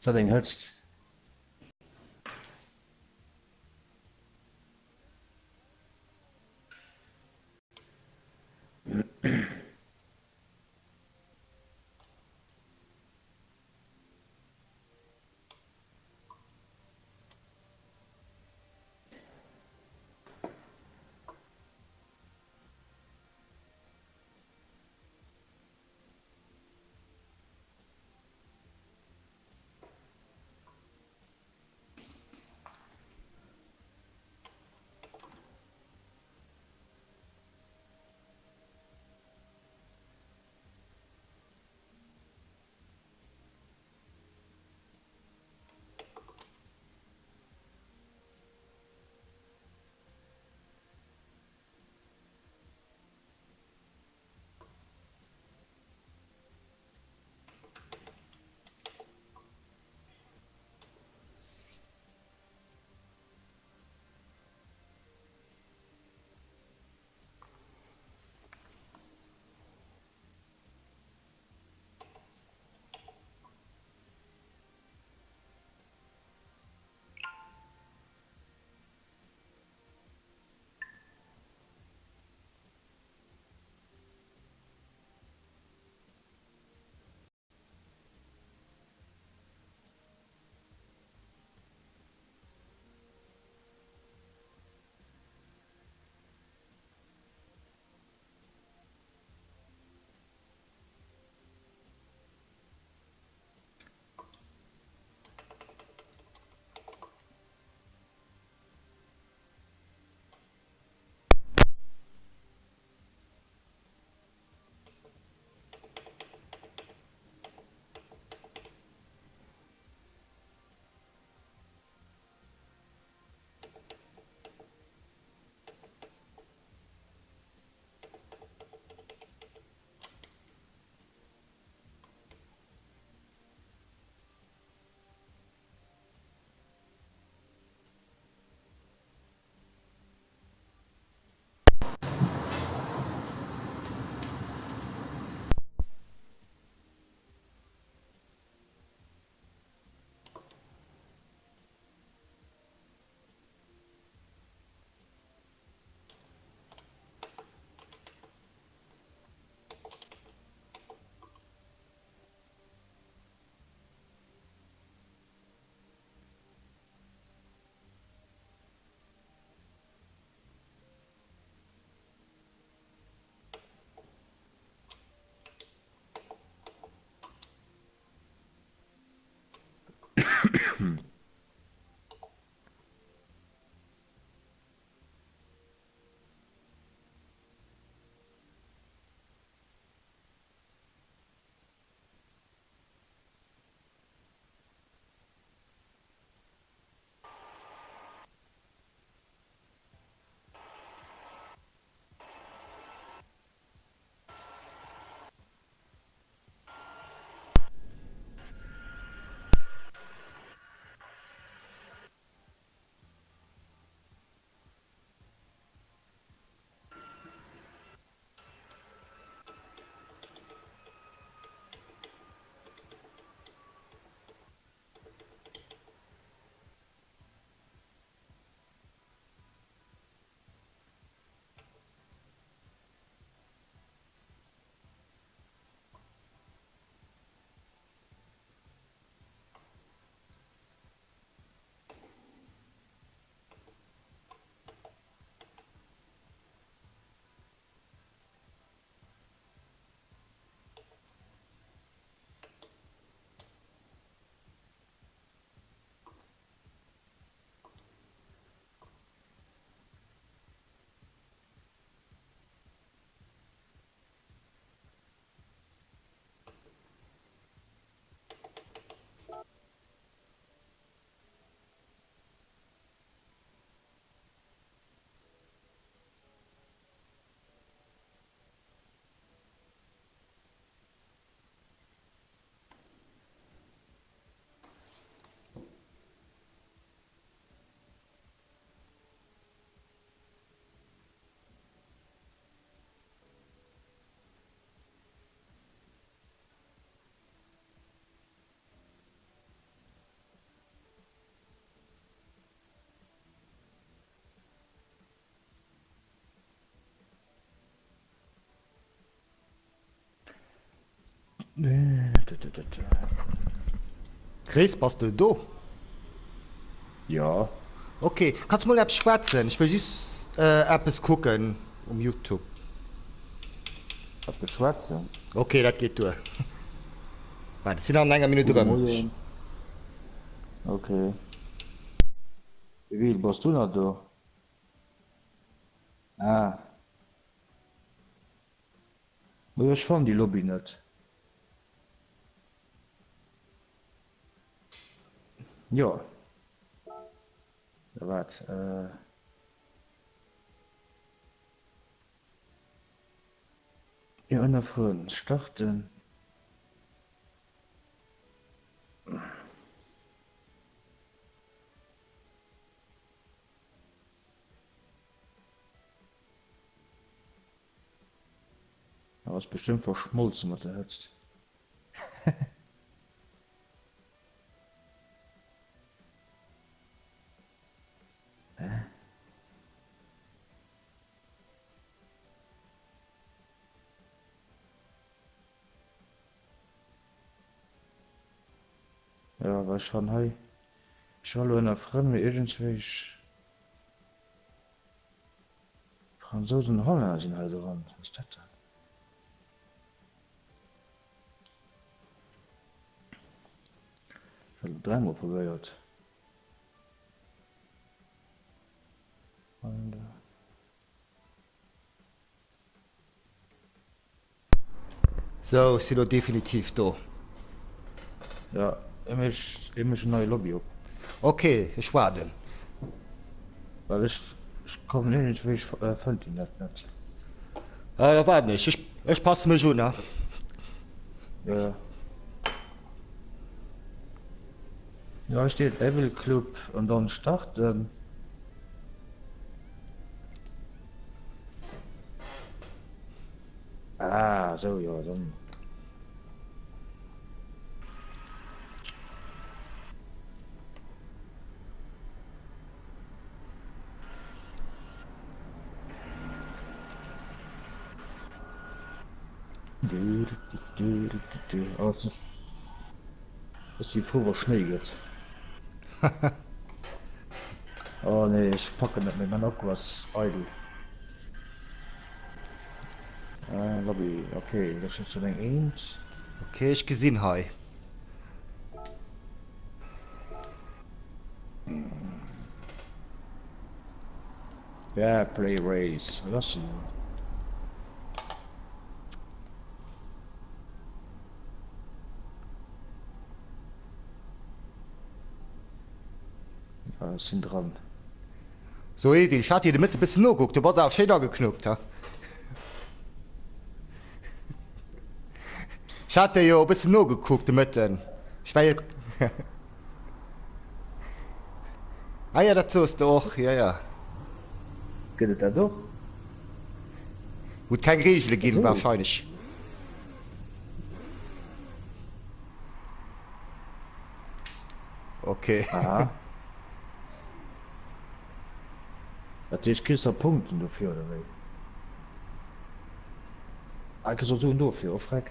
Ass dat eng Hëtzt? Chris, bass de do? Jo. Ok, kanns mol eppes schwätzen? Ech wëll just eppes kucken um Youtube. Eppes schwätzen? Ok, dat geet duer. Waart, ech sinn an enger Minutt Gudde erëm. Moien. Ok. Wéi bass du nach do? Ah. Majo ech fannen déi Lobby net. Jo. Da waart. Jo ënner Frënn starten. Ass bestëmmt verschmolzen mat der Hëtzt. Hä? Jo, well ech han hei, ech han elo ënner Frënn, mee iergendswéi Fransousen an Hollänner sinn hei dran. Wat ass dat dann? Ech hat elo dräimol probéiert. Sou, ech si lo definitiv do. Jo, hie mécht hie mécht en neie Lobby op. Ok, ech waarden. Well ech ech kommen iergendwéi ech fënnt déi net net. Ah, da waarden ech. Ech ech passe mech un, ha. Jo, jo. Jo, hei steet Evil Club an dann starten. Ah, sou, jo, dann. Oh, ech si frou, wa Schnéi gëtt. Oh nee, ech packen net méi, mäin Akku ass eidel. Ah, Lobby, okay, dat ass schon eng eent. Ok, ech gesinn hei. Ja, Play Race, wat ass denn do? Ah, ech sinn dran. So Evil, ech hat dir de Mëtte bëssen noguckt, du bass awer schéin ageknopt, ha? Ech hat dir jo e bëssen nogekuckt de Mëtten. Ech war jo. Ah ja, dat soos de och, jo jo. Gëtt et dat och? Wou et keng Reegele ginn, Esou. wahrscheinlech. Okay. Aha. Dat heescht, kriss da Punkten dofir, oder wéi? Ah, kriss och Suen dofir, oh freck.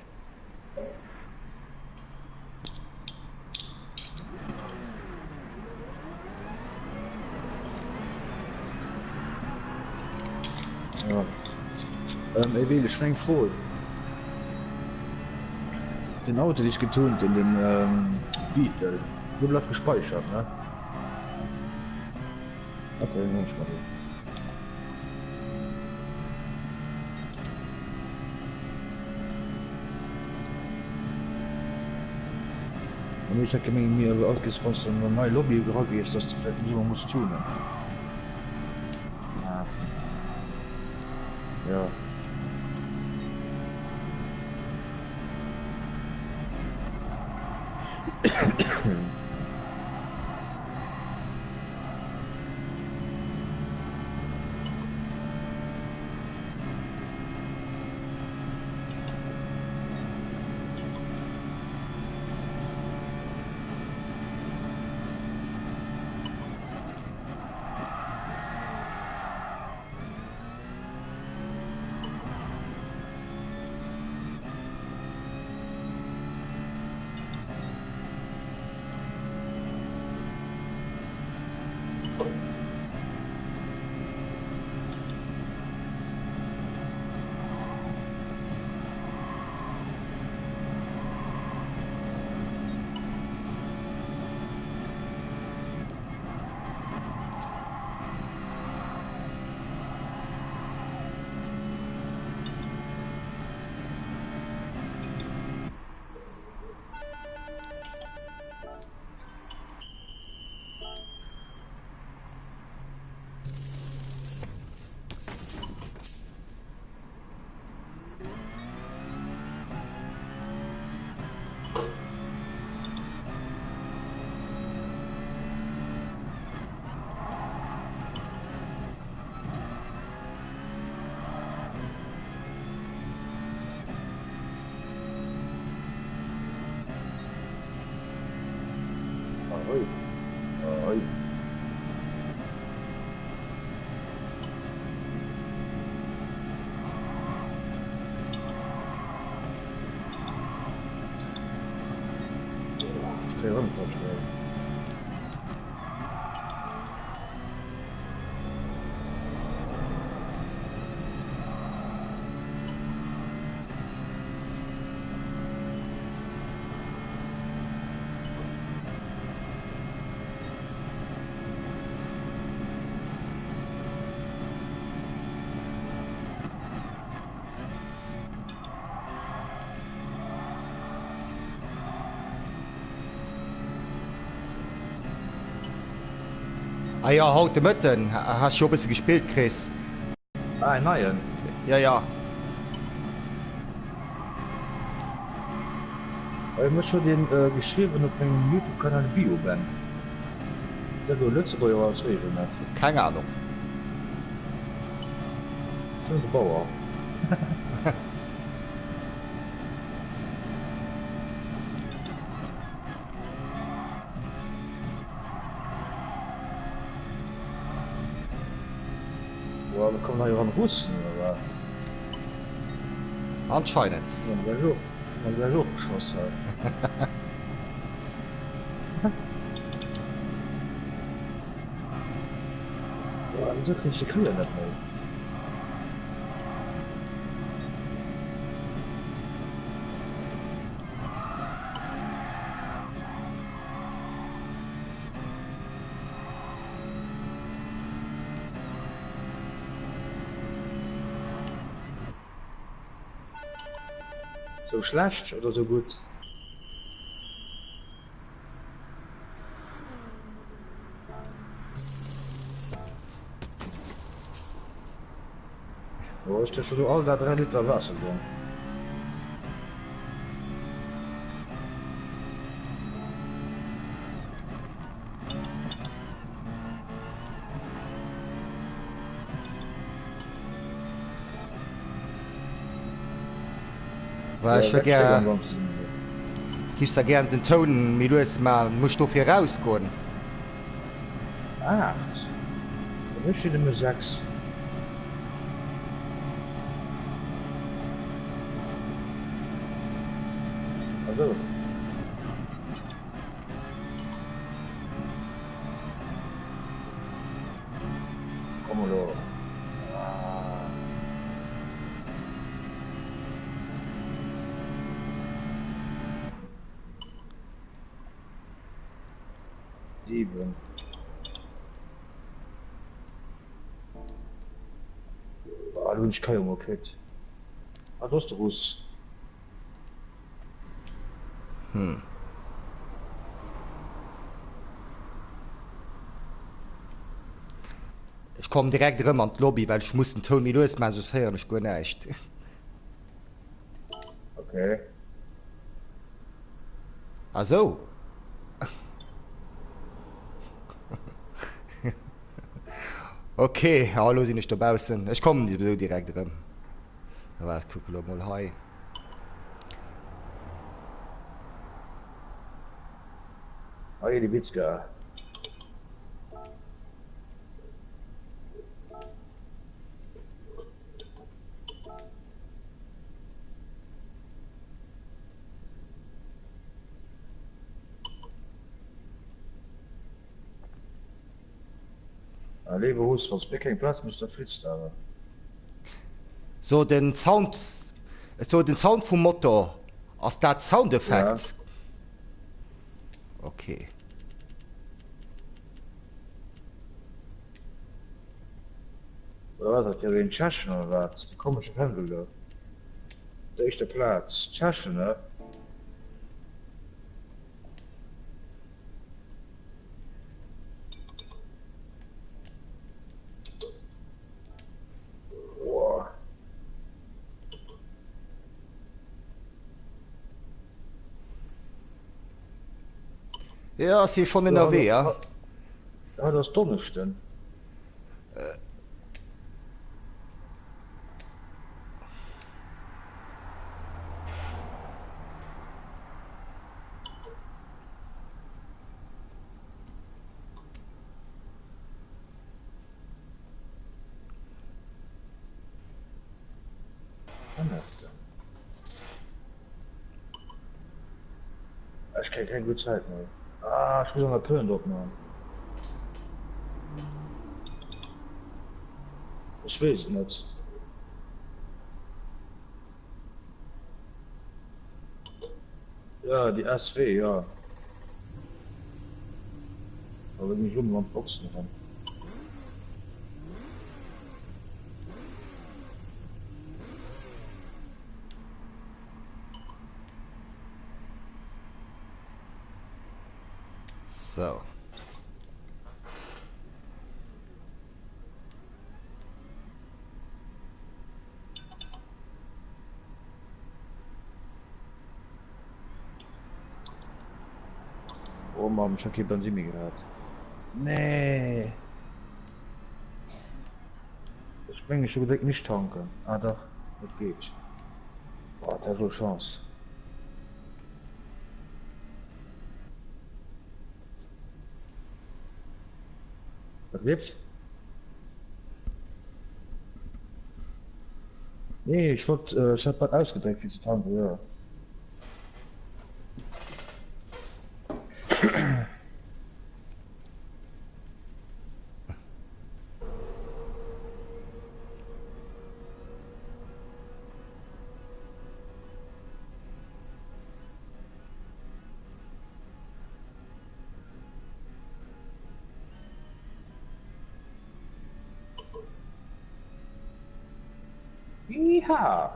Ja. Ähm, Emil, ech hunn eng Fro. Den Auto, dee ech getunt hunn, den ähm, Beetle, dee bleift gespeichert, ne? Okay, dann hunn ech mer deen. Mee ech hat gemengt mir all Kees wanns de an eng nei Lobby eragees dass de vläit am Summer muss tunen. Ah jo. Ahoi. Ahoi. Ech kréie rëm Kotschwéi. Ah jo, haut de Mëtten has jo e bësse gespillt, Chris. Ah, en neien? Jo, jo. Mech huet een geschriwwen op mengem Youtube Kanal Bioben. Ass dat elo e Lëtzebuerger oder ass weess ech net. Keng Ahnung. Bestëmmt e Bauer. Boah, da kommen hei erëm Russen oder wat? Anscheinend. Hu mer gläich of, hu mer gläich ofgeschoss hei. Boah, wisou kréien ech déi Kéier net méi? Sou schlecht oder sou gutt? Oh, ech hun schon all dat 3 Liter Waasser gedronk. Well ech wëll gär, giff da gären den Toun méi lues maan, muss ech dofir erausgoen? 8? Bei mir steet nëmme 6. Ah sou. Komm elo. Ah. 7. Ah, do hunn ech kei Hunger kritt. Ah, do ass de Russ. Hm. Ech kommen direkt erëm an d'Lobby, well ech muss den Toun méi lues maachen, soss héieren ech guer näischt. Okay. Ah sou. Ok, ah elo sinn ech dobaussen. Ech kommen esou direkt erëm. Waart, kucke lo mol hei. Hei die Witzka. Ah, léiwe Russ, wanns mir keng Plaz méchs, da flitts de awer. So den Sound, so den Sound vum Motor, ass dat Sound Ja. Effects? Okay. Oder wat ass dat fir een Tschechen oder wat? Dee komesche Fändel do. Op der éischter Plaz. Tschechen, ne? Ja, ass hie schonn ënnerwee, ja? Haut ass Donneschden. Fënneften. Ech kréie keng gutt Zäit méi. Ah, ech muss aner Pneuen drop man. Ech weess et net. Ja, déi SW, jo. Awer ginn ech elo mol an d'Boxen eran. So. Oh Mann, ech hu kee Bensin méi gehat. Nee. Ech mengen ech hu gedréckt nicht tanken. Ah dach, et geet. Boah, dat war elo Chance. Wat leeft? Nee, ech wollt, ech hat grad ausgedréckt fir ze tanken, jo. Yeehaw!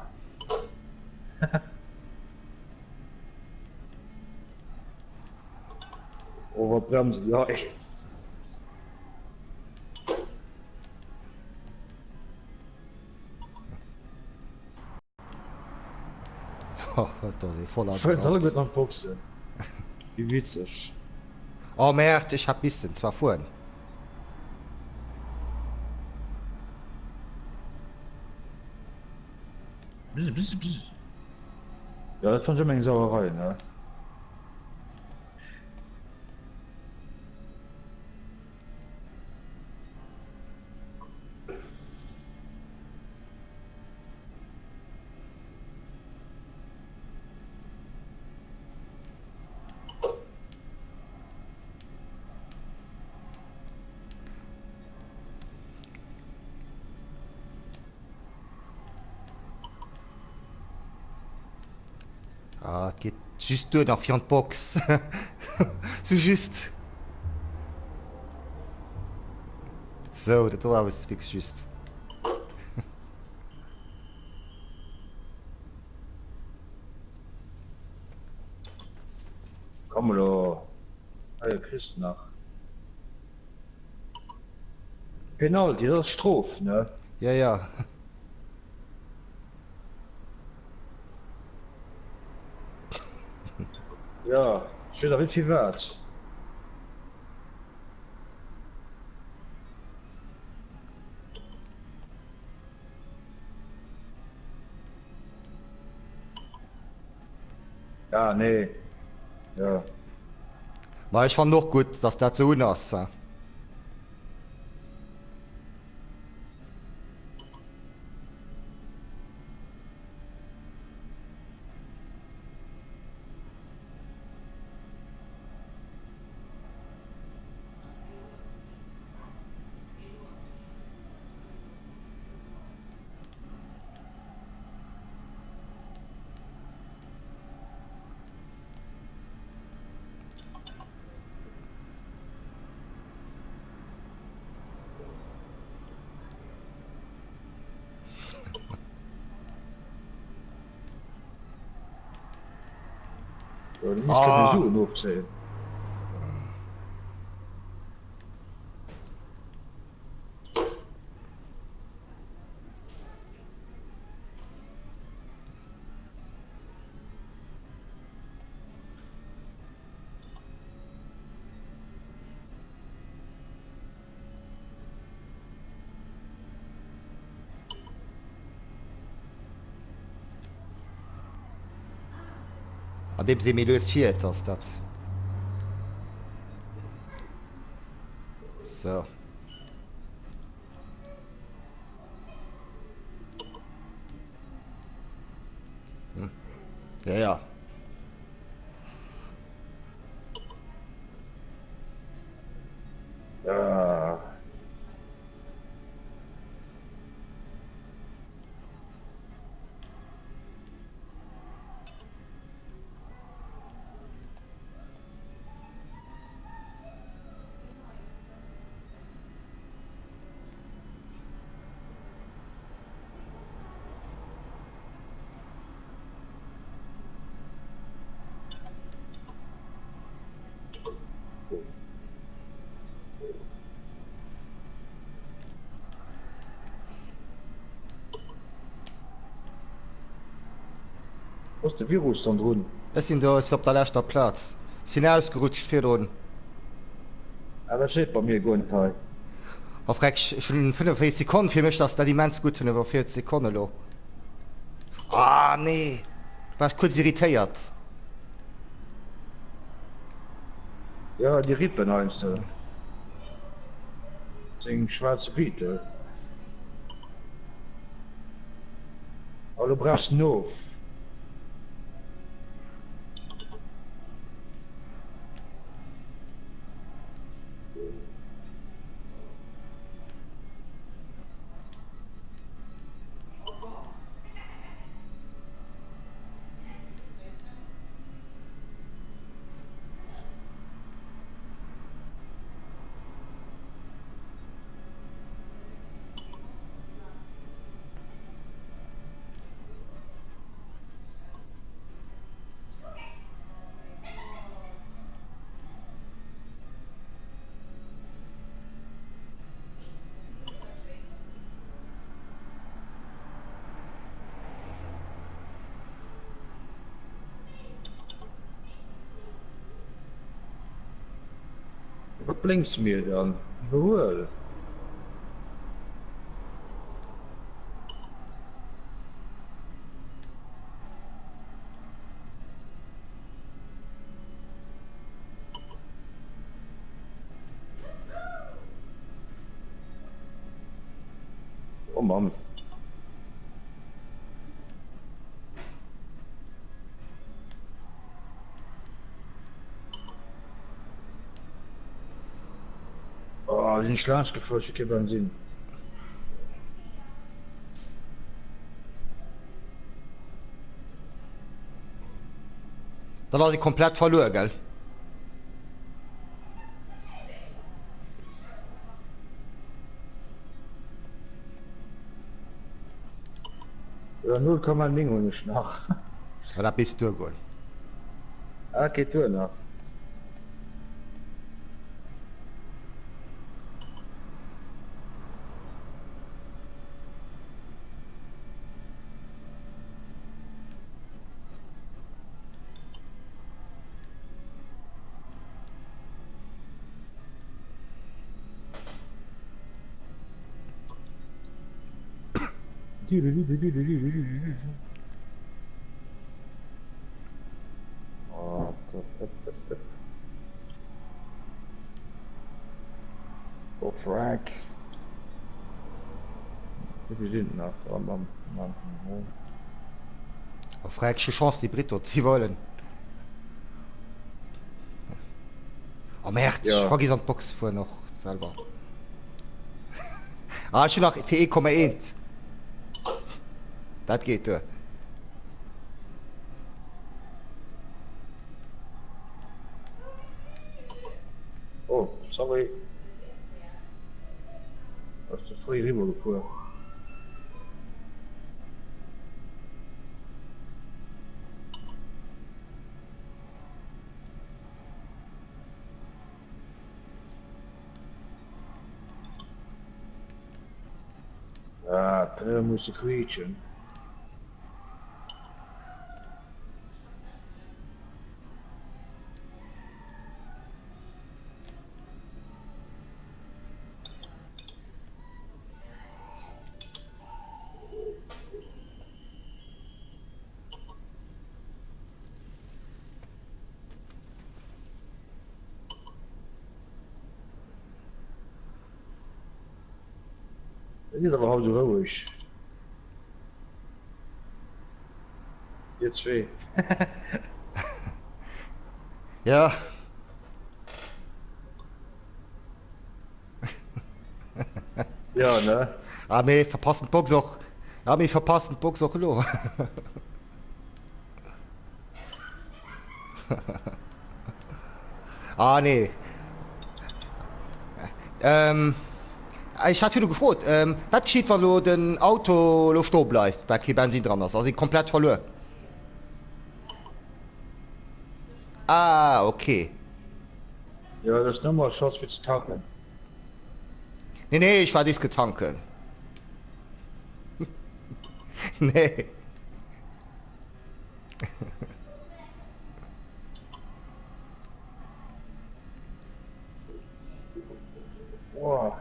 Oh, wat bremsen déi hei. Oh, da si voller Fënnt alleguerten an d'Boxen. Wéi witzeg. Oh Merde, ech hat missten zwar fueren. Bzz, bzz, bzz. Ja, dat fand ech ëmmer eng Sauerei, ne? Ah, et geet just duer nach fir an d'Box. Sou just. Sou, dat do war awer wierklech just. Komm elo, hei kriss de nach. Penalty, dat ass Strof, ne? Ja, ja. Ja, ech weess awer net firwat. Ah, nee. Ja. Ma ech fannen och gutt, dass dat sou un ass. Ja, du musst keine Suen ofzéien. Andeems ee méi lues fiert, ass dat. Sou. Ja, ja. Ah. Ass de Virus dann drun? Ech sinn do, ech sinn op der leschter Plaz. Sinn ausgerutscht virdrun. Ah dat steet bei mir guer net hei. Oh freck, ech hunn 45 Sekonnen, fir mech ass dat immens gutt, 45 Sekonnen elo. Ah nee, war ech kuerz irritéiert. Jo déi rippen heiansdo seng schwaarze Biite. A lo brauchs den of. Wat blénks mir dann? Iwwerhuel! Oh Mann. Oh, sinn ech laanscht gefuer, ech hu kee Bensinn. Dann ass ee komplett verluer, gell? Jo, 0,9 hunn ech nach. Ma dat misst duergoen. Ah, dat geet duer nach. Oh Frack. Wéi vill sinn et nach? Oh Mann, Mann, Mann. Oh Frack, ech hu Chance déi Britt do ze iwwerhuelen. Oh Merde, ech Ja. vergiss an d'Box ze fueren och selwer. Ah, ech hunn nach fir 1,1. Dat geet duer. Oh, sorry. Ass ze fréi eriwwer gefuer. Ah, d'Pneue musse quietschen. Et ass awer haut esou roueg. Dir zwee. Ja. Ja, ne? Ah, mee verpassen d'Box och. Ah, mee verpassen d'Box och elo. Ah, nee. Ähm, ech hat virdu gefrot, ähm, wat geschitt, wa lo den Auto lo stoe bleift, well kee Bensin dran ass? Ass e komplett verluer? Ah, okay. Jo, dat ass nëmme Ersatz fir ze tanken. Nee, nee, ech war Disque tanken. Nee. Boah.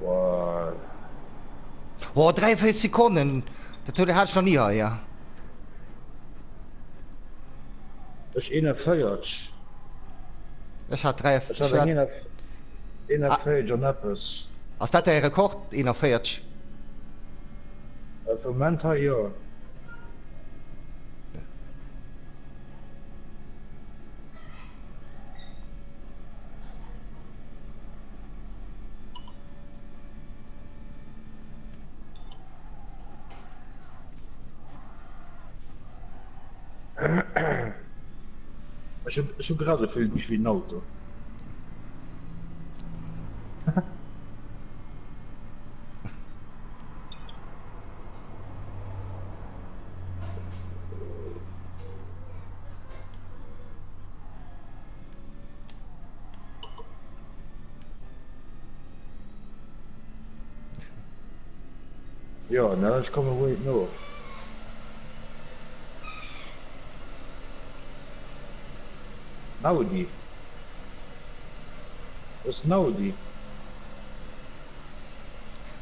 Boah. Oh, 43 Sekonnen, dat huet hat ech nach ni hei, ja. Ech 41. Ech hat 3, Ech hat eng 41 an eppes. Ass dat däi Rekord, 41? Fir de Moment hei jo. Ech hu, ech hu grad esou vill wéi en Auto. Jo, ne, ech komme guer nit no. Audi. Dat ass en Audi.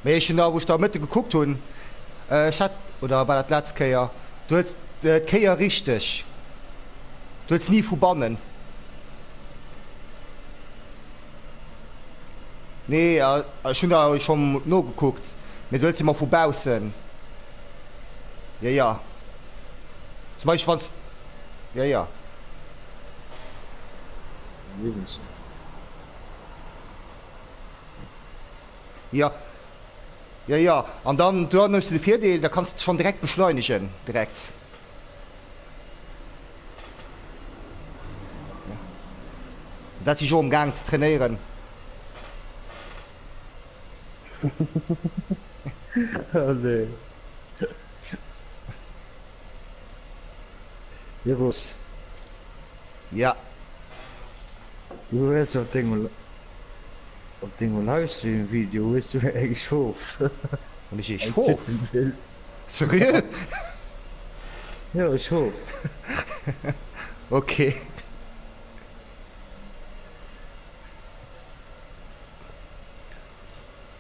Mee ech hunn da, wou ech da Mëtte gekuckt hunn, ech hat, oder war dat d'letzt Kéier, du huels d'Kéier richteg, du huels ni vu bannen. Nee, ech hunn da scho nogekuckt, mee du huels se mer vu baussen. Jo, jo. Zum Beispill wann s, jo, jo. Jo, jo, jo. An dann, dann hues du de Virdeel, da kanns de schonn direkt beschleunegen, direkt. Dat si ech och am Gaang ze trainéieren. Oh nee. Virus. Ja. Du hues op dengem op dengem Livestream Video hues du eng Schof Hunn ech ee als Schof? Titelbild. Seriö? Jo e Schof. Ok.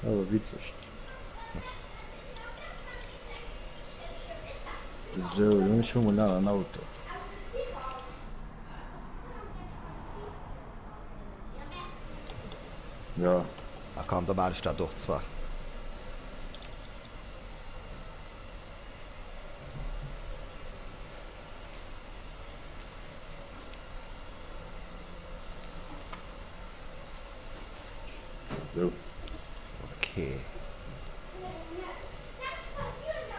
Awer witzeg. Sou, dann ech hu mol nach en Auto. Ja. Ah komm, da maan ech dat och zwar. Sou. Okay.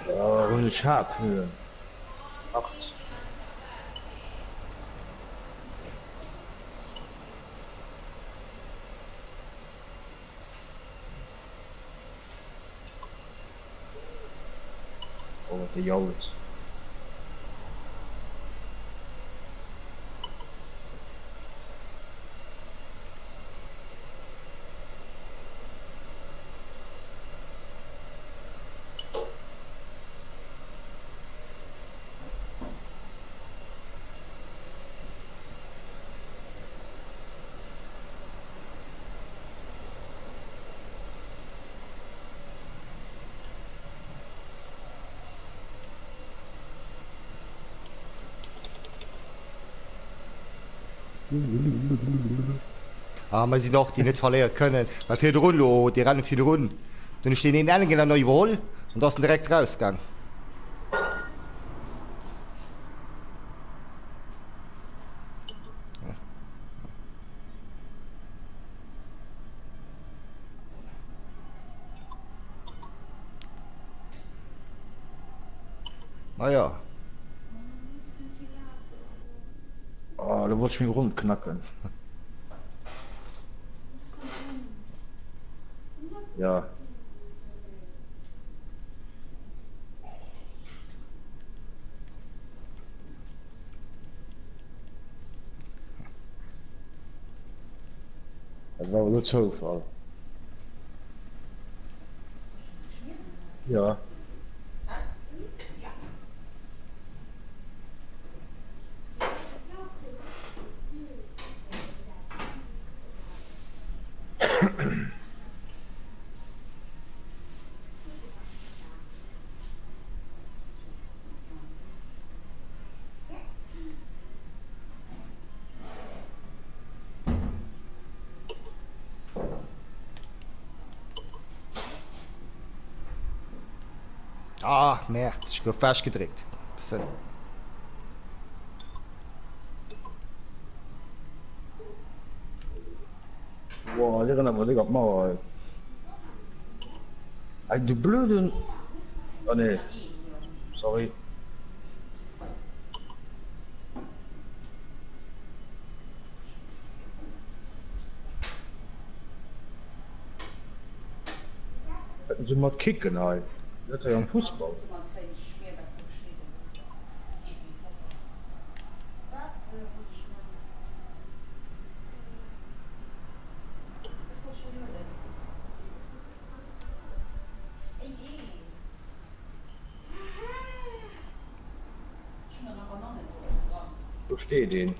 Oh, hunn ech Haarpneuen. 8. Oh, wat e jault. Ah, mer sinn och déi net verléiere kënnen, well virdrun elo, déi Rennen virdrun, do hunn ech deen een Engen dann iwwerholl an do ass en direkt rausgaang. Ah ja. Oh, da wollt ich meng Rond knacken. Ja. Dat war awer elo Zoufall. Ja. Ah, Merde, ech gouf wechgedréckt. Bëssen. Boah, déi rennen awer déck an d'Mauer hei. Ey, du blöden... Ah nee, sorry. Hätten se mat kicken hei. Dat hei am Fussball. Do steet een.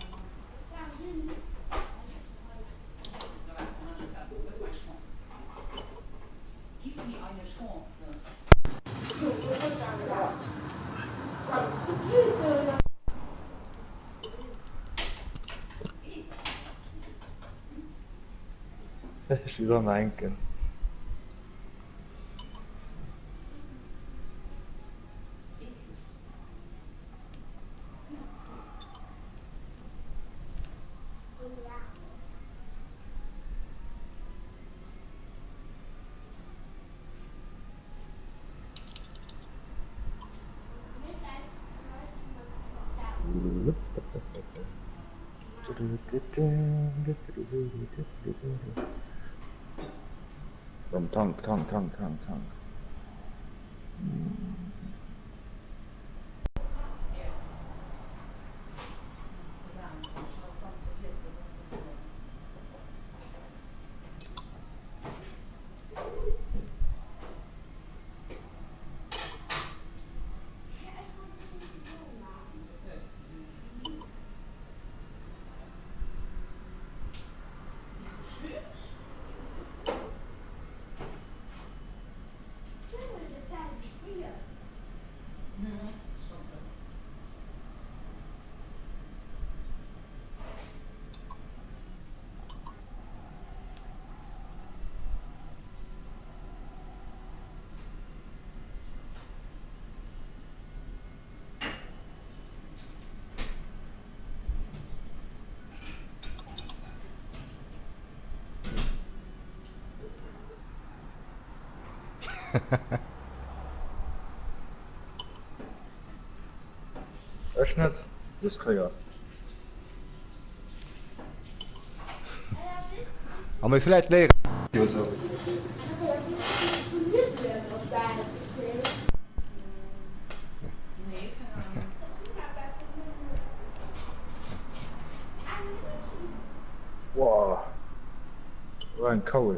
Ech muss och nach enken. Komm, Tank, Tank, Tank, Tank, Tank. Ech net, dës Kéier. A mir vläit léieren jo sou. Woah, war eng Kaul.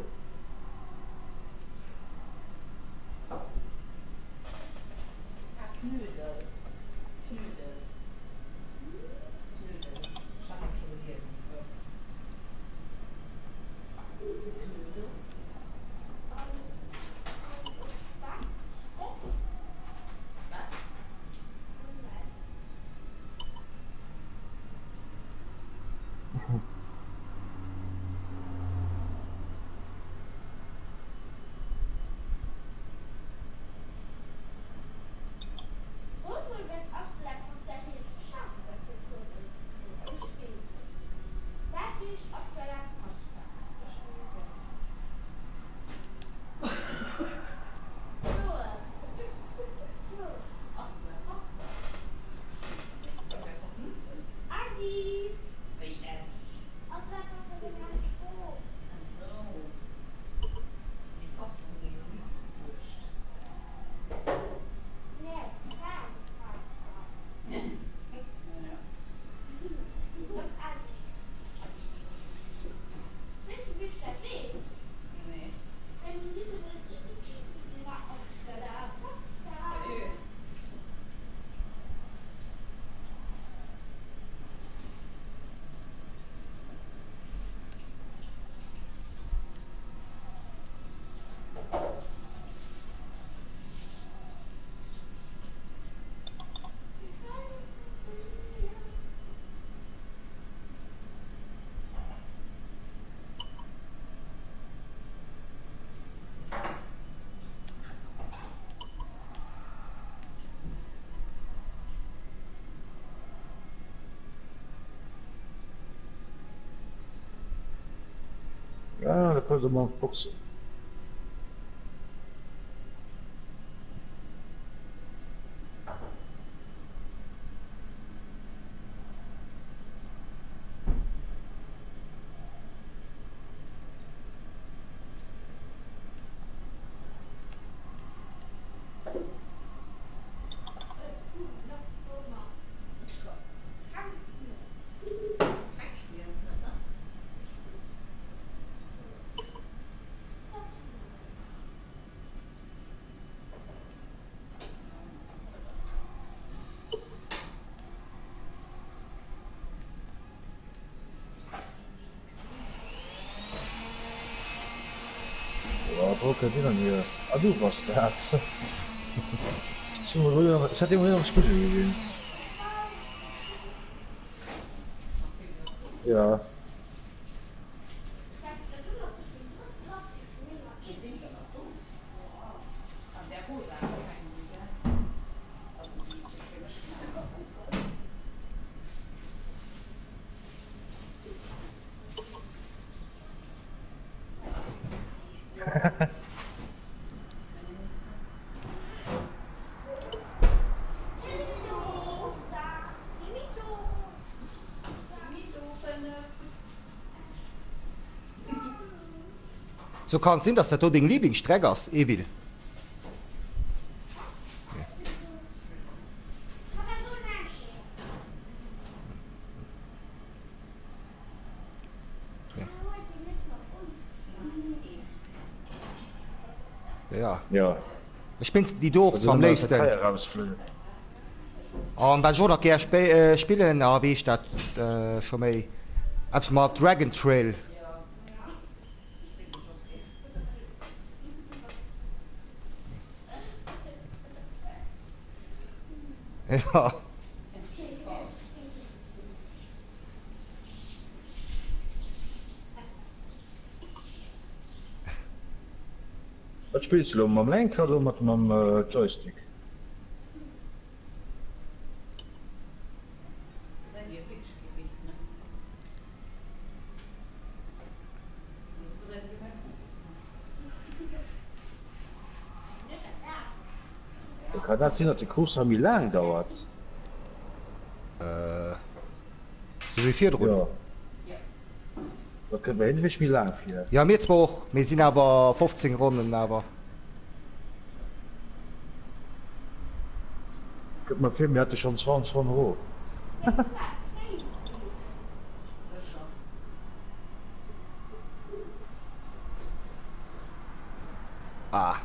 Ja, da können sie mal boxen. Boah, wo könnt ihr denn hier? Ah, du warst das. Ich hatte immer noch Spiegel gesehen. Ja. So kann et sinn, dass dat do deng Lieblingsstreck ass, Evil? Ja. Ja. Ech spillen déi do och zwar am léifsten. An wat ech och nach gär spillen, ah wéi heescht dat scho méi, eppes mat Dragon Trail. Ja. Wat spills de lo, mam Lenkrad oder mat mam Joystick? Da kann dat sinn, datt déi Course hei méi laang dauert. Sou wéi virdrun. Jo. Dat kënnt mer iergendwéi méi laang vir. Jo, mir zwar och, mee et sinn awer 15 Ronnen awer. Kënnt mer vir, mir hätte schonn 20 Ronnen erof. Ah.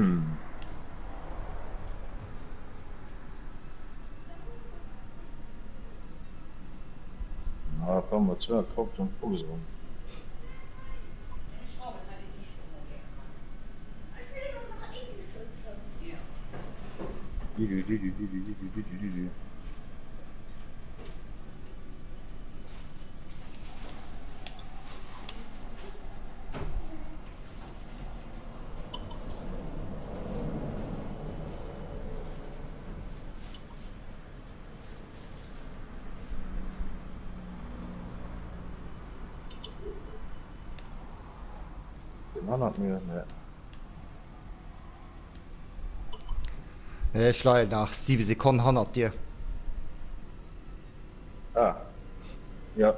Na komm, mat 250 an d'Box eran. Den hannert mir, ne. Ech leien nach 7 Sekonnen hannert dir. Ah, ja.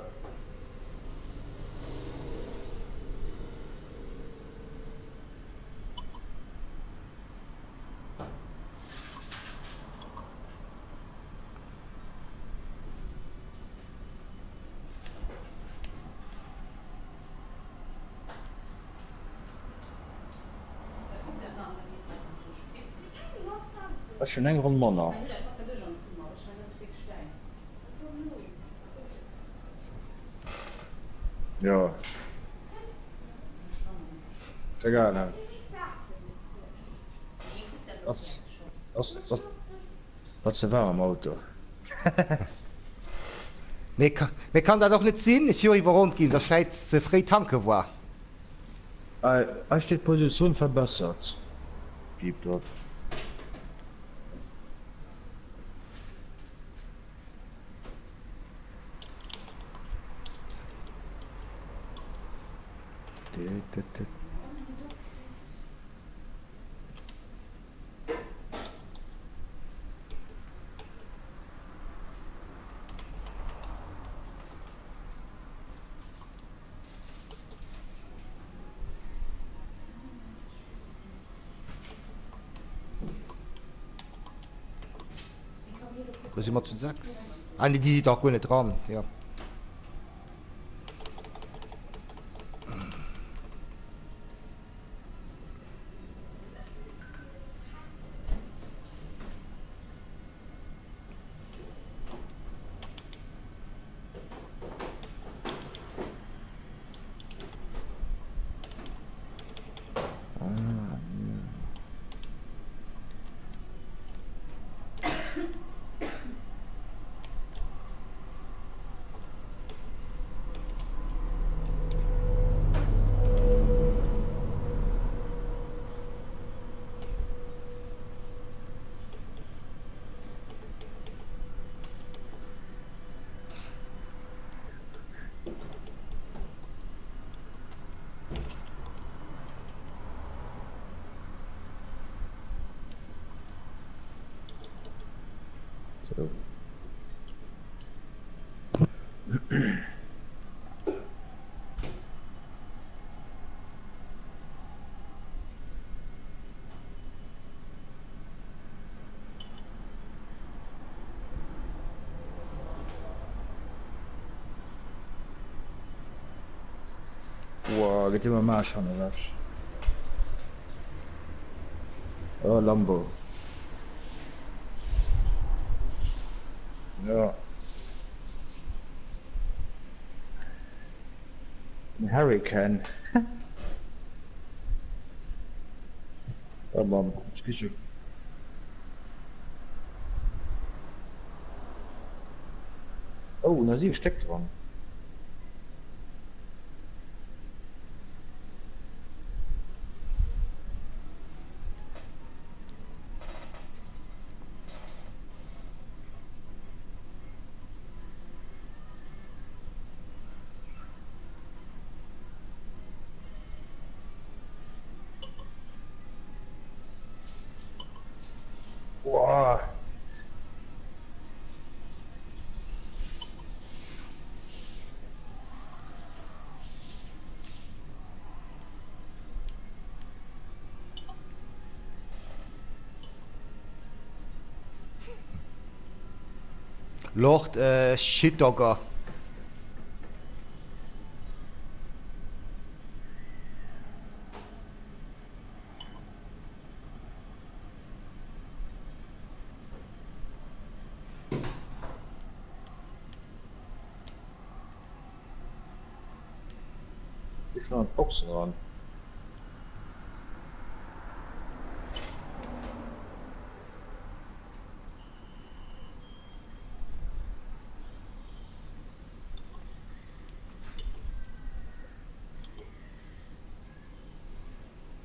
Ech hunn eng Ronn manner. Jo. Egal, ne? Ass, ass, ass, ass ze waarm am Auto. Mee, mee kann dat och net sinn? Ech si jo iwwerronnt ginn, dass ech ze fréi tanke war. Hei, hei steet Position verbessert. Jeep drop. Lo si mer zu 6. Ah nee, déi si dach guer net dran. Ja. Ah, ja. So. Boah, gëtt ëmmer Maasch han ewech. Oh, Lambo. Ja. Den Hurricane. Oh Mann, ech gi scho. Oh, nach 7 Stéck dran. Boah. Lord äh, Shitdogger. Geet schon an d'Boxen eran.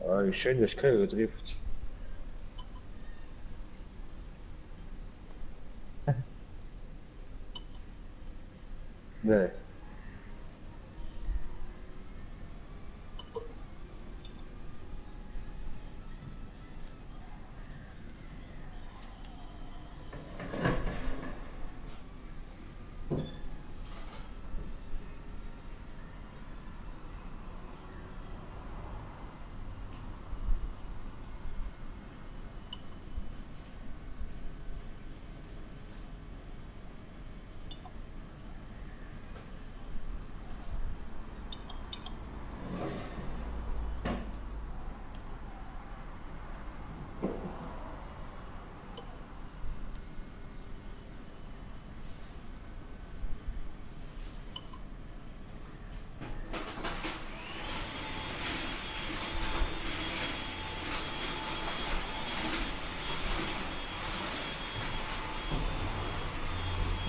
Ah, wéi schéin duerch d'Kéier gedrift. Nee.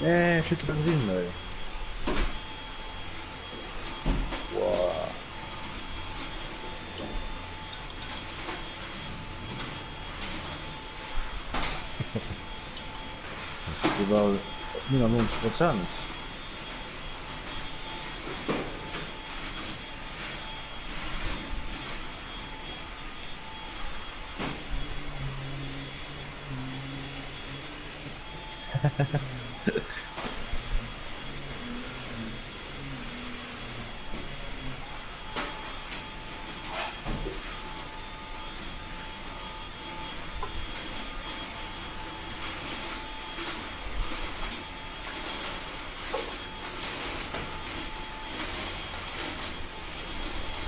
Nee, ech hu kee Bensin méi. Wow. Iwwer 99 Prozent.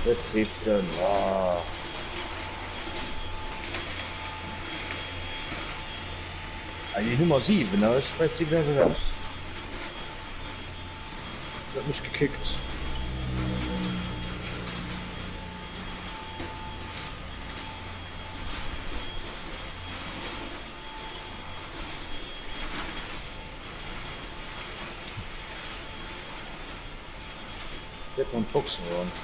Net driften, ah. Ah, déi Nummer 7, ne, ech schmeiss déi gläich eraus. Se huet mech gekickt. Direkt an d'Boxen eran.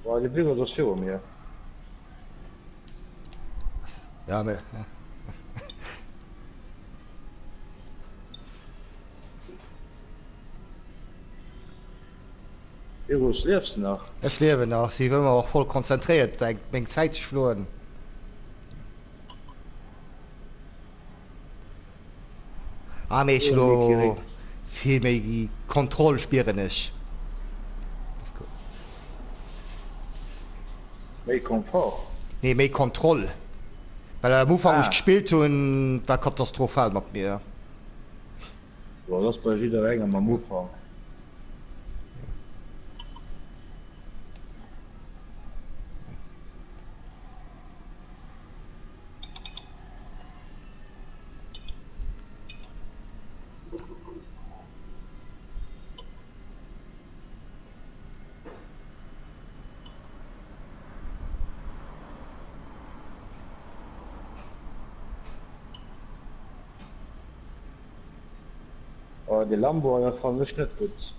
Boah, de Virus ass viru mir. Ja, me. Virus, liefs de nach? Ech liewen nach. Si ëmmer och voll konzentréiert, meng Zäit ze schloen. Ah mee ech hu lo vill méi Kontroll spieren ech. Méi Confort? Nee méi Kontroll, well am Ufank wou ech gespillt hunn war katastrophal mat mir. Jo dat ass bei jidderengem am Ufank. Oh, de Lambo dat fannen ech net gutt.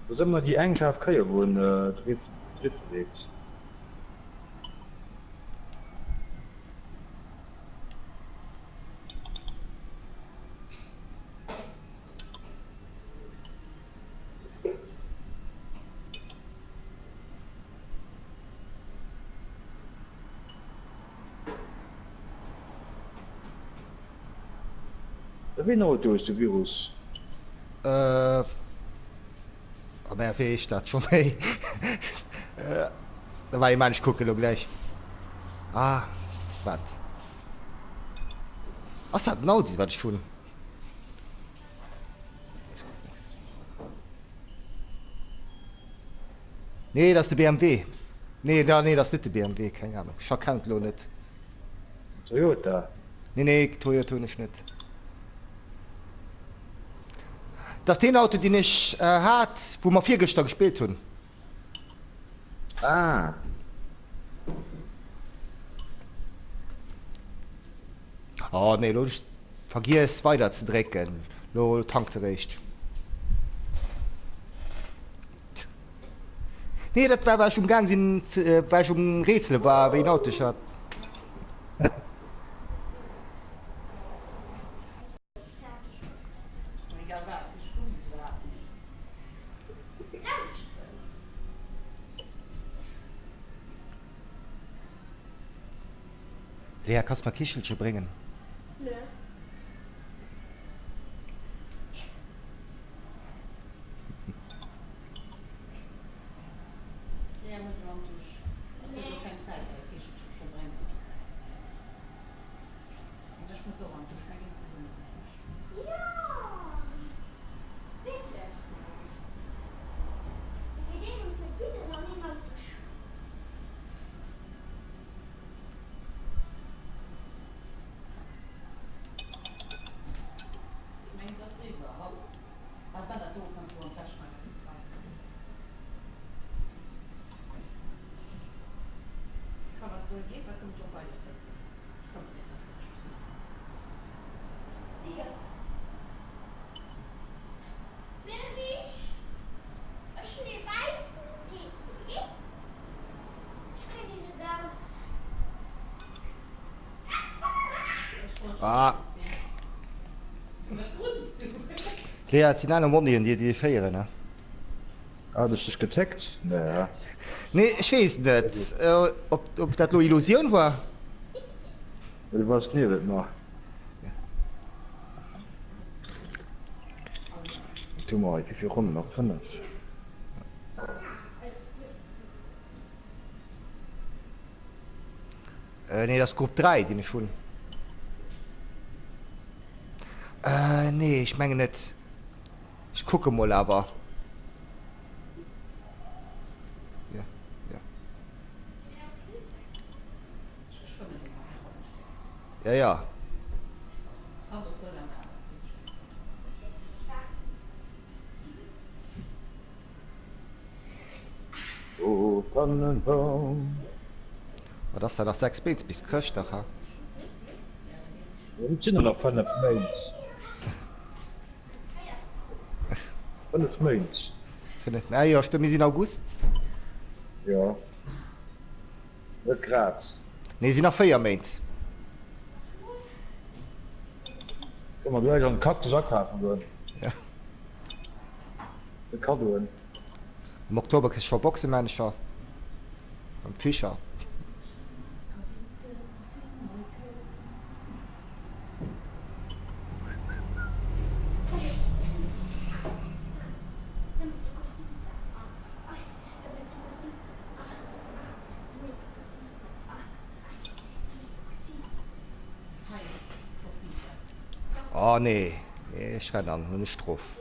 Do ass ëmmer déi eng schaarf Kéier wou en drift leet. Wéi een Auto hues du Virus? Äh, mä wéi heescht dat scho méi? Da war ech kucke lo gläich. Ah, wat? Ass dat den Audi wat ech hunn? Nee, dat ass de BMW. Nee, da, nee, dat ass net de BMW, keng Ahnung. Ech erkennen et elo net. Toyota? Nee, nee, Toyota hunn ech net. Dat ass deen Auto, deen ech hat, wou mer virgëschter gespillt hunn. Ah. Oh nee, lo hunn ech vergiess weider ze drécken. Lo tankt eréischt. Nee, dat war, well ech um Gaang sinn, well ech um Rätsele war, wéi en Auto ech hat. Lea, kanns mer Kichelche bréngen? Ah. Psst, Lea, et sinn aner Monnien, déi déi féieren, ne? Hat ech dech getéckt? Nee, he? Nee, ech weess net, ob, ob dat lo Illusioun war. Du wars niewent mer. Wat hu mer hei? Wéi vill Ronnen nach? 5. Äh, nee, dat ass Grupp 3, deen ech hunn. Äh, nee, ech mengen net. Ech kucke mol awer. Ja, ja. Ja, ja. O Tannenbaum. Wat ass dat nach 6 Méint bis Chrëschtdag, ha? Et sinn der nach 5 Méint. 5 Méint. 5 Méint, ah jo stëmmt, mir sinn August. Jo, net grad. Nee, sinn nach 4 Méint. Kënne mer gläich an de Cactus akafen goen. Ja. De Kaddoen. Am Oktober kriss scho Boxemännecher an Fischer. Oh nee, ech renn an, hunn ech Strof.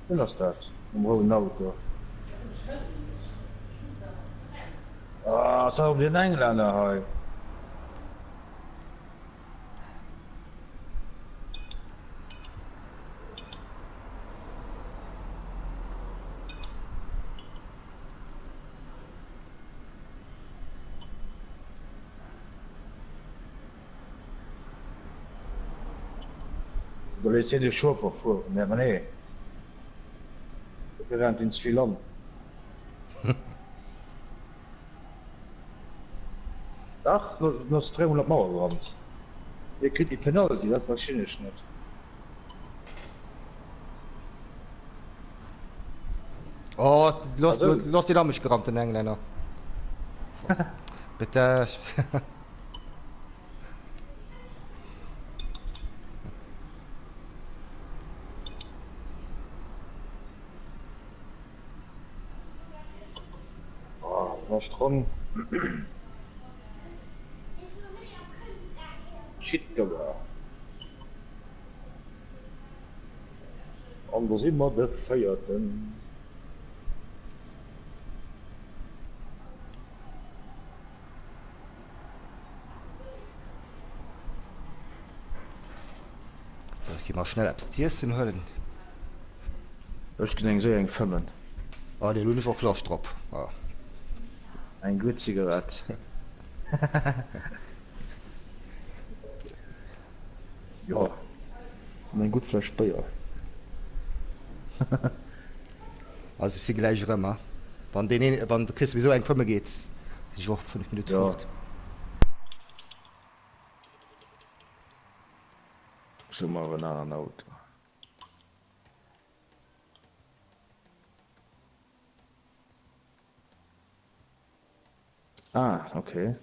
Wien ass dat mam rouden Auto? Ah, ass dat erëm deen Englänner hei? Do léisst hien de Chauffer fueren, mä nee, dofir rennt hien ze vill an. Dach, en ass dräimol an d'Mauer gerannt. Hie kritt ee Penalty, dat verstinn ech net. Oh, lo ass deen a mech gerannt, den Englänner. Bitte. Oh, lescht Ronn. Shit, Gabber. An do si mer de Véierten. So, ech gi mer schnell eppes z'iessen huelen. Ech ginn eng séier eng fëmmen. Ah nee, do hunn ech och Loscht drop. Ah. Eng gutt Zigarett. Jo, an eng gutt Fläsch Béier. Also ech si gläich erëm, ha? Wann deen een, wann de Chris souwisou eng fëmme geet, sinn ech och 5 Minutte Jo. fort. Ech hu mer en aneren Auto. Ah, okay.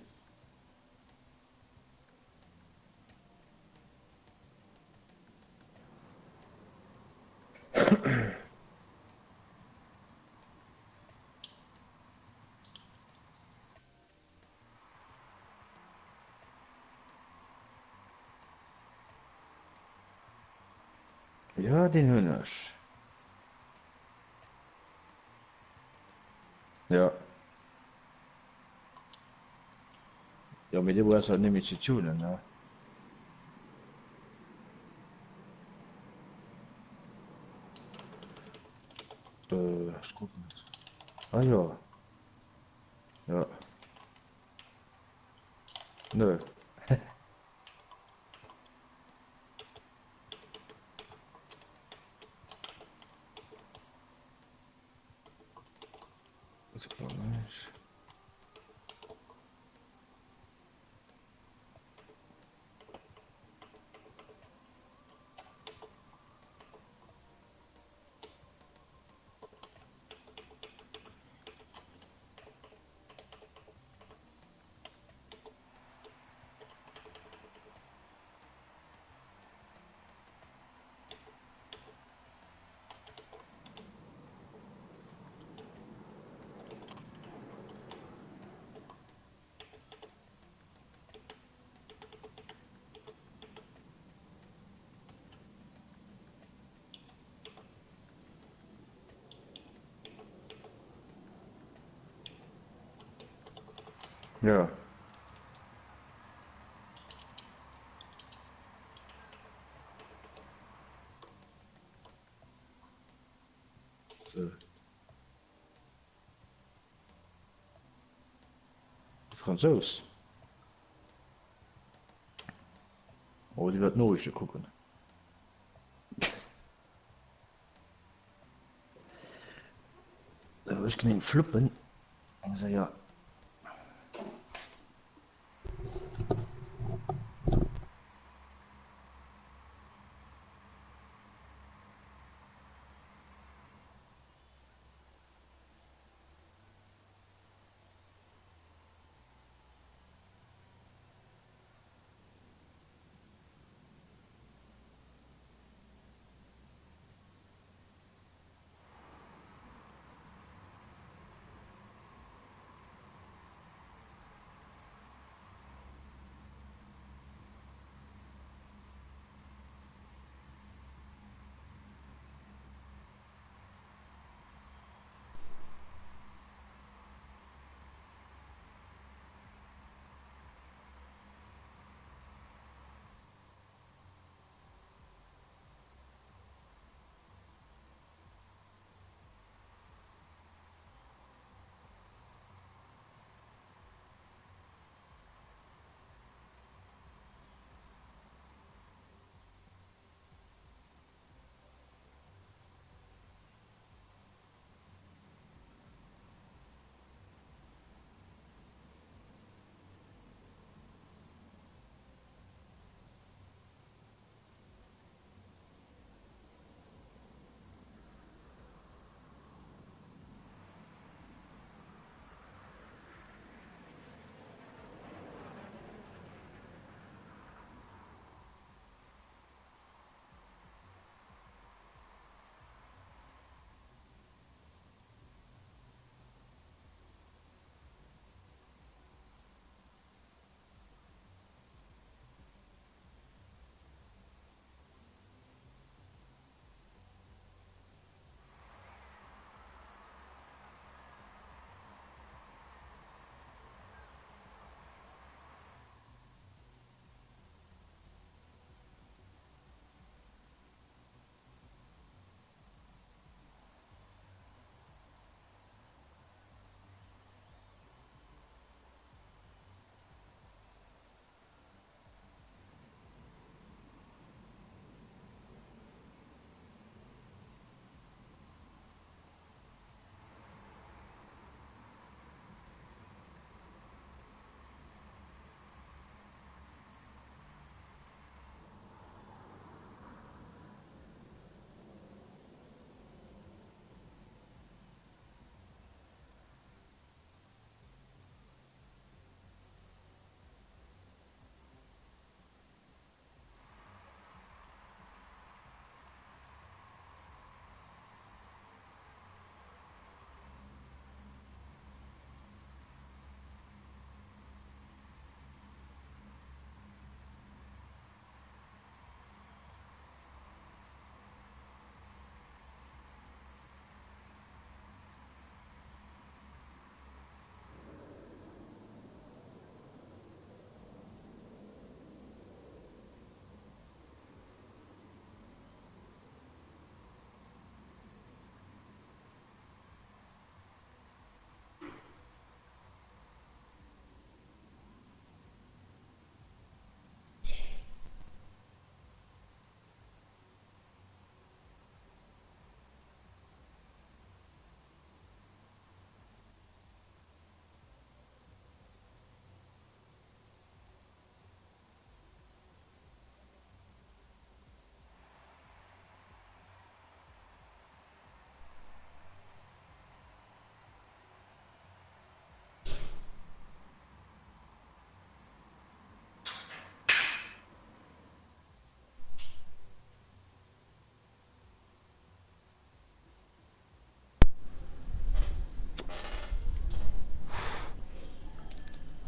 Jo, deen hunn ech. Jo. Jo, mee do ass halt net méi ze tunen, ne? Äh, ech kucken. Ah jo. Jo. Nö. Ja. So. De Fransous. Oh, déi wäert d'Noriichte kucken. Ech ginn eng fluppen. Eng séier.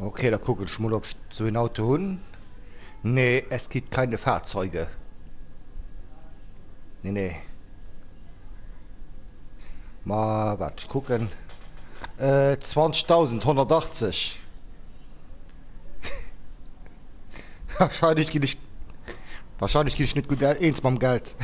Okay, da kucken ech mol ob ech sou een Auto hunn. Nee, es gibt keine Fahrzeuge. Nee, nee. Ma wat, ech kucken. Äh, 20.180. Wahrscheinlech ginn ech wahrscheinlech ginn ech net gutt eens mam Geld.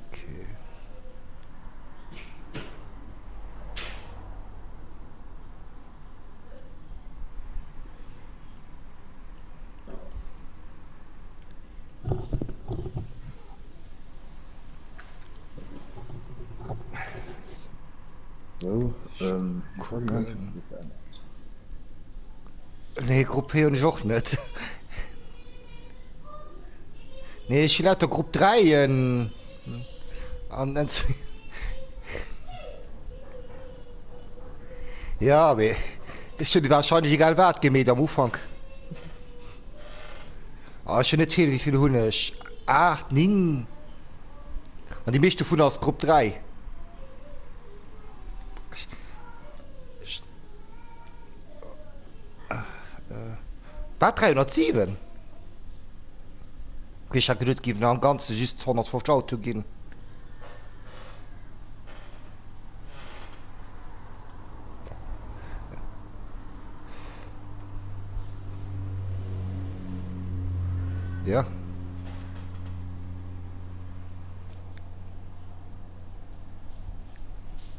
Okay. So, ähm, Kucken. Nee, Grupp 4 hunn ech och net. Nee, ech hu lauter Grupp 3 en an en Ja, mee ech hunn wahrscheinlech egal wat gemeet am Ufank. Ah, ech hunn net vill, wéi vill hunn ech? 8, 9 an déi meescht dovun ass Grupp 3. Wat 307? Okay, ech hat geduet, et géifen am Ganze just 150 Autoe ginn. Ja.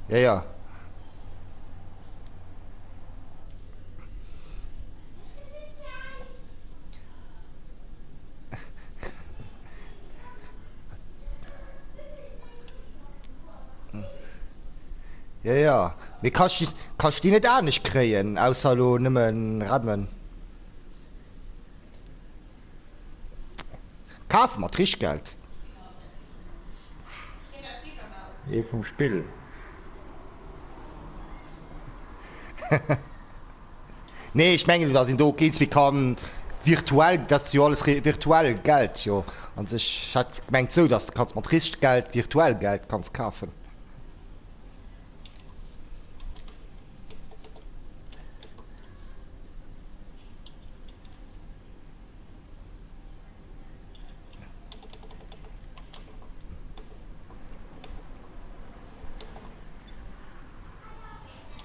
Ja, ja. Ja, ja. Mee kanns du, kanns du déi net anescht kréien, ausser elo nëmmen Rennen? Kafe mat Richtgeld. Ee vum Spill. Nee, ech mengen, datt een do eens méi kann virtuell, dat ass jo alles virtuell Geld jo an sech. Ech hat gemengt sou, datt s de kanns mat Richtgeld virtuell Geld kanns kafen.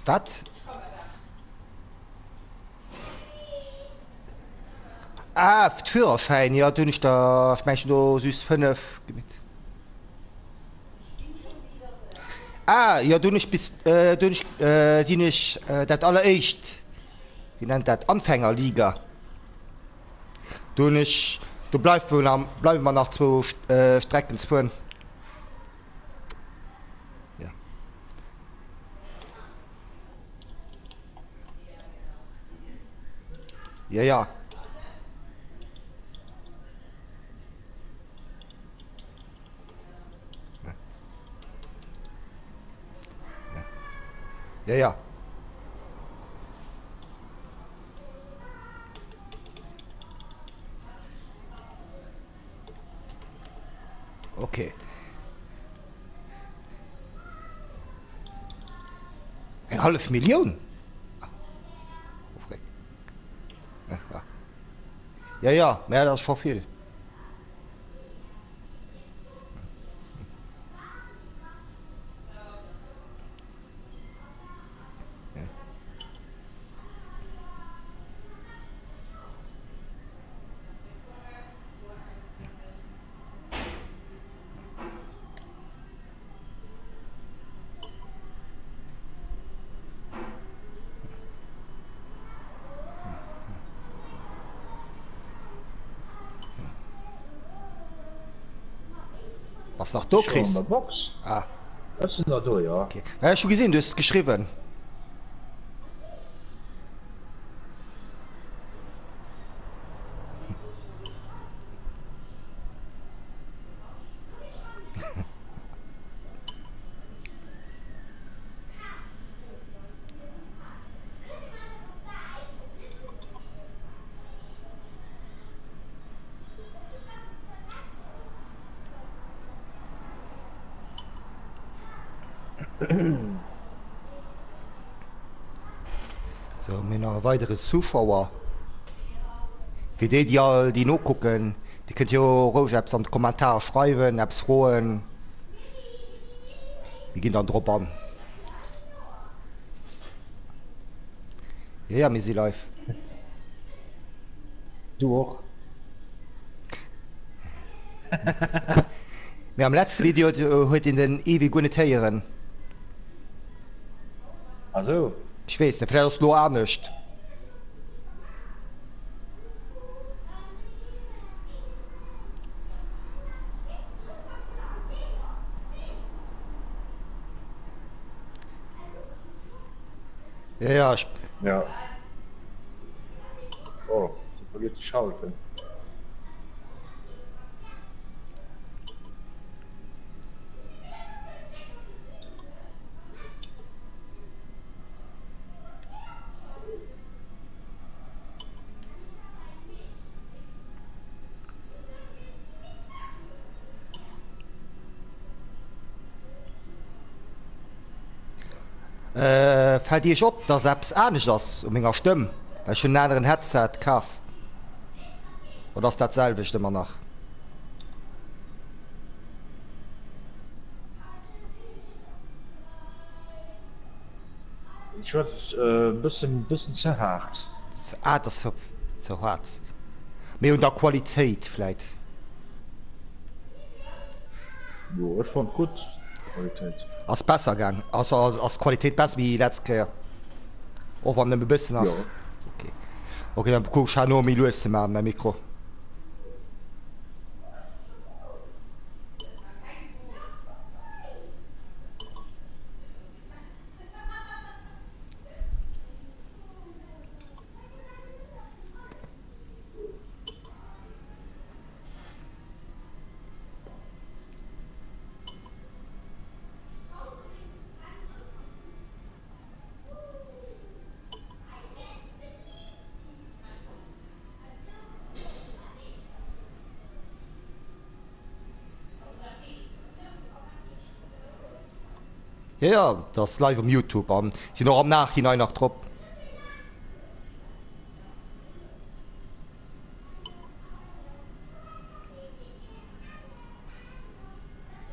Wat? Ah, fir d'Führerschäin, jo, do hunn ech der, ech mengen, ech hunn do just 5 gemeet. Ah, jo, do hunn ech bis, do hunn ech, sinn ech dat alleréischt, wéi nennt dat, Anfängerliga. Do hunn ech, do bleift mer, bleiwe mer nach zwou Strecken ze fueren. Ja. Ja, ja. Ja, ja. Okay. Eng hallef Millioun? Ja, ja, mä dat ass scho vill. Bass nach do, Chris? An der Box. Ah. Ech sinn nach do, jo. Okay. Ja, ech hu gesinn, du hues geschriwwen. So, mir hunn nach e weidere Zuschauer. Fir déi, déi all déi nokucken, Dir kënnt jo roueg eppes an de Kommentarer schreiwen, eppes froen. Mir ginn dann drop an. Jo, jo, mir si live. Du och. Mee am letzte Video huet een den Evi guer net héieren. Ah sou. Ech weess net, vläicht ass et lo anescht. Ja, ja, ech. Ja. Oh, si vergiess ze schalten. Äh, fällt Iech op, dass eppes anescht ass u menger Stëmm, well ech hunn en aneren Headset kaf? Oder ass dat selwecht ëmmer nach? Ech schwätz e bëssen bëssen ze haart. Ah, et ass ze haart. Mee un der Qualitéit vläit. Jo, ech fonnt gutt d'Qualitéit. Ass besser gaang. Ass ass d'Qualitéit besser wéi letzt Kéier? Och wann nëmme bëssen ass. Jo. Okay. Okay, dann kuck ech herno méi lues ze maachen mäi Mikro. Jo jo, dat ass live um Youtube an sinn och am Nachhinein nach drop.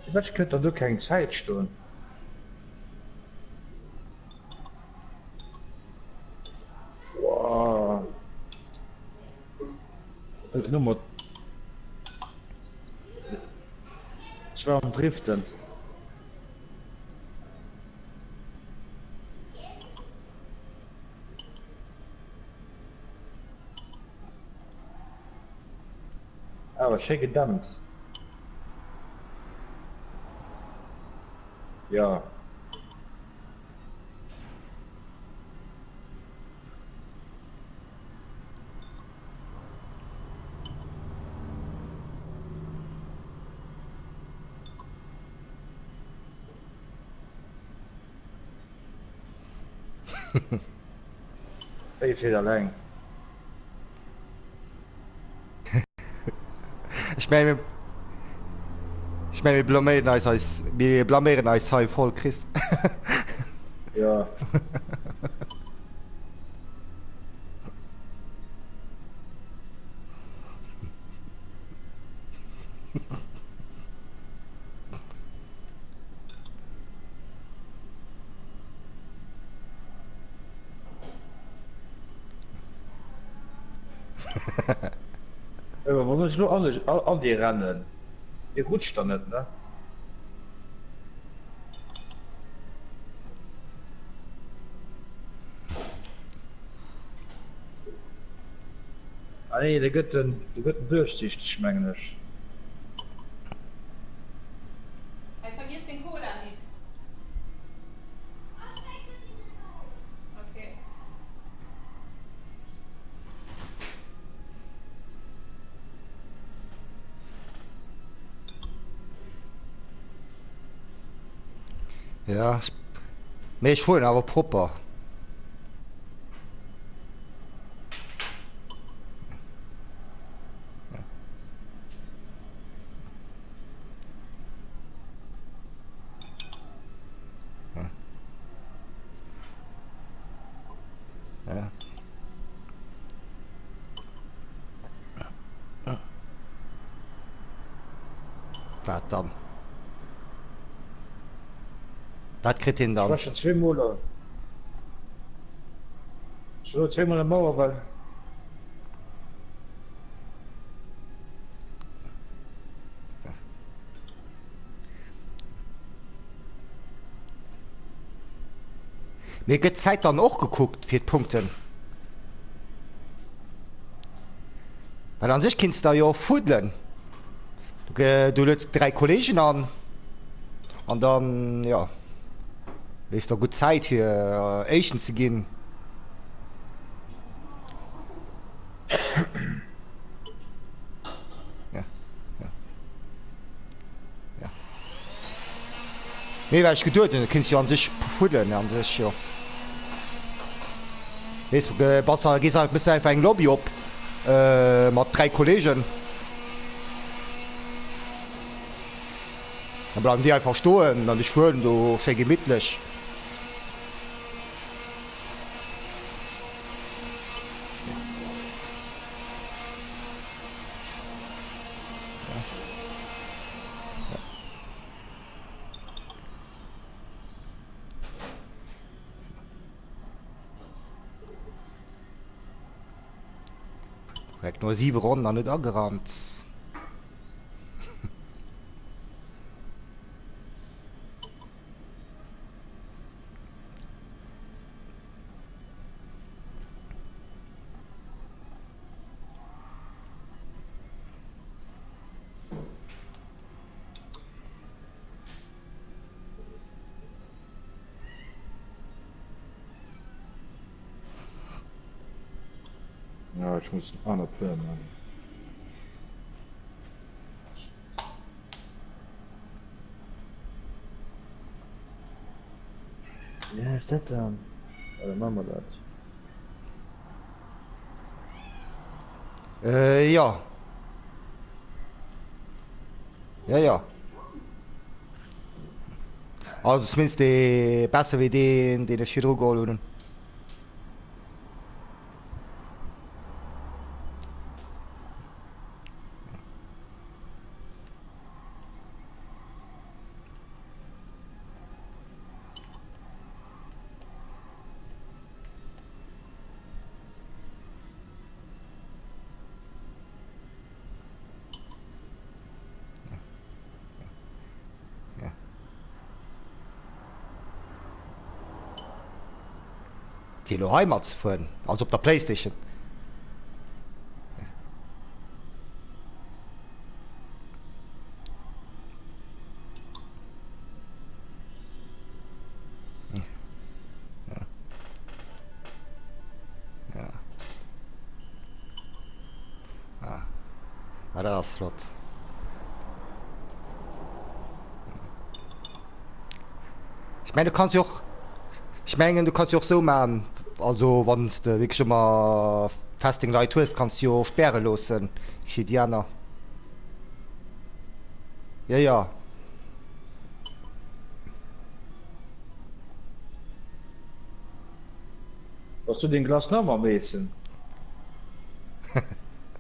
Firwat kënnt dann do keng Zäit stoen? Wow. Wëllt Nummer. Ech war am Driften. Awer schéi gedämmt. Jo. Wéi fiert alleng? Ech mengen, ech mengen mir blaméieren eis eis, mir blaméieren eis hei voll, Chris. Ja. Awer wann ech lo an an dee rennen, dee rutscht dann net, ne? Ah nee, dee gëtt en, dee gëtt en duerchsichteg, mengen ech. Hey, vergiss den Cola nit. Okay. Ja, mee ech fueren awer propper. Wat dann? Wat kritt hien Ech dann? war schon zweemol, ech war elo zweemol am Mauerwall. Mee gëtt d'Zäit dann och gekuckt fir d'Punkten? Well an sech kinns der jo och fuddelen. Du lueds 3 Kollegen an an dann jo léiss der gutt Zäit fir éischten ze ginn. Ja, ja. Ja. Nee, well ech geduet hunn, du kinns jo an sech fuddelen an sech jo. Weess, bass, gees einfach, méchs einfach eng Lobby op mat 3 Kollegen. Dann bleiwen déi einfach stoen an ech fueren do schéi gemittlech. Korrekt, no 7 Ronnen an net agerannt. Ja, ech muss aner Pläne man. Ja, ist dat dann? Oder machen wir dat? Äh, ja. Ja, ja. Also zumindest dee besser wéi deen, deen ech virdru geholl hunn. Fir elo hei matzefueren, also op der Playstation. Ah, ah dat ass flott. Ech mengen du kanns jo och, ech mengen du kanns jo och sou man, also wann s de wierklech ëmmer fest deng Leit hues, kanns du jo och späre loossen fir déi aner. Jo jo. Bass du deng Glace nach am eessen?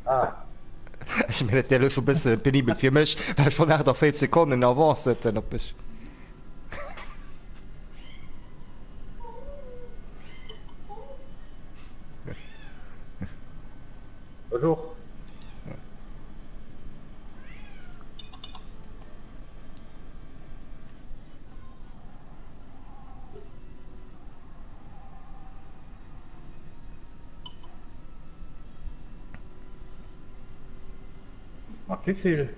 Ah. Ech mengen et wär elo scho bësse penibel fir mech, well ech schonn 48 Sekonnen Avance huet op mech. Ech och. Mat wéivill?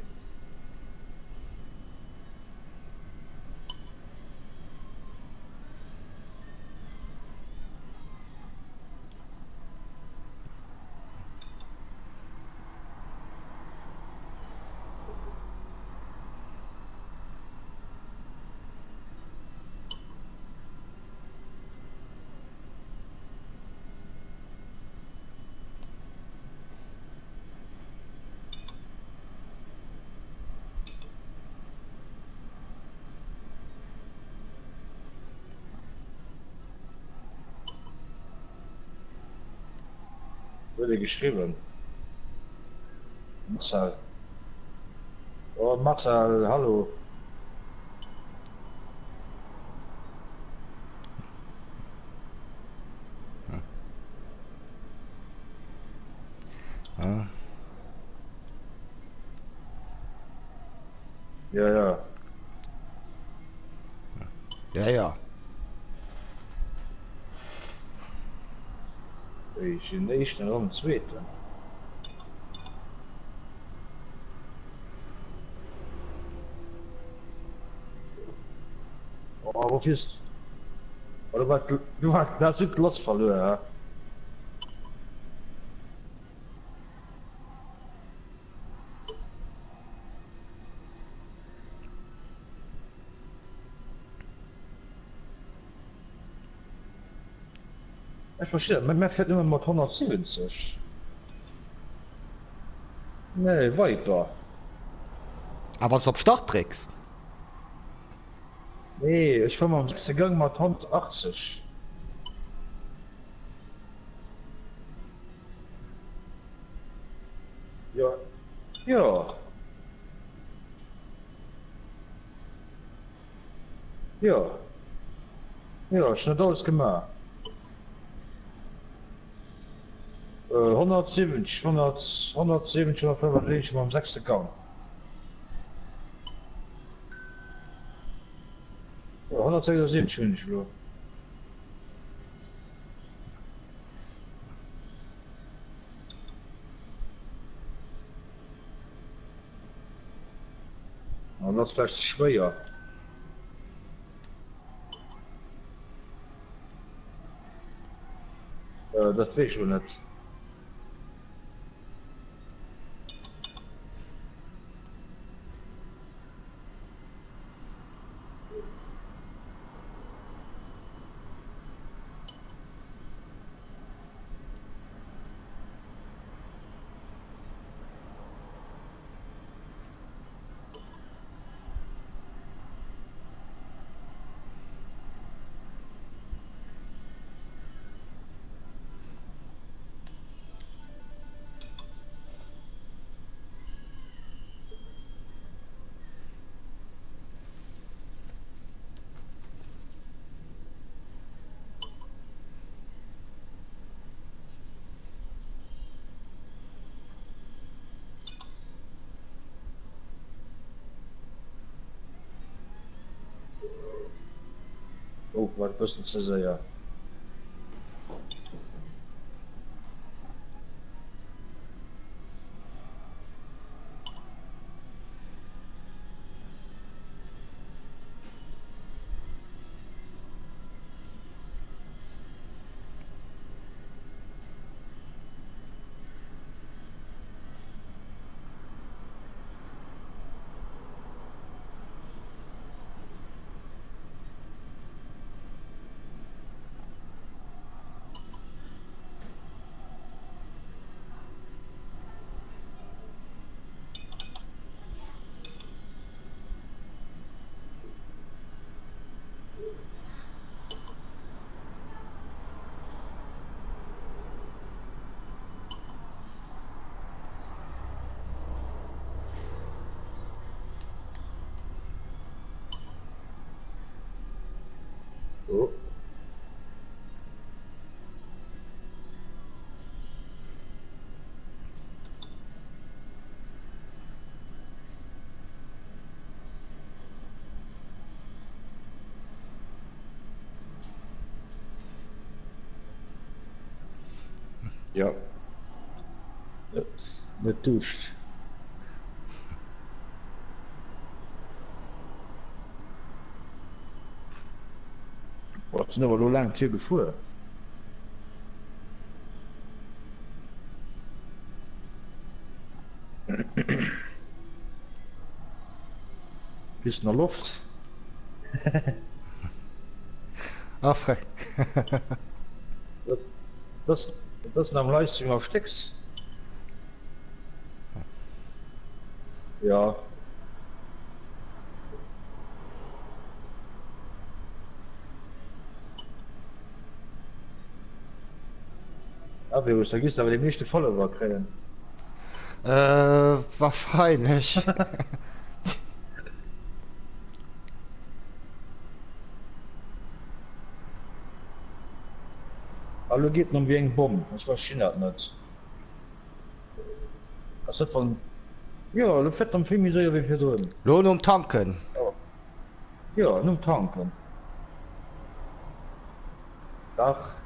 Huet e geschriwwen? Marcel. Oh Marcel, hallo. Ja. Ja, ja. Ja, ja. Ech sinn éischten an zweeten. Oh, wo fiers oh, du war du war du hast d'Lass verluer, hä? Ech verstinn dat net, mä fäert nëmme mat 170. Nee, Viper. A wann s de op Start drécks? Nee, ech fuer mam sechste Gang mat 180. Jo, jo. Jo, jo, ech hunn dat alles gemaach. 170, 100, 170, 135 mam sechste Gang. Jo, 176 hunn ech elo. An ass vläicht ze schwéier. Dat weess ech elo net. Oh, war e bëssen ze séier. Oh. Ja. Net, net duscht. Boah, sinn awer elo laang Tier gefuer. Bis na Loft. Ah, frei. Das, das am Livestream auf Sticks. Ja. Ah, Virus, da gehst du aber den meeschte Follower kréien. Äh, wahrscheinlech. A lo geet en ëm wéi eng Bomm. Ech verstinn dat net. Ass dat wann. Jo, lo fiert en vill méi séier wéi virdrun. Lo nom Tanken. Jo, nom Tanken. Dach.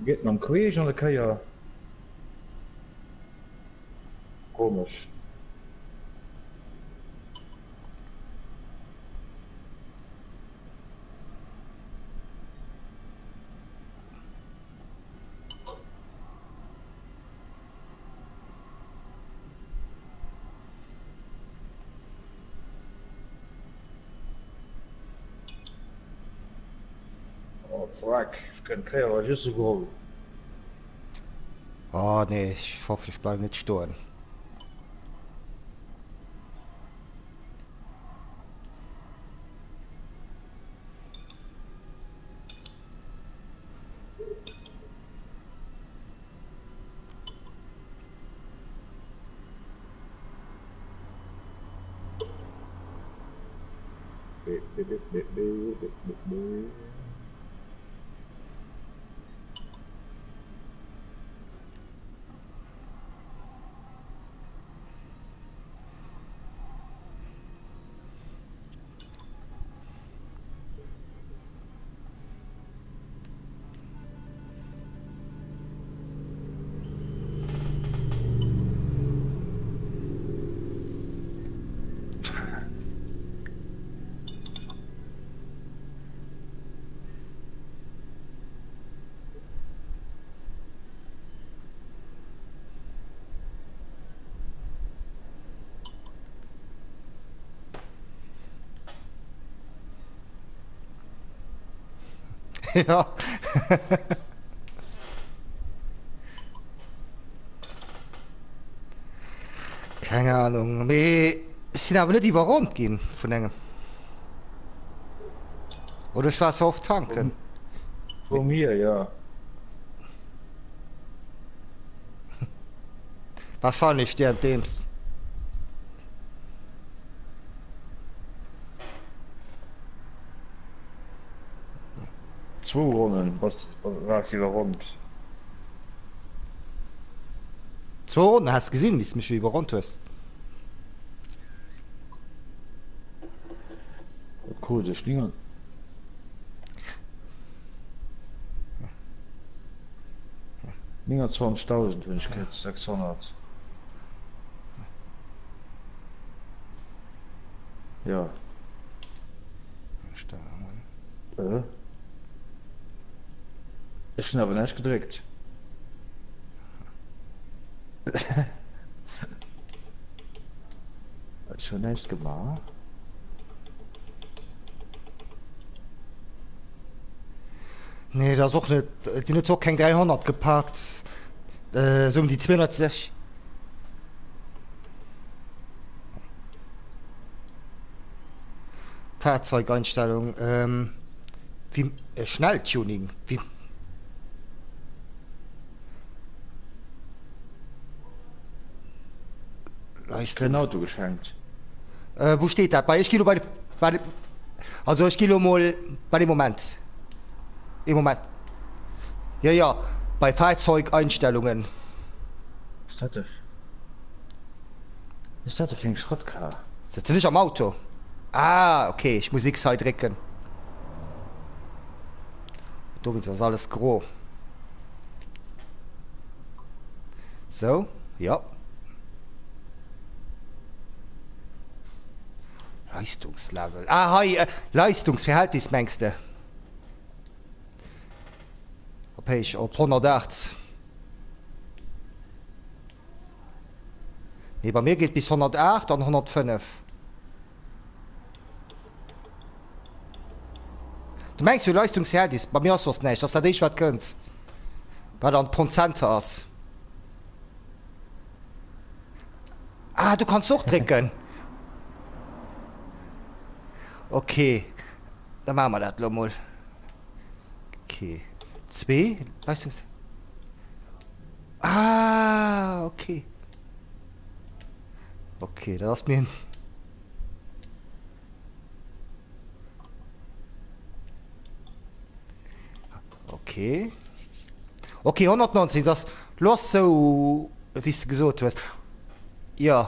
Geet en am Queesch an der Kéier. Komesch. Oh fuck, ech kënnt d'Kéier awer just esou geholl. Oh nee, ech hoffen ech bleiwen net stoen. Ja. Keng Ahnung, mee ech sinn awer net iwwerronnt ginn vun engem. Oder ech war ze oft tanken. Vu mir, jo. Wahrscheinlech währenddeems. Zwou Ronnen waars iwwerronnt. Zwou Ronnen, has gesinn wéis de mech iwwerronnt hues. Dat krut ech 29.000 hunn ech kritt, 600. Jo. Äh. Ech hunn awer näischt gedréckt. Ech hunn näischt gemaach. Nee, dat ass och net, et sinn net och keng 300 geparkt, esou ëm déi 260. Fahrzeugeinstellung, ähm, wie, äh, Schnelltuning, wie. Leistungs. Keen Auto geschenkt. Äh, wou steet dat? Bei, ech gi lo bei de, bei de, also ech gi lo mol bei de Moment. Ee Moment. Jo, jo, bei Fahrzeugeinstellungen. Was dat de. Was dat de fir eng Schrottkar? Sëtzen ech am Auto? Ah, ok, ech muss X hei drécken. Dowéinst ass alles gro. Sou, jo. Leistungslevel. Ah, hei, äh, Leistungsverhältnis mengs de? Op héich, op 108. Nee, bei mir geet bis 108 an 105. Du mengs jo Leistungsverhältnis, bei mir ass soss näischt, ass dat éischt wat kënnt, wat an Prozenter ass. Ah, du kanns och drécken. Okay, da maache mer dat elo mol. Okay, zwee Leistungs... Ah, okay. Okay, dat ass mir... Okay. Okay, 119, das lo ass sou wéi s de gesot hues. Jo.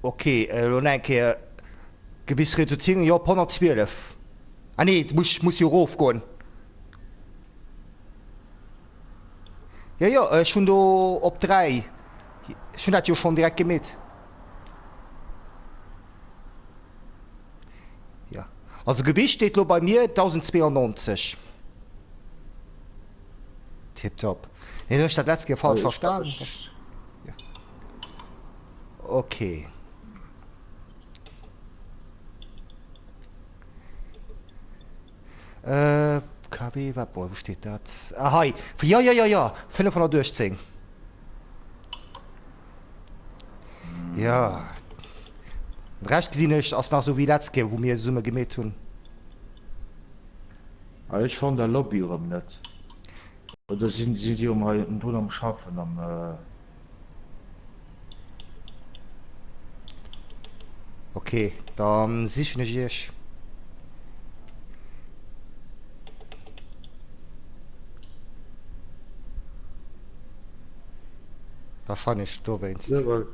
Ok, elo nach eng Kéier gewiss Reduzierung, jo op 112. Ah nee, muss, muss jo erofgoen. Jo, jo, ech hunn do op 3, ech hunn dat jo schonn direkt gemeet. Jo, also Gewicht steet lo bei mir 1092. Tiptop. Nee, hunn ech dat letzt Kéier falsch verstan. Ja. Okay. Äh, KW, wat, boah, wou steet dat? Ah, hei. Ja, ja, ja, ja, 518. Ja. Den Rescht gesinn ech ass nach sou wéi letzt Kéier, wou mir zesumme gemeet hunn. Ah, ech fannen der Lobby erëm net. Oder sinn si déi um hei drun am schaffen am. Ok, dann sichen ech iech. Wahrscheinlech dowéinst. Jo well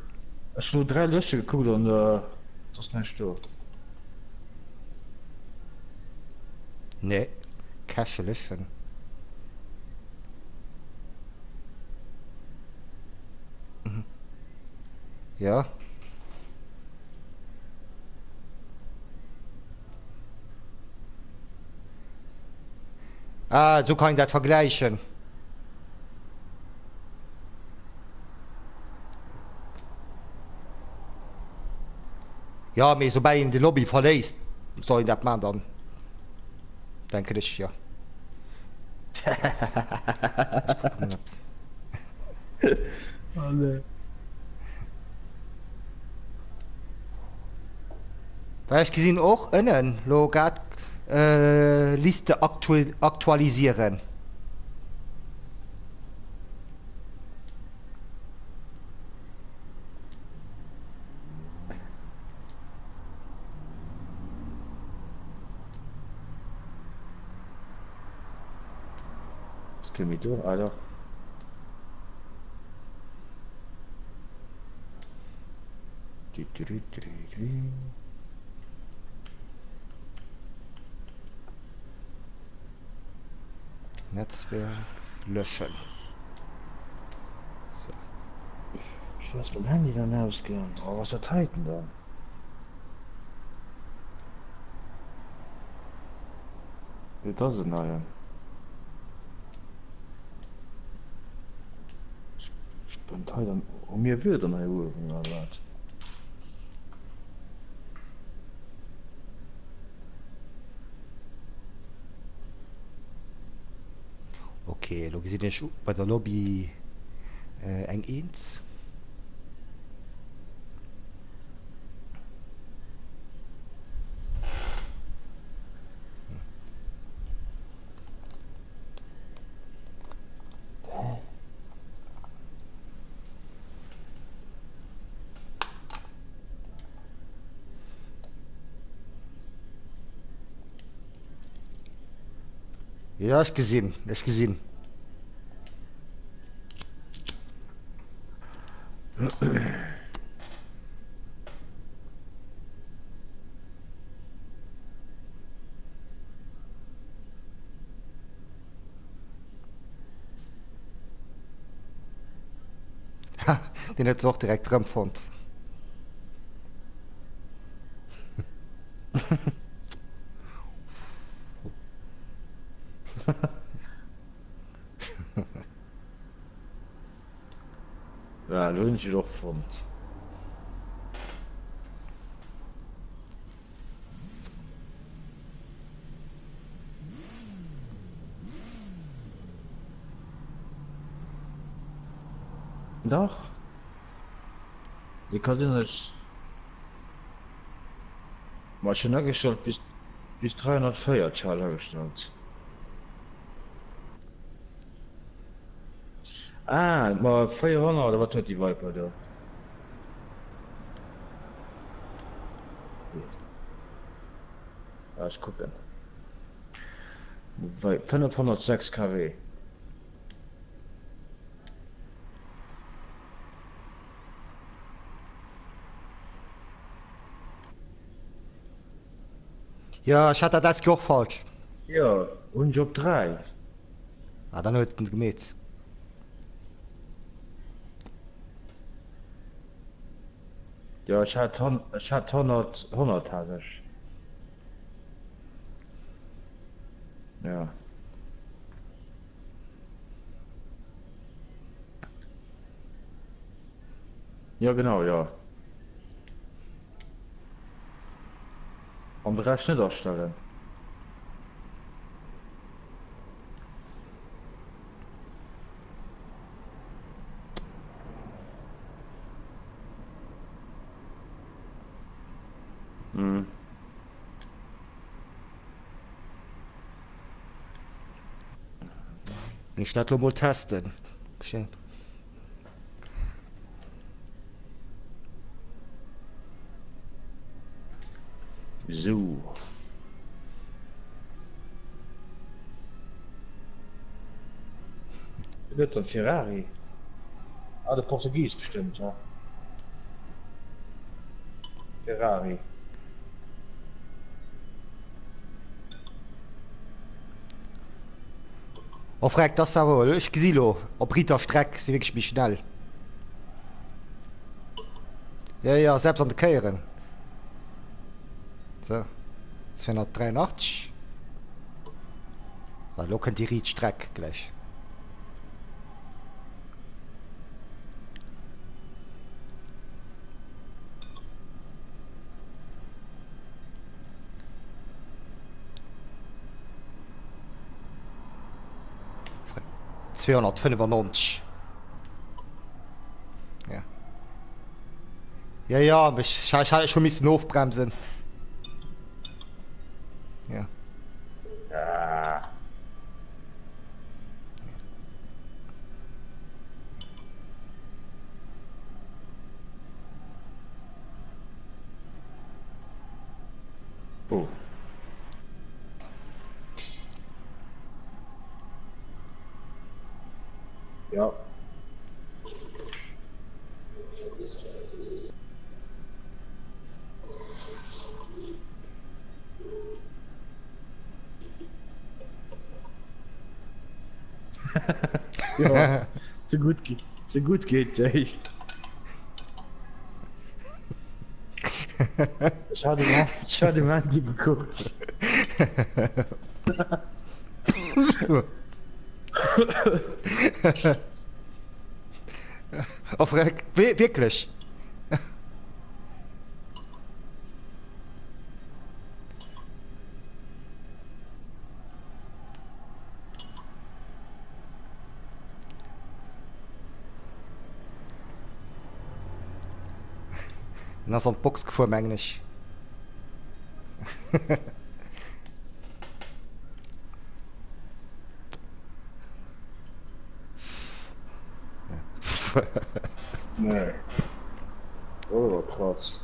ech hu 3 Lëschte gekuckt an et ass näischt do. Nee, Cache löschen. Mhm. Ja. Ah, so kann ich dat vergleichen. Ja, mee soubal een de Lobby verléisst, soll een dat man dann. Denken ech, jo. Ech kucke mol eppes. Oh nee. Well ech gesinn och ënnen lo grad Liste aktualisieren. Ass kee méi do? Ah dach. Du, du, du, du, du. Netzwerk löschen. So. Wéi ass beim Handy dann ausgaang? Oh, was dat heiten dann? Et ass en neien. Spënnt hei dann? Hu mir Wieder hei uewen oder wat? Ok, elo gesinn ech bei der Lobby eng Eens. Ja, ech gesinn, ech gesinn. Deen huet se och direkt rëmfonnt. Ja, elo hunn ech dech och fonnt. Dach. Déi ka sinn ech. Ma ech hunn agestallt bis bis 340 hat agestallt. Ah, ma 400 oder wat huet déi Viper do? Ah, ech kucken. 506 kW. Jo, ech hat dat letzt Joer och falsch. Jo, hunn ech op 3. Ah, dann huet en gemeet. Jo, ech hat ech hat 100, 100 hat ech. Ja. Jo, genau, jo. An de Rescht net astellen. Mhm. Ech dat lo mol testen. Sou. Wien huet dann Ferrari? Ah de Portugis bestëmmt he? Ferrari. Oh freck, das awer, ech gesi lo op riiter Streck si wierklech méi schnell. Ja ja, selbst an de Kéieren. So, 283. Ah, lo kënnt déi riit Streck gläich. 295. Ja. Ja, ja, ech, ech, ech hu missen ofbremsen. Ja. Ah. Oh. Ja. Ja, ze gutt, ze gutt geet echt. Ech hat um, ech hat um Handy gekuckt. Oh freck, wierklech? En ass an d'Box gefuer mengen ech. Nee. Oh, war krass.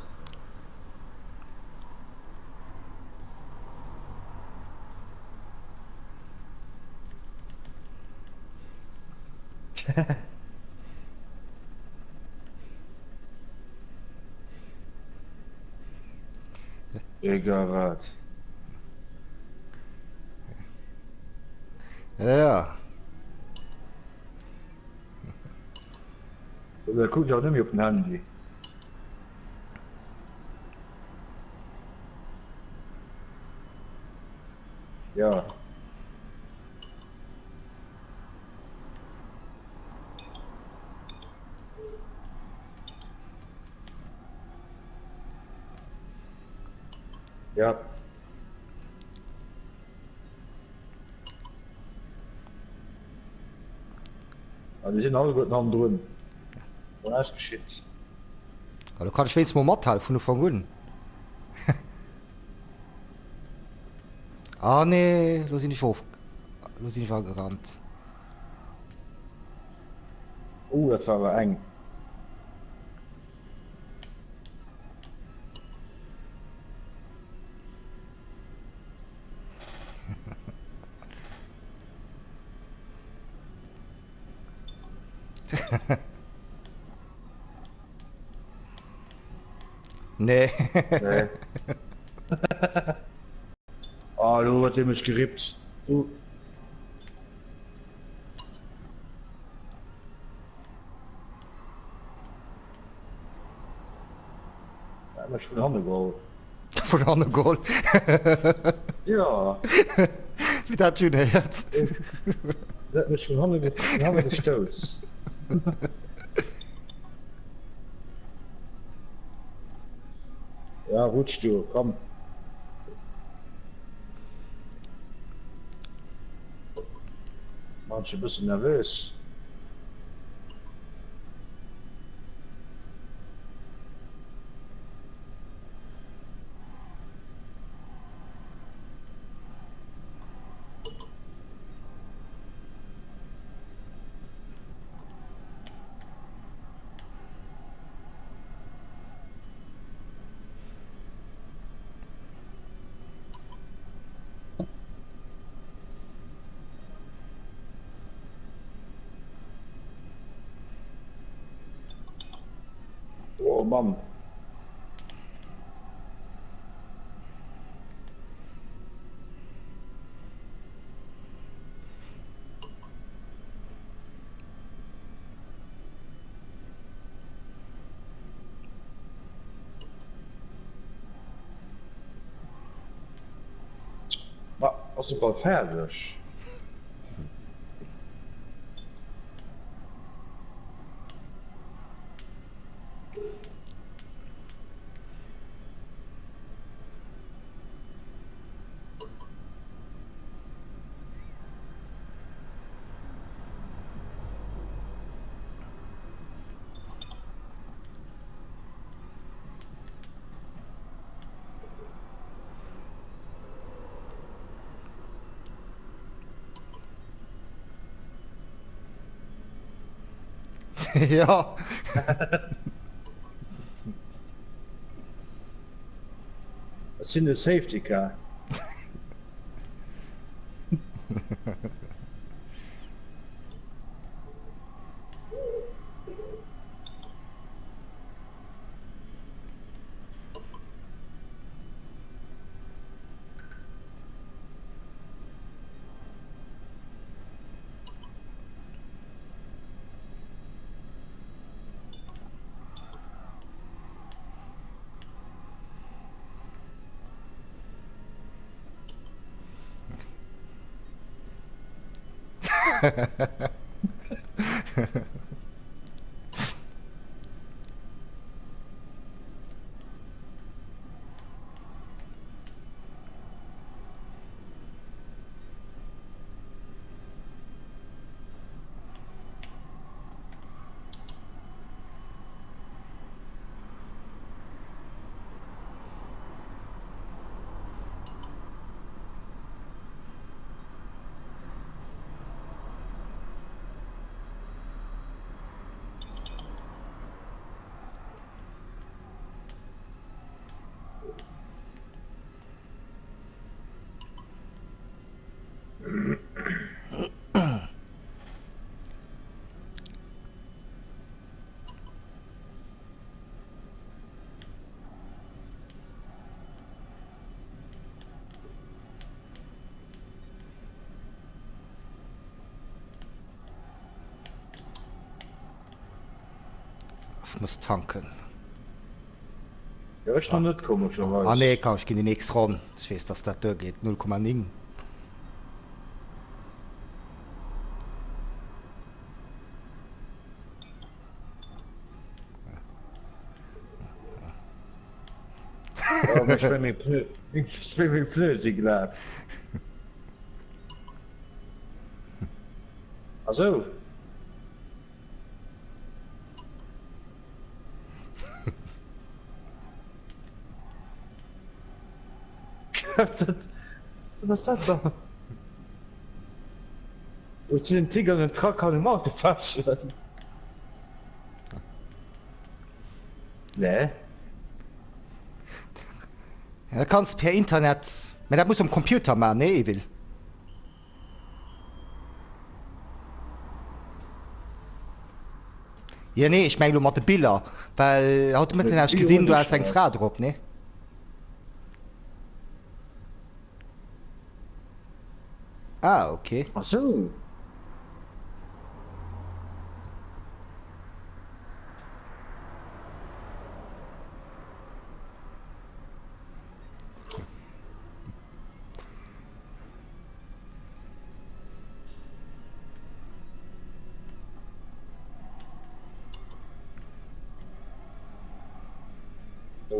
Egal wat. Ja. Da kuckt auch net méi op den Handy. Ja. Ja. Ah, déi sinn alleguerten hannendrun. Wann näischt geschitt. Ah, do kann ech wéinst mol mathalen vun Ufank un. Ah nee, lo sinn ech of, lo sinn ech agerannt. Oh, dat war awer eng. Nee. Nee. Ah, do huet dee mech gerippt. Du. Der hat mech vun hanne geholl. Vun hanne geholl? Ja. Wéi dat schön héiert. Der hat mech vun hanne, vun hanne gestouss. Ja, rutsch du, komm. Manch e bëssen nervös. Oh Mann. Ma ass e bal fäerdeg? Ja. Ech sinn de Safety Car. Ech muss tanken. Jo ech nach net komescherweis. Ah nee komm ech ginn déi nächst Ronn, ech weess dass dat duer geet, 0,9. Jo mee ech meng Pneu, ech meng meng Pneue si glat. Ah sou. Wat ass dat dann? Huet si den Tiger an den Truck an dem Auto festgehalten? Nee. Ja, dat kanns per Internet, mä dat muss um Computer man, nee Evil? Jo nee, ech meng lo mat de Biller, well haut de Mëtten hat ech gesinn, du has eng Fra drop, nee? Ah, okay. Ach sou.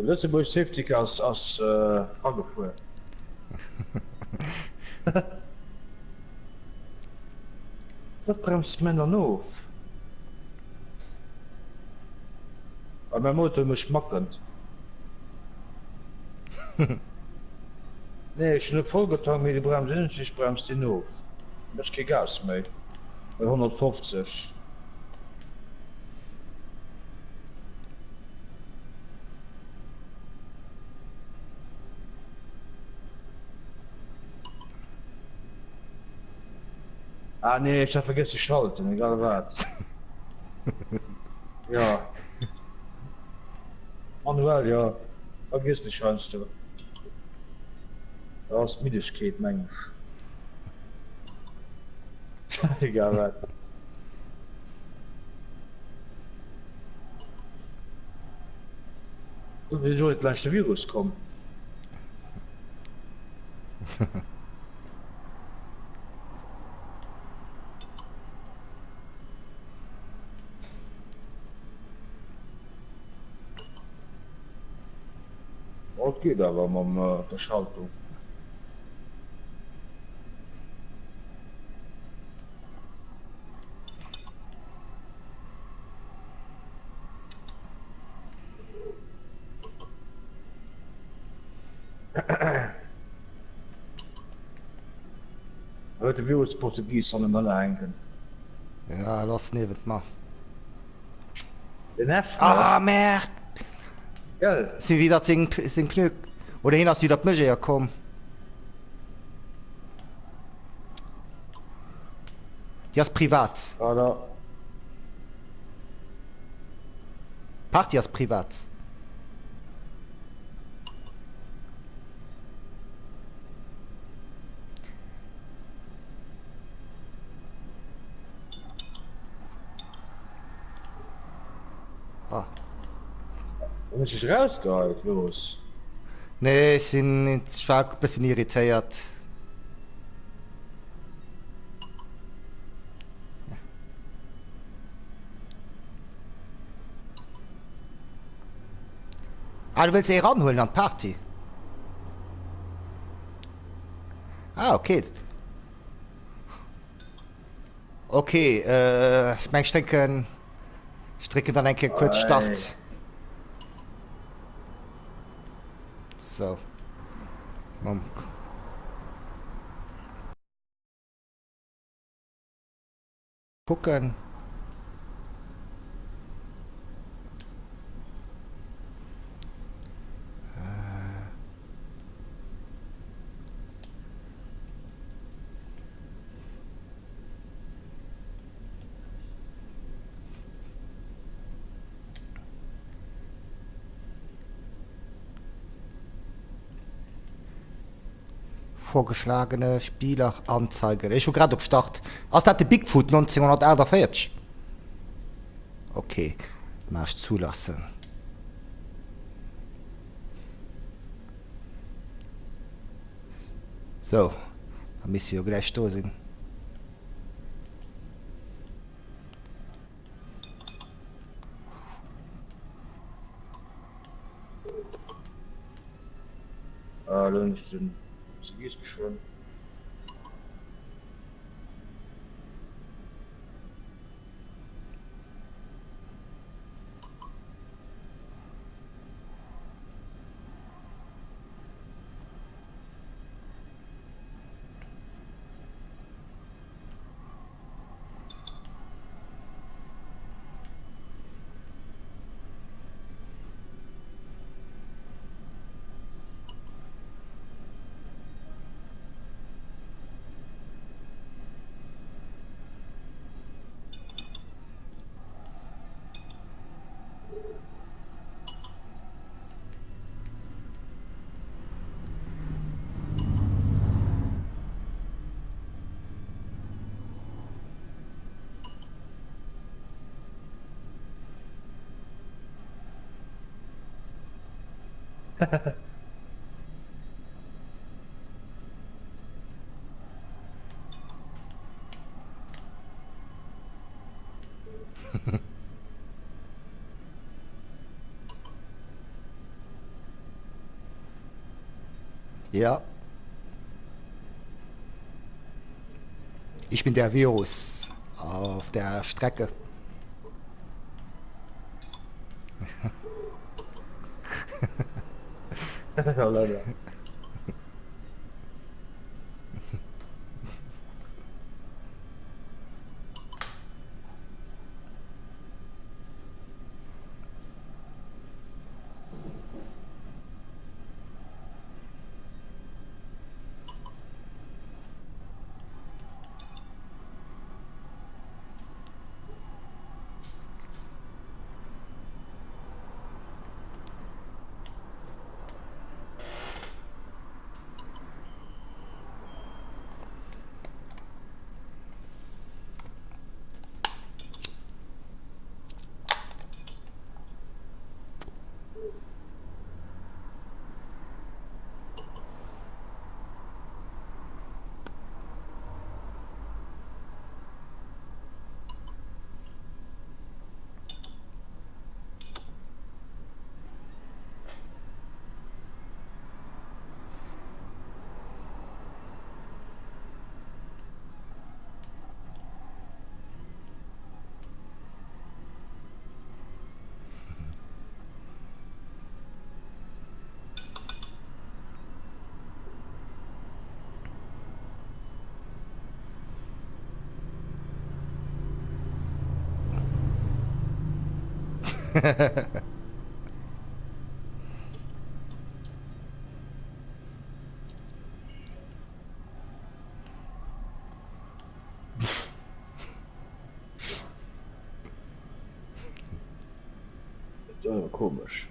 Lëtzebuerg Safety Car ass ass agefuer. Wat bremst d'Männer of? A mäi Motor mécht mackend. Nee, ech hun net voll getankt, mee de bremst iergendwéi bremst deen of. Mécht kee Gas méi bei 150. Ah nee, ech hat vergiess ze schalten, egal wat. Jo. Manuell, jo. Vergiess ech heiansdo. Dat ass d'Middegkeet, meng ech. Egal wat. Do sinn ech och net laanscht de Virus komm. Oh, et geet awer mam der Schaltung. Huet de Virus Portugis an dem Hënner hänken. Ja, lass niewent mer. Den F, ne? Ah, Merde! Gell? Sinn widder seng, seng Pneu, oder hien ass widder mech éier komm. Déi ass privat. Ah, da. D'Party ass privat. Ah. Hunn ech dech erausgeheit, Virus? Nee, ech sinn, ech war e bëssen irritéiert. Ah, du wëlls ee eranhuelen an d'Party? Ah, okay. Ok, ech meng ech drécken, ech drécken dann eng Kéier kuerz Start. Sou. Mam. Kucken. Vorgeschlagene Spieler anzeigen. Ech hu grad op Start. Ass dat de Bigfoot 1948? Okay, maach ech zulassen. Sou, da misst se jo gläich do sinn. Ah, lo hunn ech den Portugis geschwënn. Ja. Ich bin der Virus auf der Strecke. Dat ass awer komesch.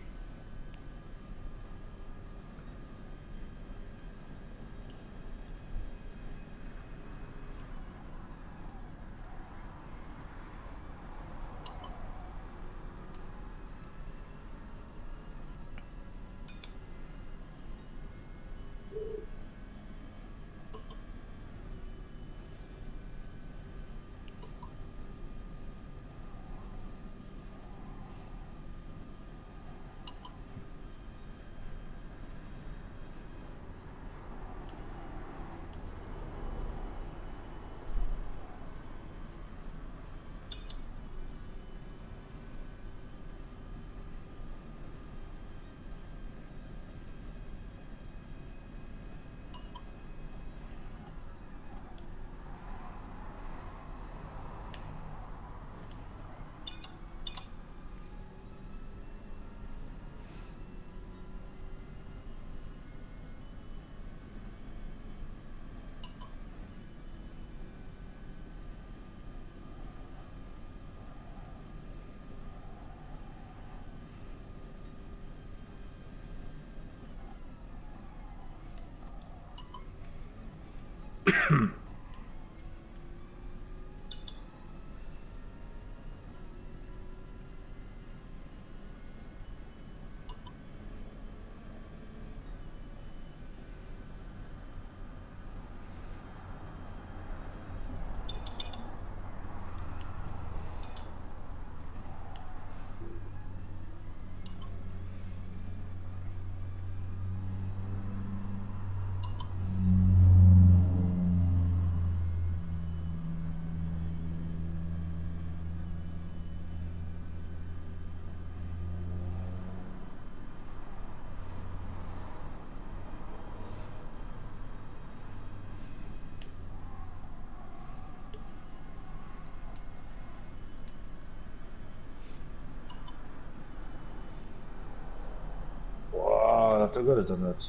Boah, dat do gëtt et der net.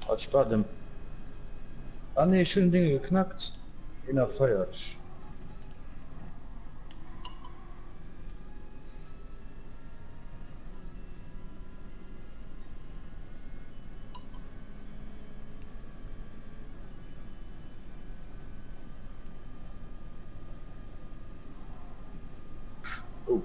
Halt spart dem. Ah nee, ech hunn den Dinge geknackt. 41. Oh.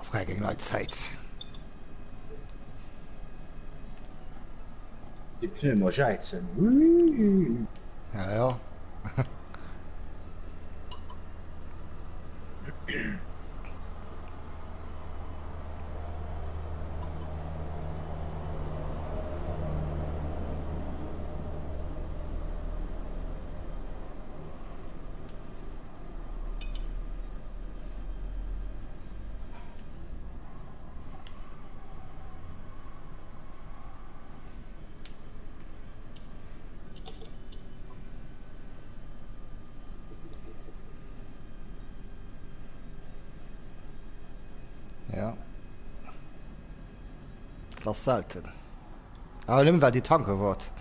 Frag eng nei Zäit. Déi Pneue mol jäizen. Ja, ja. Ja. Dat ass selten. Awer nëmmen well Dir tanke wort.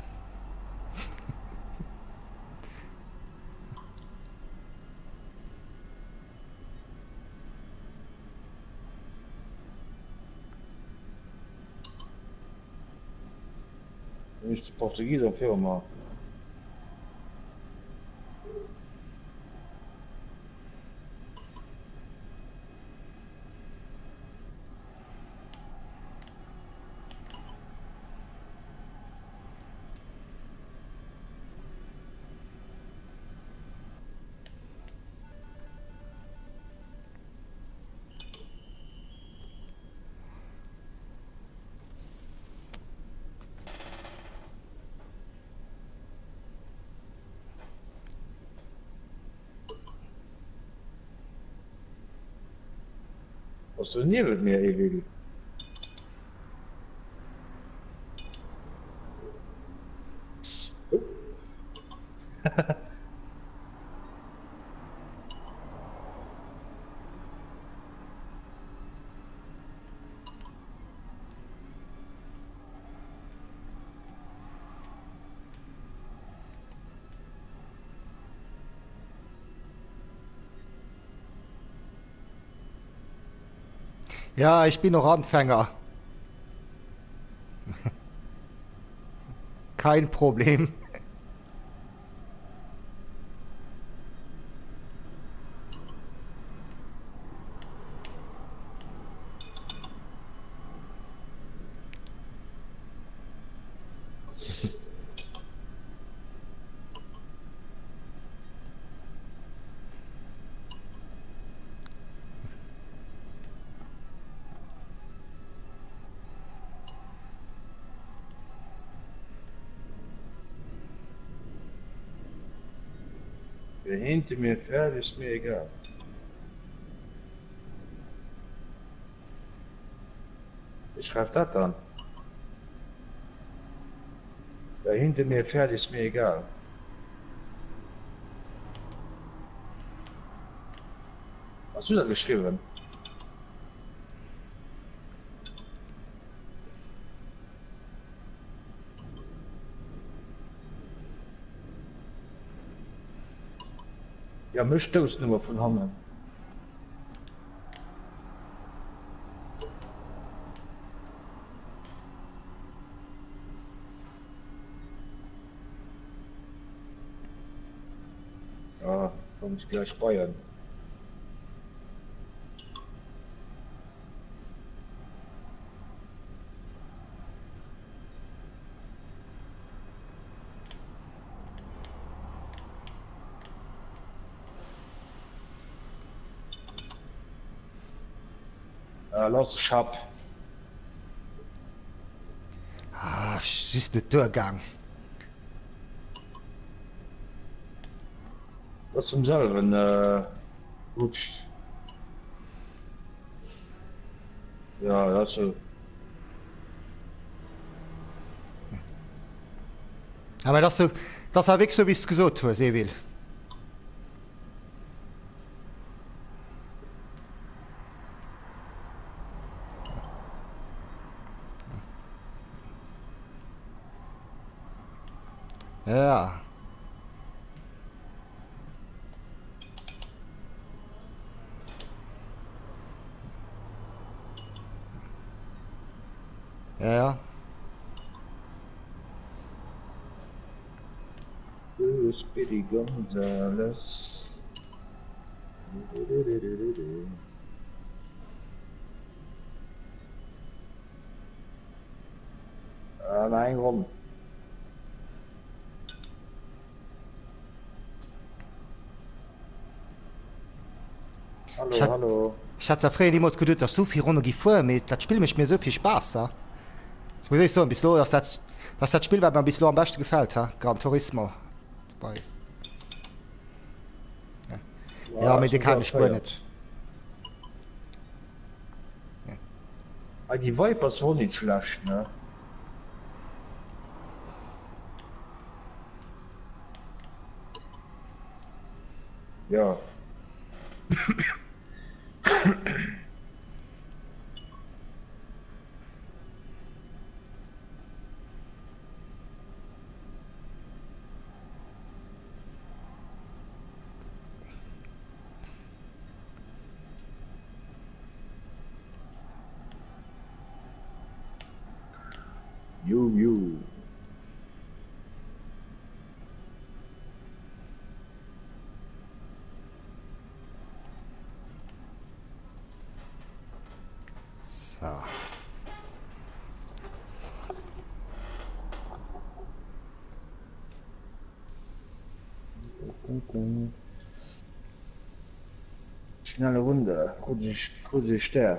Hunn ech de Portugiser viru mer. Bass du niewent mir, Evil? Ja, ich bin noch Anfänger. Kein Problem. Wer hinter mir fährt, ist mir egal. Wie schreift dat dann? Wer hinter mir fährt, ist mir egal. Hast du dat geschriwwen? Ja, mech stousst nëmme vun hannen. Ja, komm ich gleich Bayern. Äh, lass ich hab. Ah, just net duergaang. Das zum selben äh, Rutsch. Ja, das so. Aber das so, das war wirklich so, wie du es gesagt hast, Emil. Ja. Ja, ja. Du Speedy Gonzales. Äh, nach eng Ronn. Hallo, Ich hat, hallo. ich hat zwar fréier niemals geduet, dass sou vill Ronne gi fuer, mee dat Spill mécht mir sou vill Spaass, ha. Ech muss éierlech soen, bis lo ass dat, dat ass dat Spill, wat mer bis lo am beschte gefält, ha, Gran Turismo. Bei. Ja, Ja, mee ech dee hunn kann grad ech guer net. féiert. Ah, déi Viper ass och nit schlecht, ne? Ja. Ju, ju. So. Schnelle Runde, krut ech, krut ech Stär.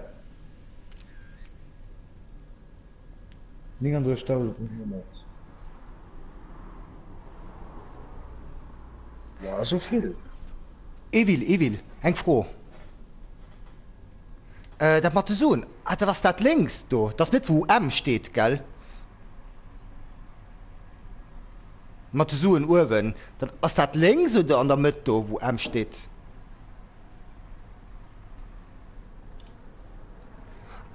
39.500. Wow, esou vill. Evil, Evil, eng Fro. Äh, dat mat de Suen, ah, dat ass dat lénks do, dat ass net wou M steet, gell? Mat de Suen uewen, dat ass dat lénks oder an der Mëtt do wou M steet?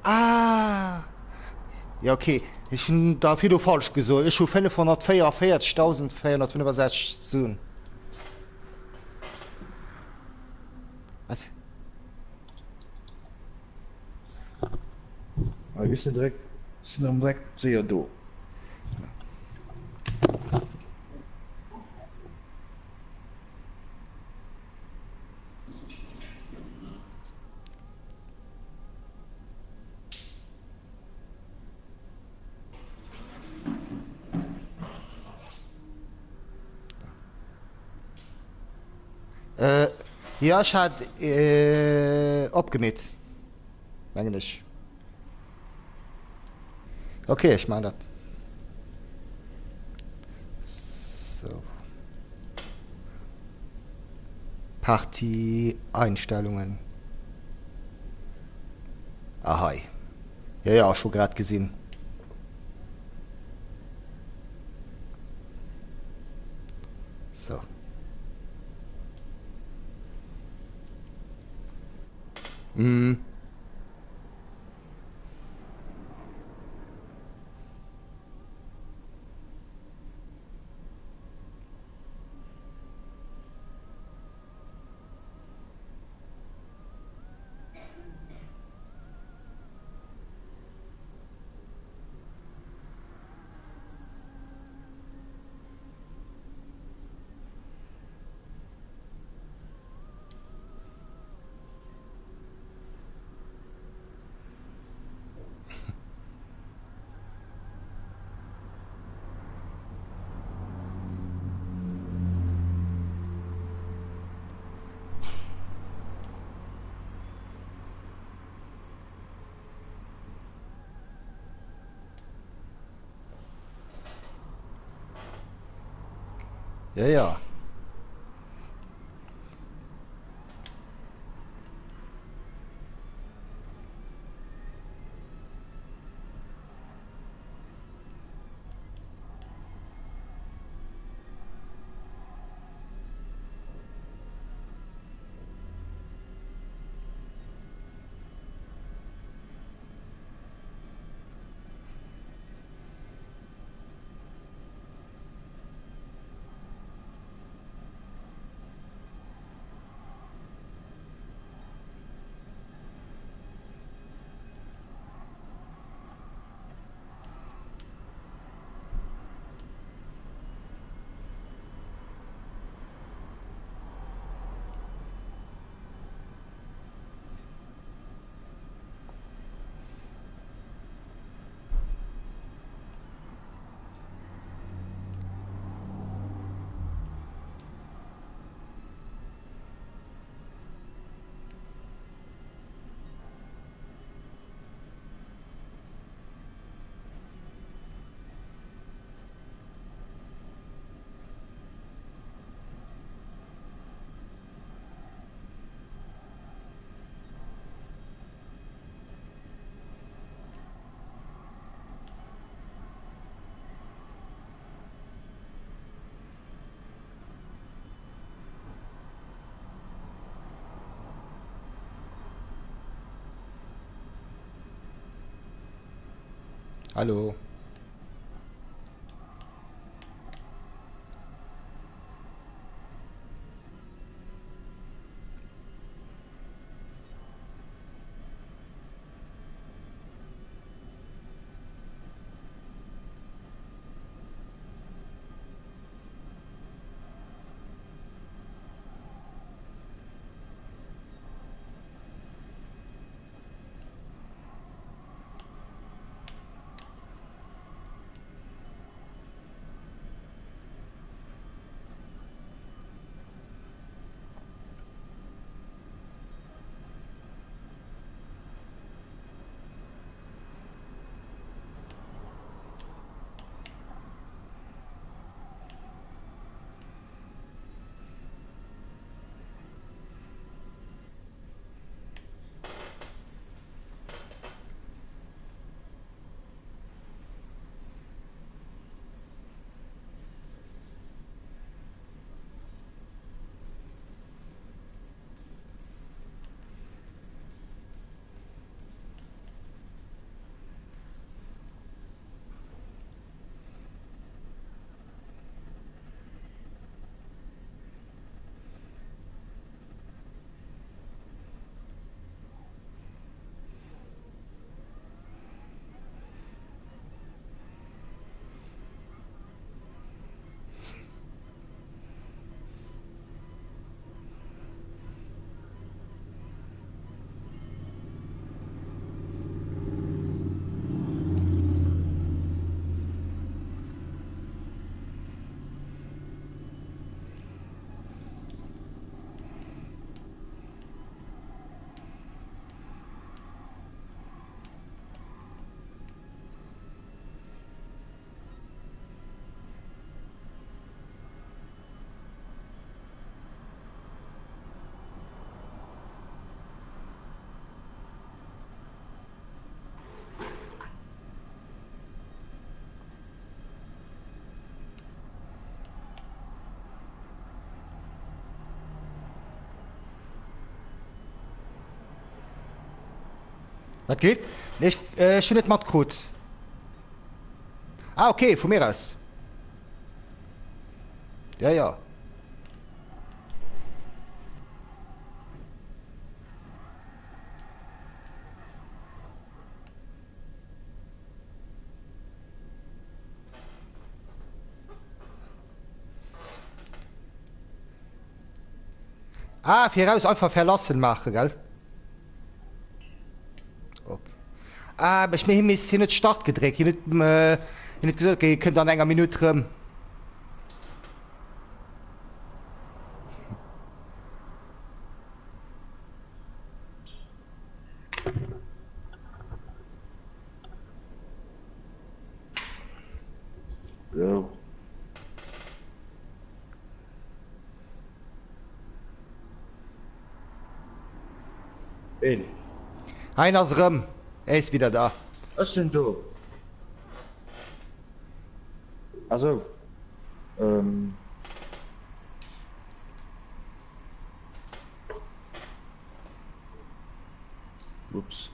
Ah! Jo ok, ech hunn der virdu falsch gesot, ech hu 544.465 Suen. Was? Ah, ech sinn direkt, sinn erëm direkt séier do. Äh, jo, ech hat äh, opgemeet, mengen ech. Ok, ech maan dat. So. Partie Einstellungen. Ah hei. Jo jo, ech hu grad gesinn. So. Mm. Ja, ja. Hallo. Wat geet? Nee, ech, äh, ech hunn net matkrut. Ah, okay, vu mir aus. Ja, ja. Ah, viraus einfach verlassen maachen, gell? Okay. Ah, ech mir misst hien huet Start gedréckt. Hien huet äh, hien huet gesot, okay, kënnt an enger Minutt rëm. So. Een. Hein ass erëm. Er ist wieder da. Ech sinn do. Also. Ähm. Ups.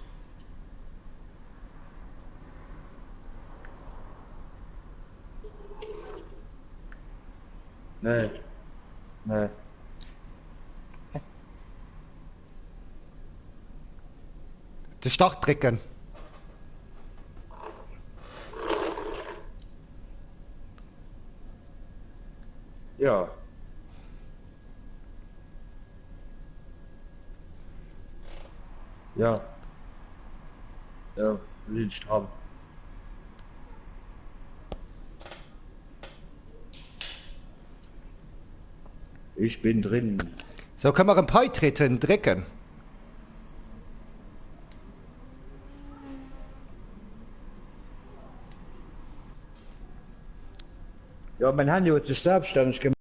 Nee. Nee. De Start drécken. Ja. Ja. Ja, sinn ech dran. Ich bin drin. Sou, kënne mer erëm Beitreten drécken? Jo, mäin Handy huet sech selbststänneg gemaach.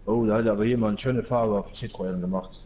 Oh, da hat aber jemand schöne Farbe auf Citroën gemacht.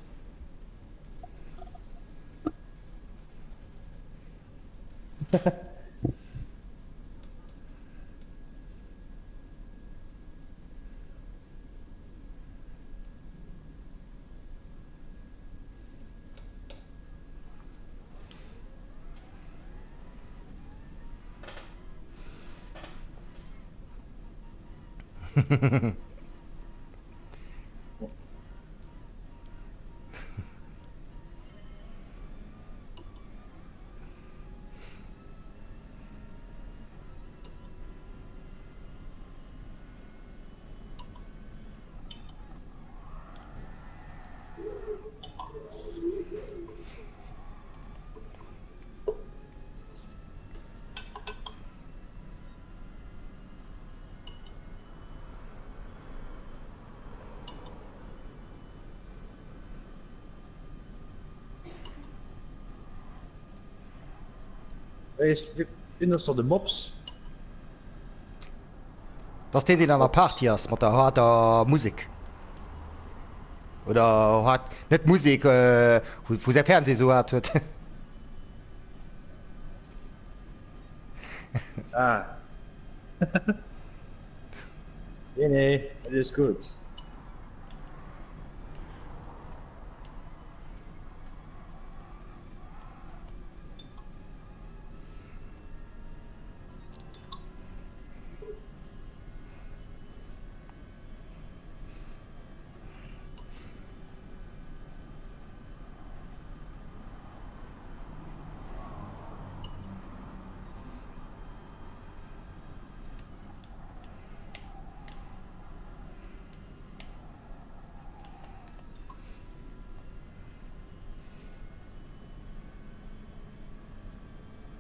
Wien ass da de Mops? Dat ass deen, deen an der Party ass mat der haarder Musek. Oder haart, net Musek, wou säi Fernseh esou haart huet. Ah. Nee, nee, alles gutt.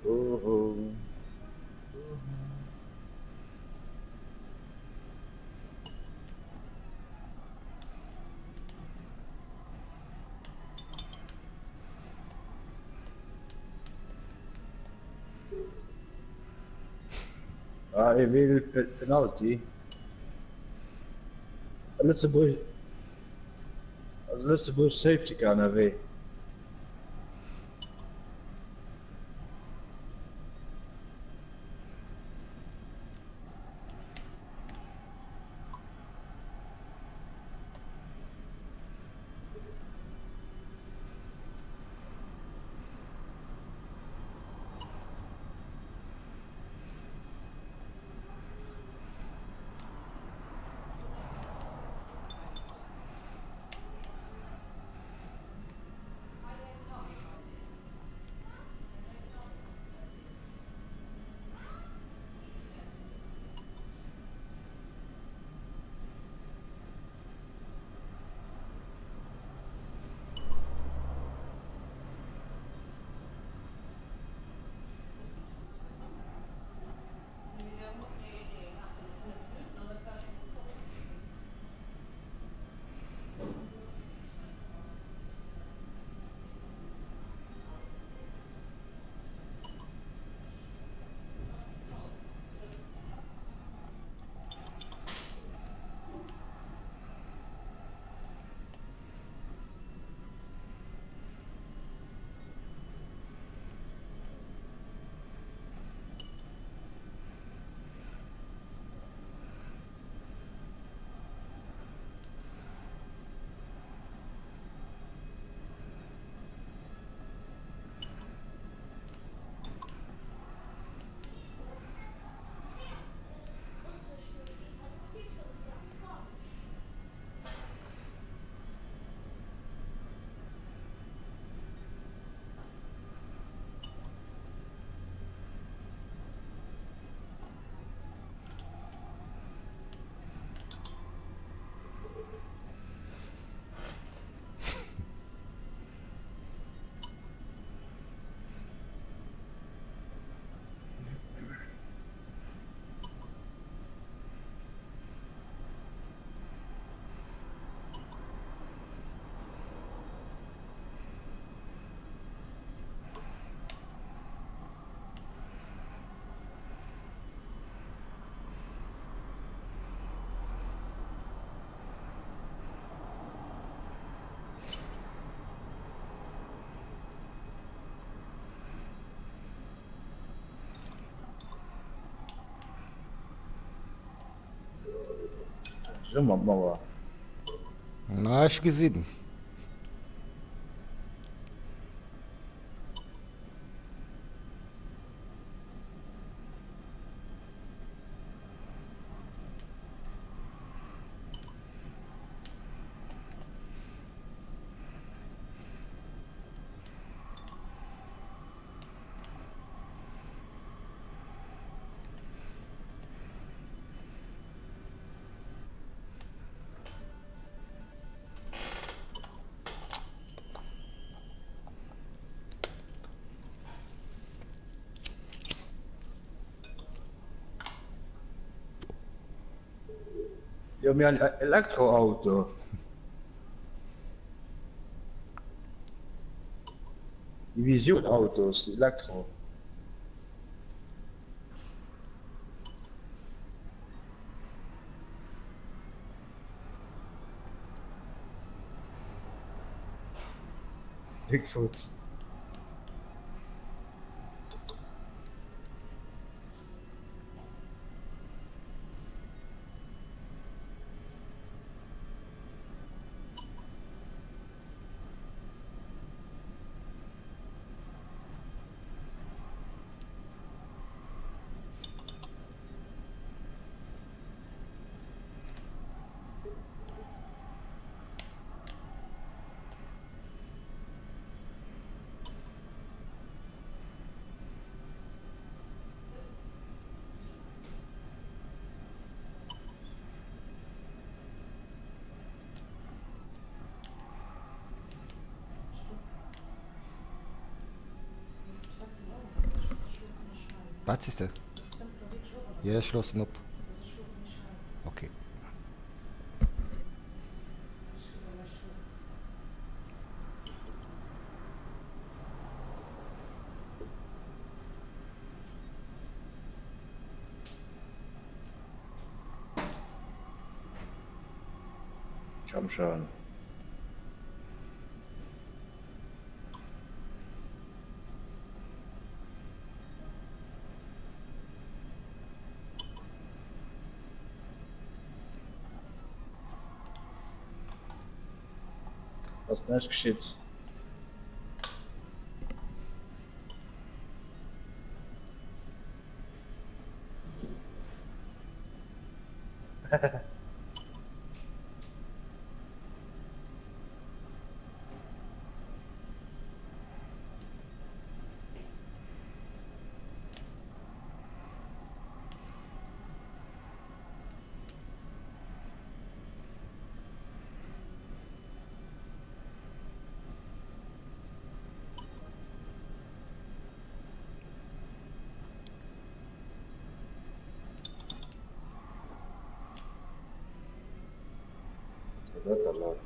Oh, oh. Ah, Emil Penalty. Lëtzebuerg also Lëtzebuerg Safety Car ënnerwee. Ech ëmmer d'Mauer. Na, ech gesinn. Jo, mir han Elektroauto. Déi Vision Autos, déi Elektro. Bigfoot. Wat sees de? Jo, ech loossen op. Ok. Komm schon. Ass näischt geschitt. Wetterlag.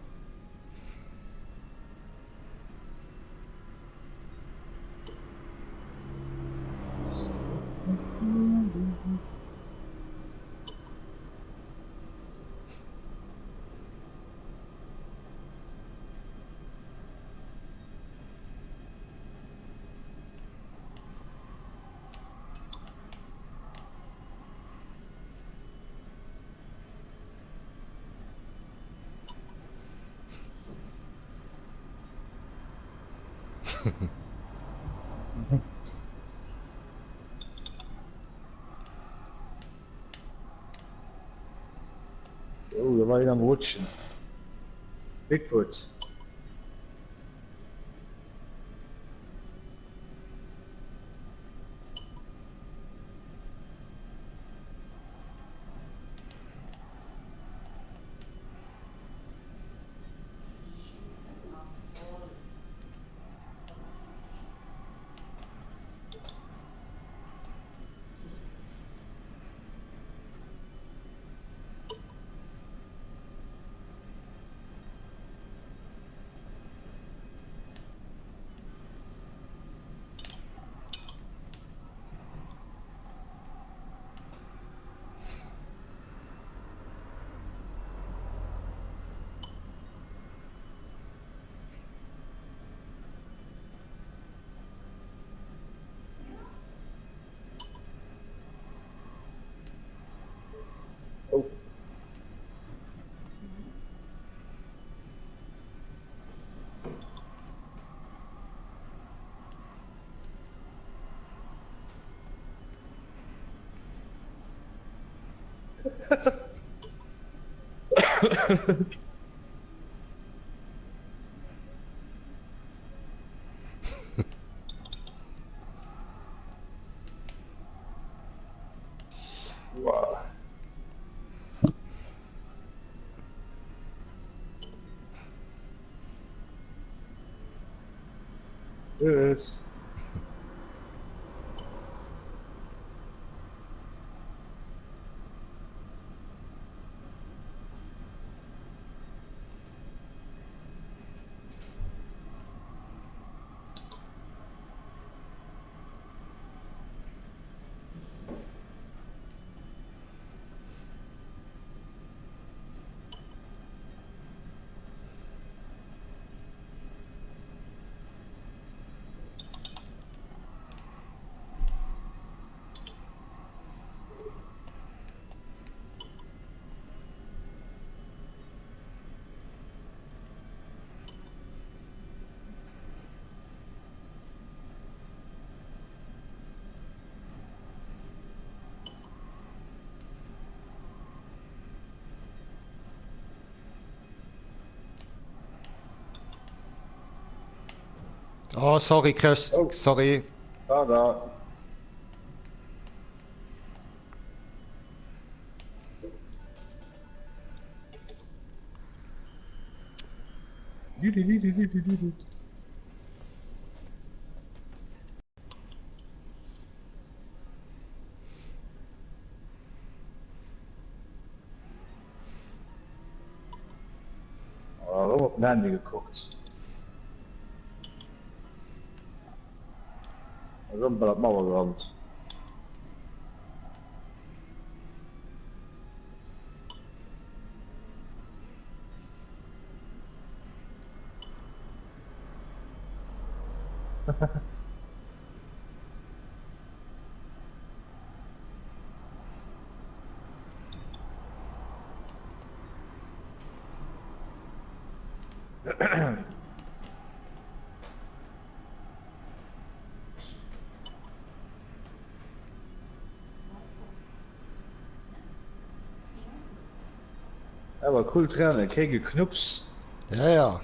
Oh, da war een am Rutschen. Bigfoot. Wow. Tschüss. Oh, sorry, Chris. Oh. Sorry. Da, da. Oh, op den Handy gekuckt. Erëm bei der Mauer gerannt. Awer cool Rennen, kee Geknupps. Ja, ja.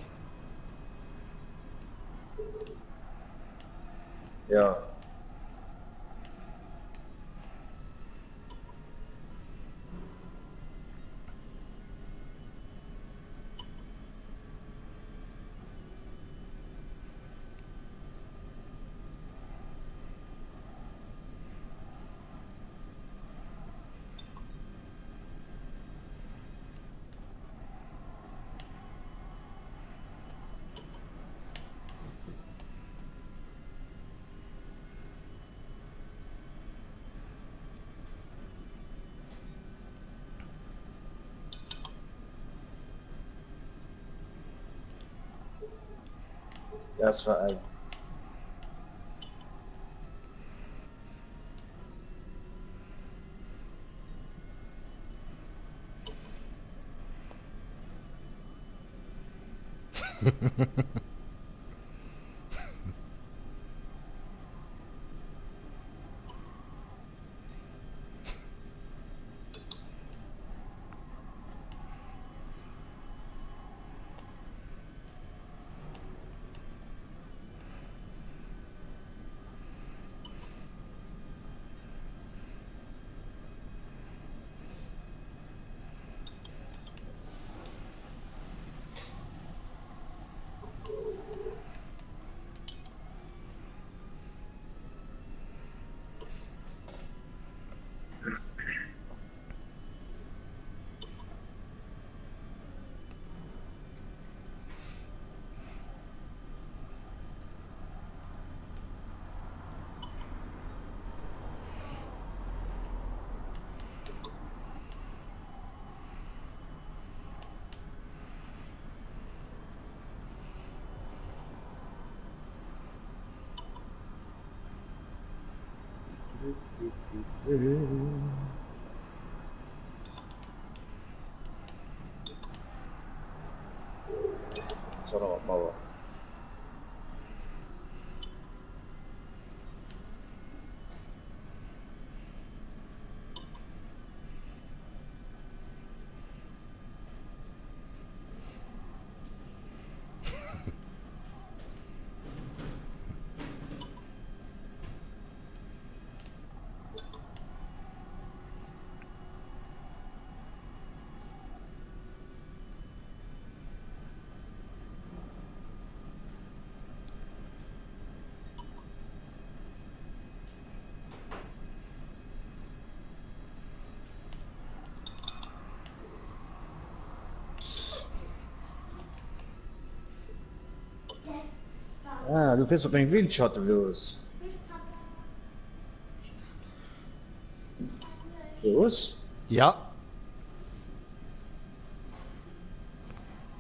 Ja. Das war eng. Mauer. Ah, du fiers op mengem Windschatten los. Los? Ja.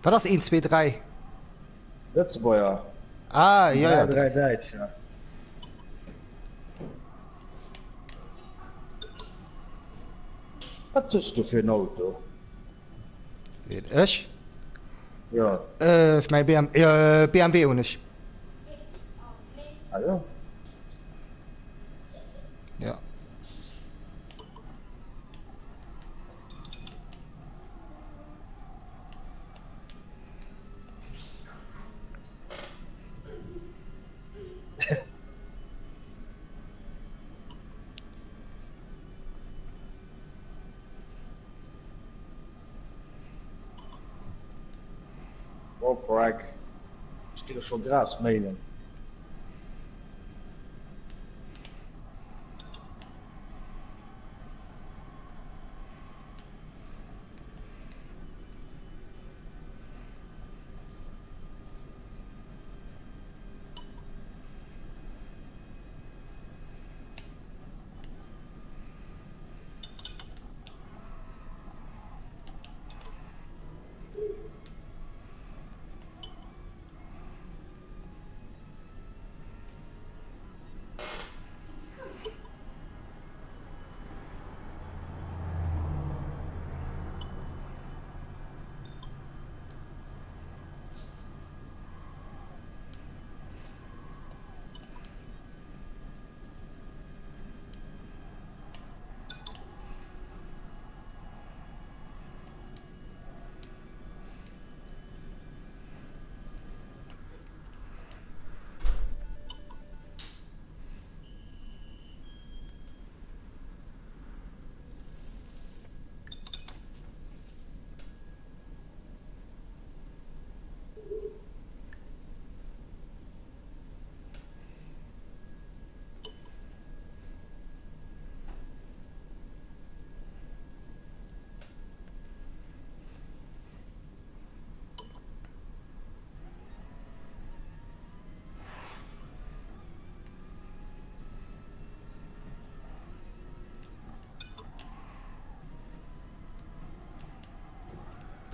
Wat ass 1, 2, 3? Lëtzebuerger. Ah, ja, 3, ja. 3 Däitscher. Wat hues du fir en Auto? Ween, ech? Ja. Äh, mäi BM, äh, BMW hunn ech. Ah jo. Ja. Oh frack. Ech ginn scho Gras méinen.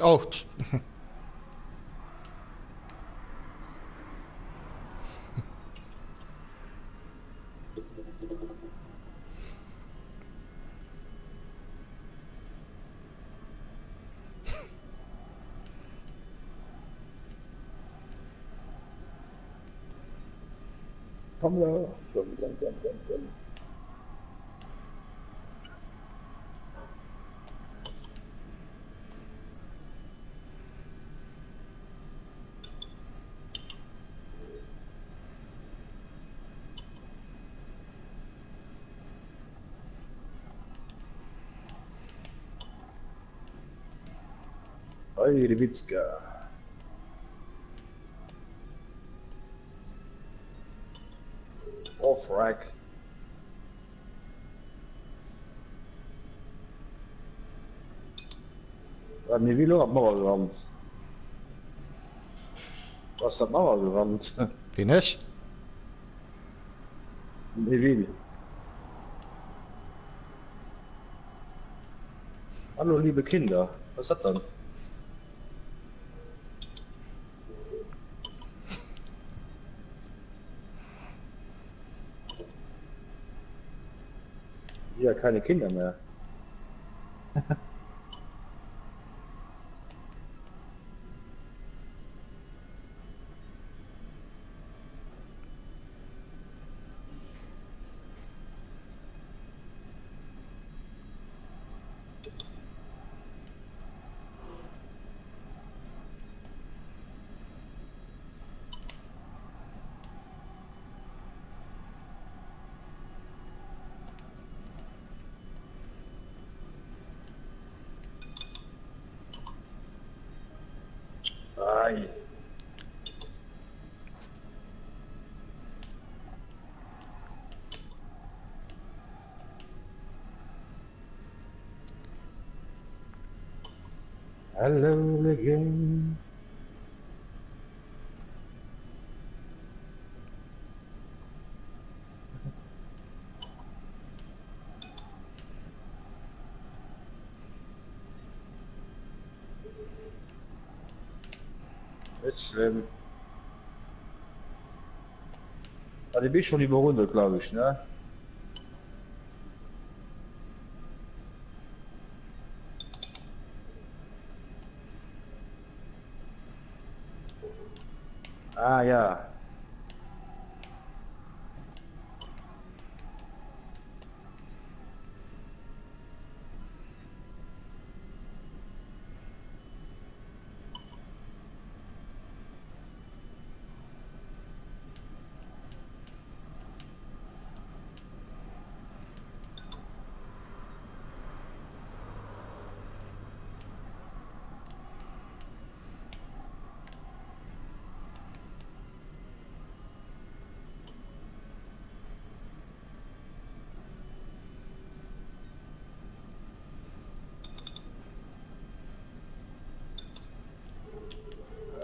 Oh. Komm da, komm, komm, komm, komm, komm. Heidewitzka. Oh, frack. Wat mir wie lo an d'Mauer gerannt. Du ass an d'Mauer gerannt. Wien ech? Nee, wien? Hallo liebe Kinder, was ist das dann? Ja, keine Kinder mehr. Ei. Hello again. Net schlimm. Ah, déi bin schon iwwerrundet, glaub ich, ne? Ah ja.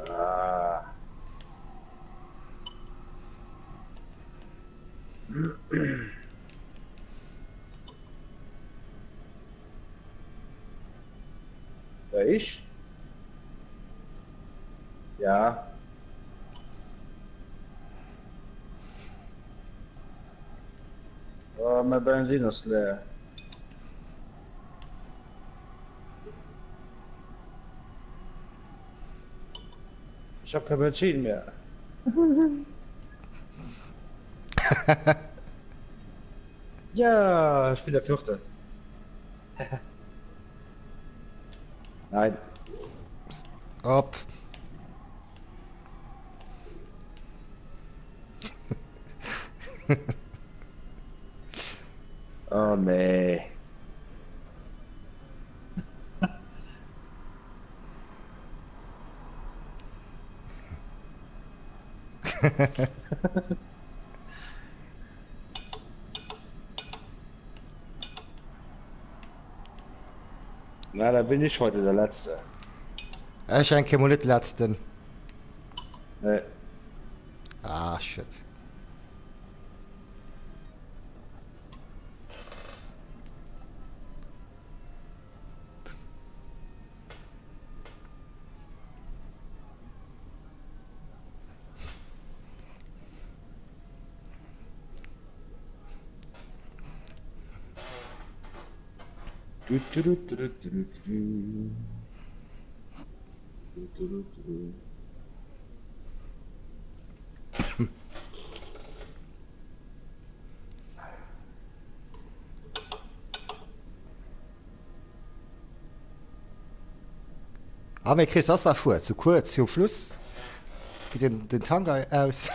Ah. Wer ich? Ja. Oh, mein Benzin ist leer. Ich habe kein Benzin mehr. Ja, ich bin der Vierte. Nein. Op. Oh nee. Na, da bin ich heute der Letzte. Ech eng Kéier mol net Letzten. Nee. Ah, shit. Du, du, du, du, du, du, du. Du, du, du, du. Ah, mee Chris ass nach fuer, zu kuerz virum Schluss geet den, den Tank aus.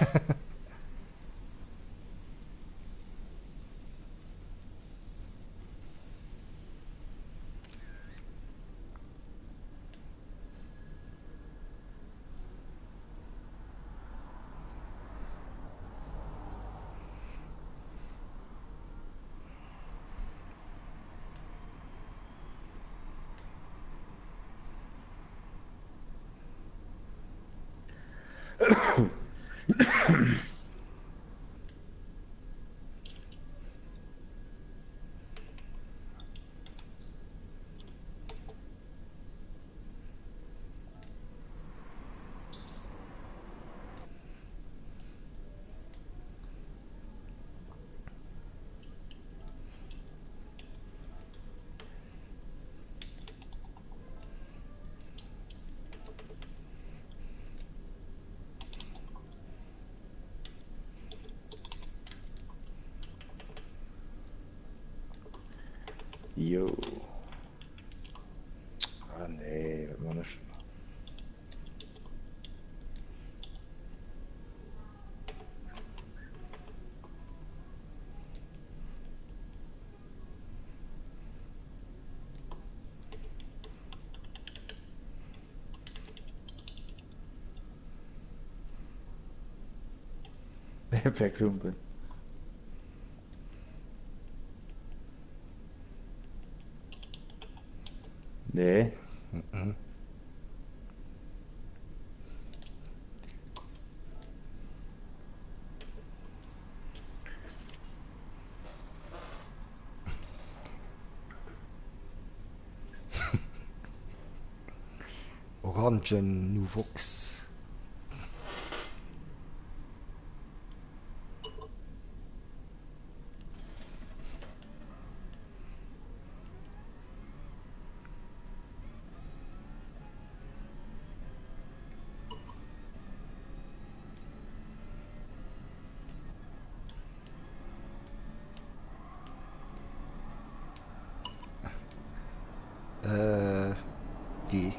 Jo. Ah nee, dat man ech. Per Klumpen. Nee. Orangen Nuvox. Iddi.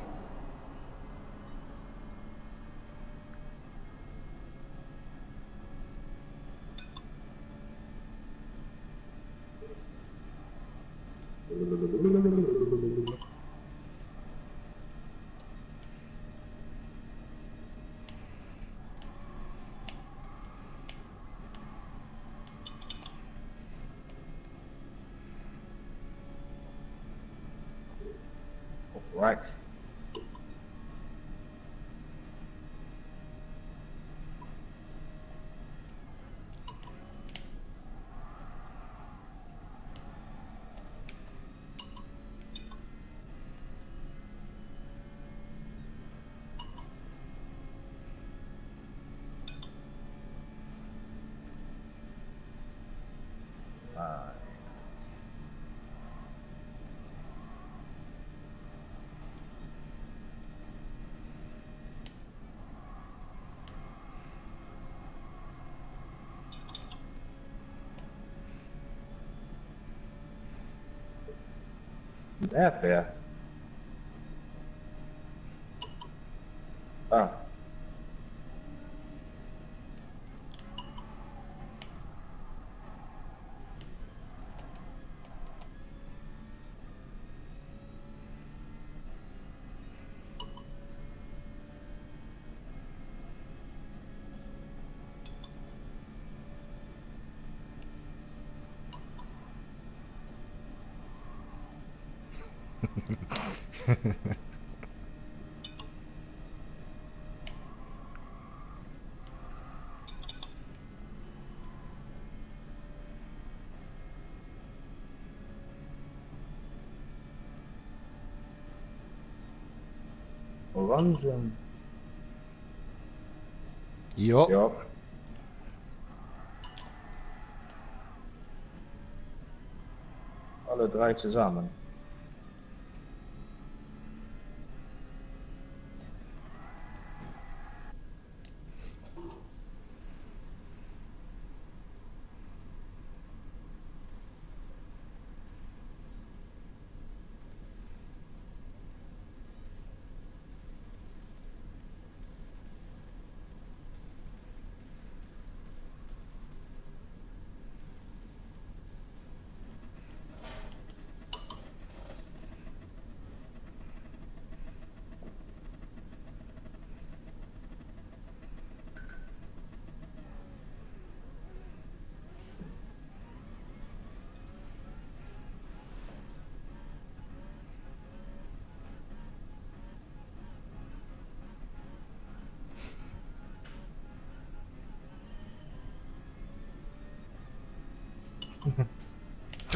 Right. Ah. Äerdbär. Ah. Orangen. Jo. Ja. Alle drei zusammen.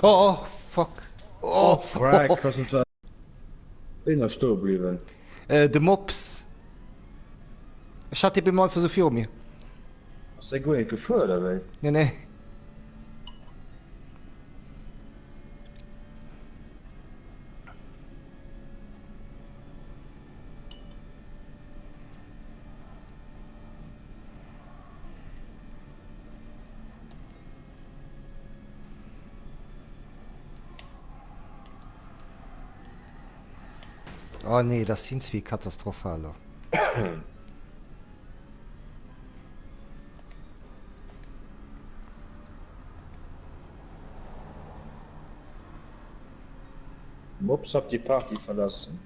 Oh, fuck. Oh, Frack, was sind Ween ass stoe bliwwen? Äh, de Mops. Ech hat dee bemol einfach sou viru mir. Ass dee guer net gefuer oder wéi? Nee, nee. Oh nee, das sind wie katastrophal. Mops hat die Party verlassen.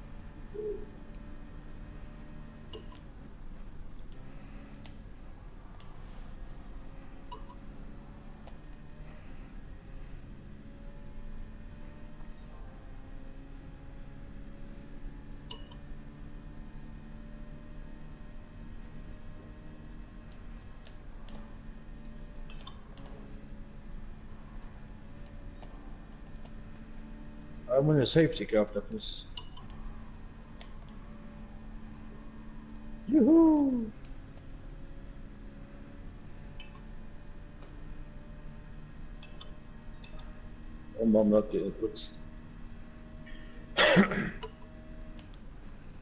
I'm in a safety car, dat muss. Juhu! Oh Mann, dat geet net gutt.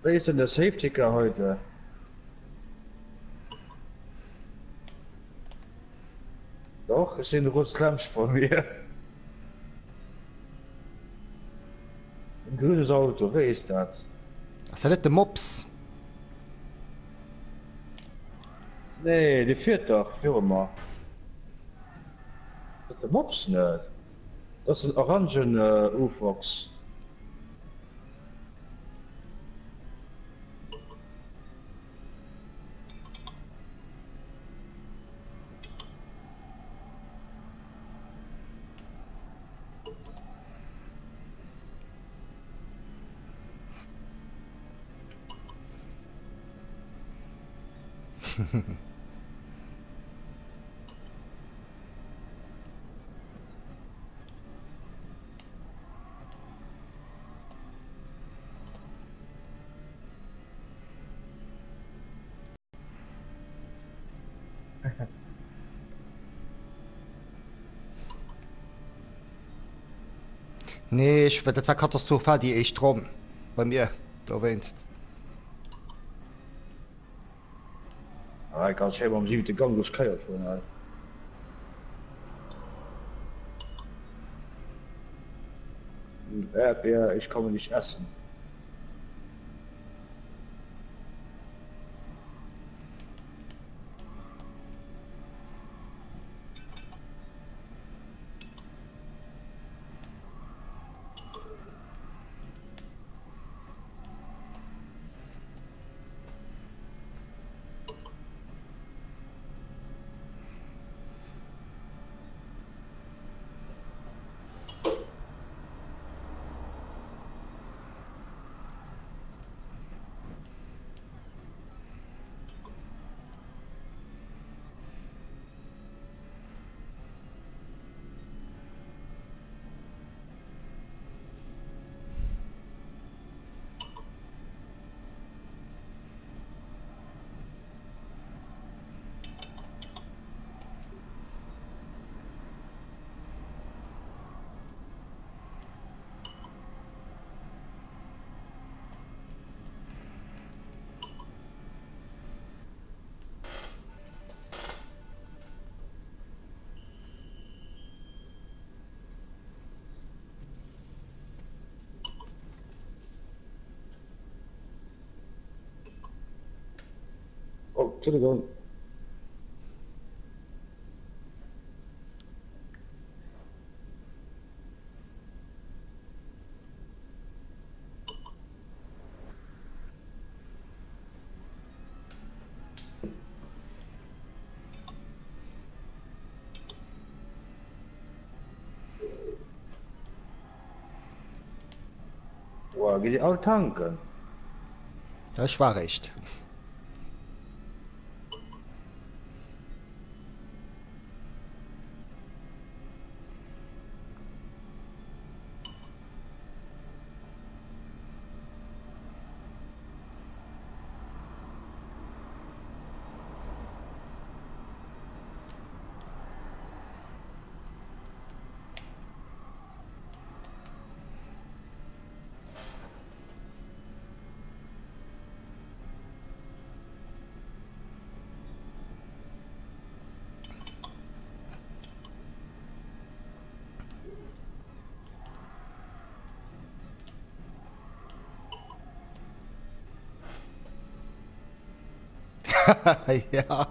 Wéi ist denn der Safety Car heute? Doch, ech sinn de Rutz Klemsch vor mir. En grünes Auto, wéi ist dat? Ass dat net de Mops? Nee, dee fiert dach viru mer. Ass dat de Mops net? Dat ass den orangen Ufox. Nee, ech, dat war katastrophal déi éischt Ronn bei mir dowéinst. Ah, ich kann schéi mam siwente Gang duerch d'Kéier fueren hei. Erdbeer, ich komme dich essen. Oh, Entschuldigung. Boah, geht ihr all tanken? Ech war réischt. Ja.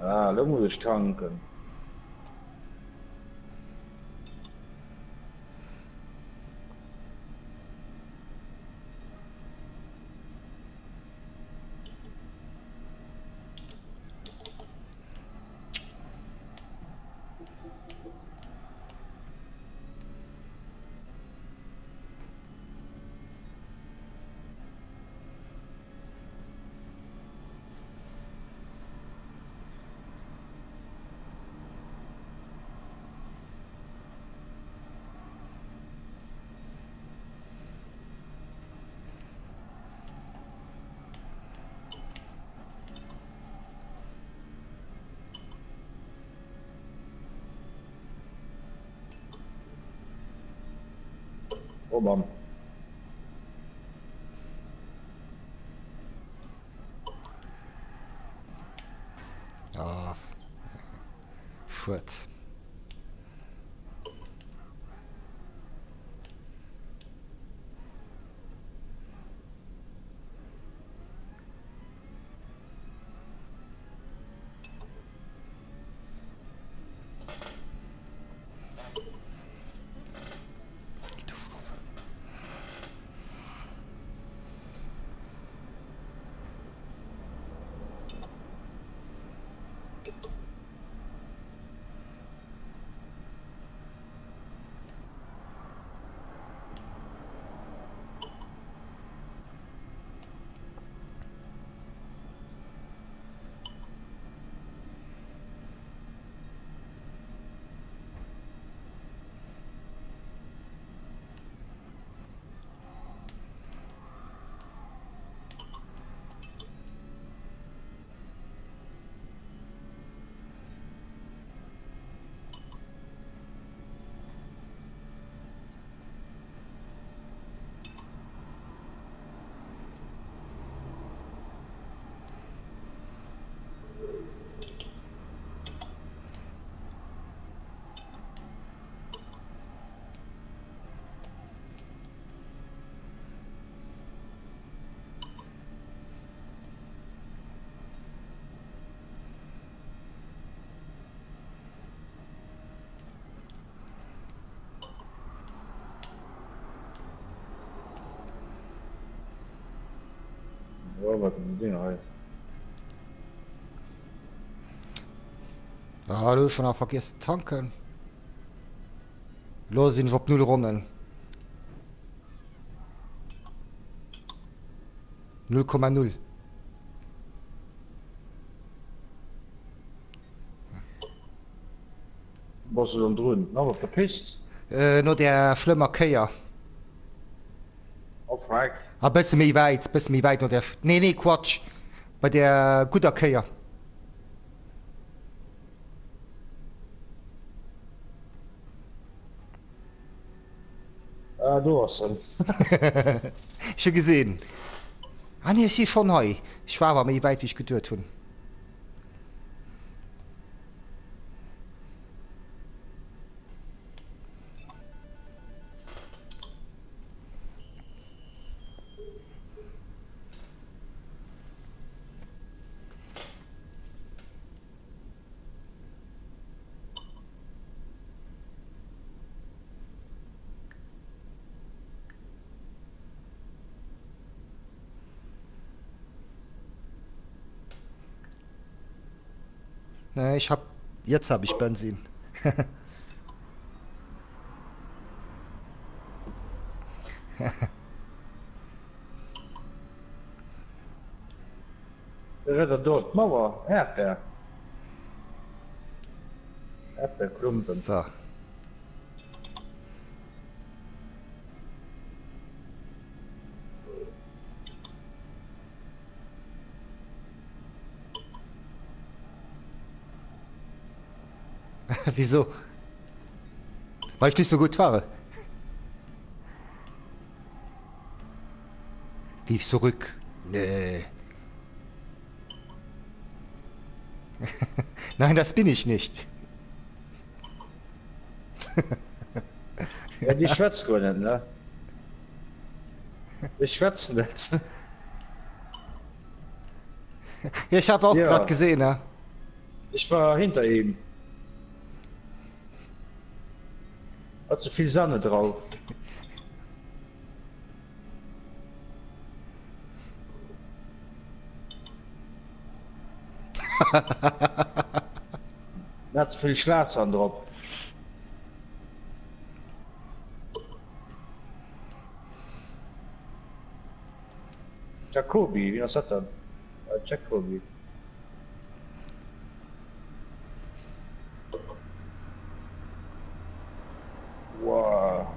Ah, lo muss ech tanken. Oh Mann. Ah. Schued. Oh, wat en Ding hei. Ah, du schon nach vergiss tanken. Lo sinn ech op 0 Ronnen. 0,0. Bass du dann drun? Nach op der Pist? Äh, no der schlëmmer Kéier. Oh fuck. A bësse méi wäit, bësse méi wäit no der. Nee, nee, Quatsch. Bei der gudder Kéier. Ah, do ass en. Ech hu gesinn. Ah nee, ech si schonn hei. Ech war awer méi wäit, wéi ech geduet hunn. Nee, ich hab jetzt hab ich Benzin. Rëdder do d'Mauer, Äerdbär. Äerdbärklumpen. So. Wieso? Weil ich nicht so gut fahre. Wie zurück? Nee. Nein, das bin ich nicht. Ja, déi schwätzt guer net, ne? Ech schwätzen net. Ja, ich habe auch Ja. gerade gesehen, ne? Ich war hinter ihm. Hat zu viel Sanne drauf. Hat zu viel Schlagsahn drop. Jacobi, wien ass dat dann? Äh, Jacobi. Wow.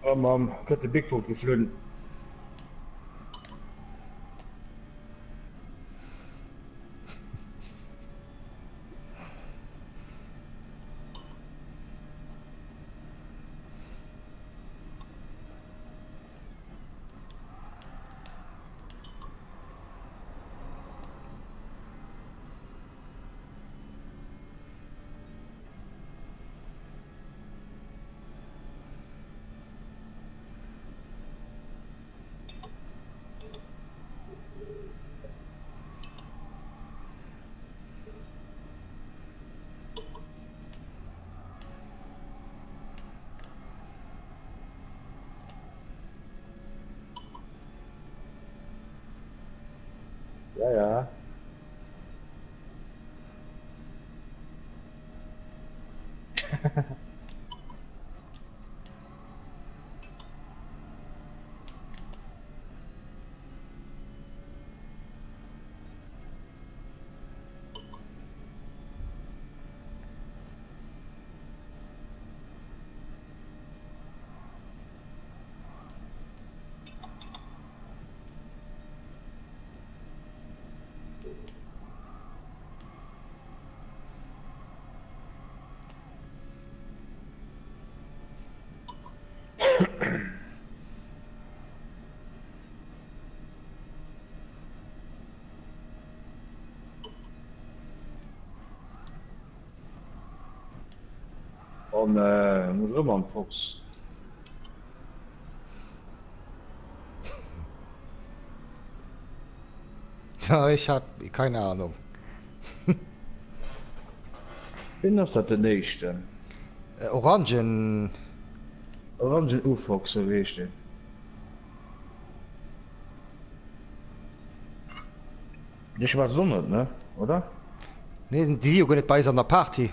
Oh Mamm, kënnt de Bigfoot geflunn. Ja, ja. Oh nee, muss erëm an d'Box. Ja, ich hab keine Ahnung. Wien ass dat den éischten? Äh, Orangen. Orangen Ufox, sou wéi heescht deen. Dee schwätzt och net, ne? Oder? Nee, déi si jo guer net bei eis an der Party.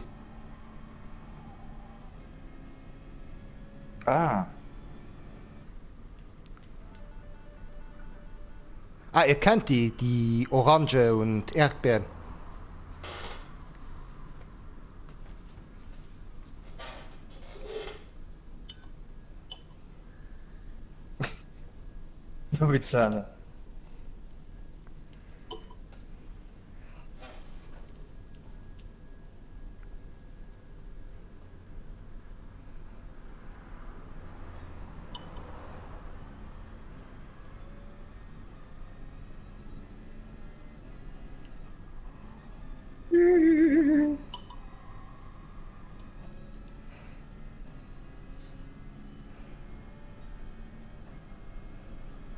Ah. Ah, ihr kennt die, die Orange und Erdbeeren. So wéi d'Zähne.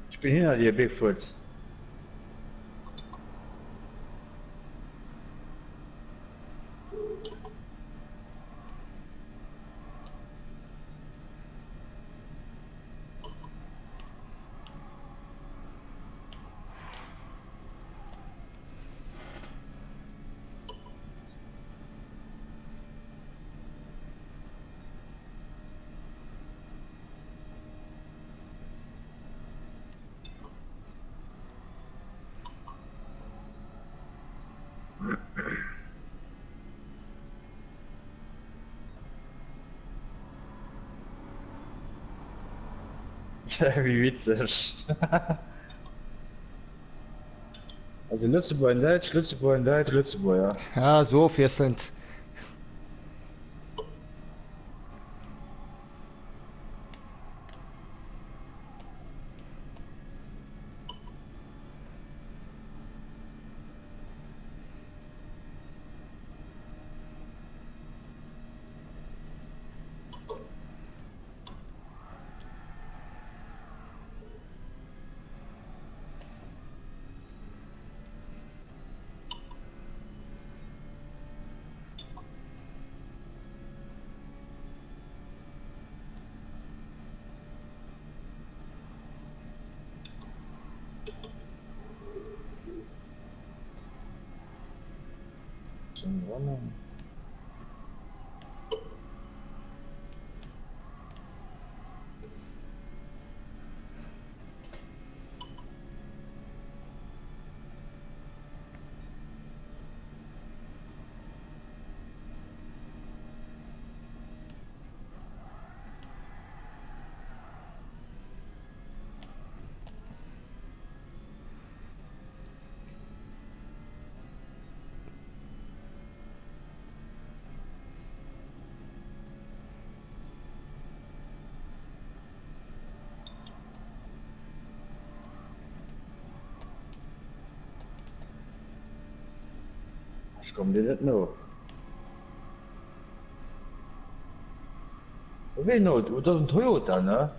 Ich bin hinter dir, Bigfoot. Wéi witzeg. Also Lëtzebuerger, Däitsch, Lëtzebuerger, Däitsch, Lëtzebuerger. Ja, so ofwiesselnd. Ech kommen dir net no. Wéi no? Dat ass en Toyota, ne?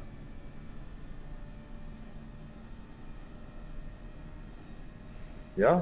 Ja?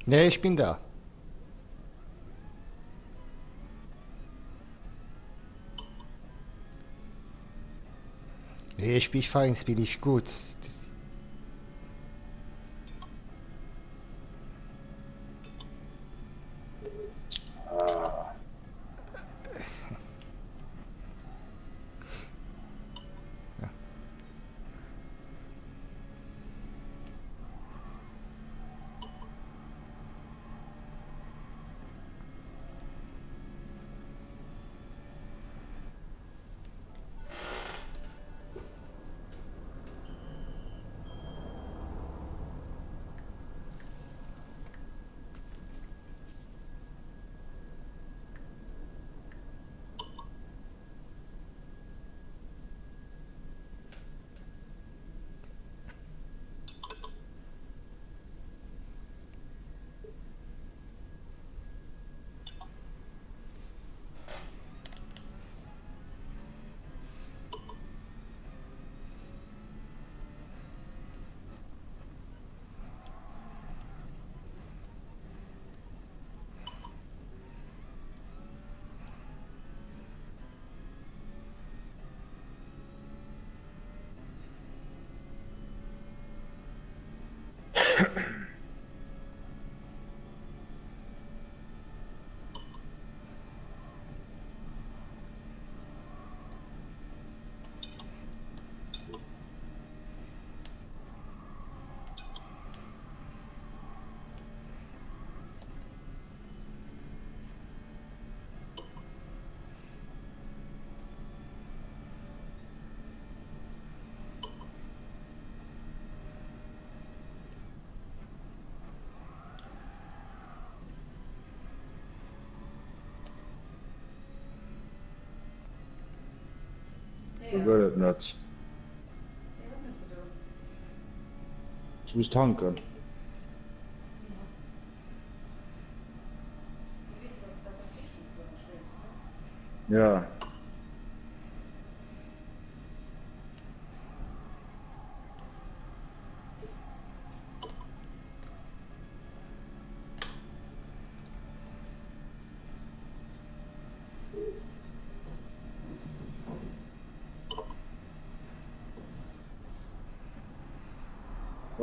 Nee, ich bin da. Nee, ich bin fein, bin ich gut. Das Do gëtt et net. Ech muss tanken. Ja.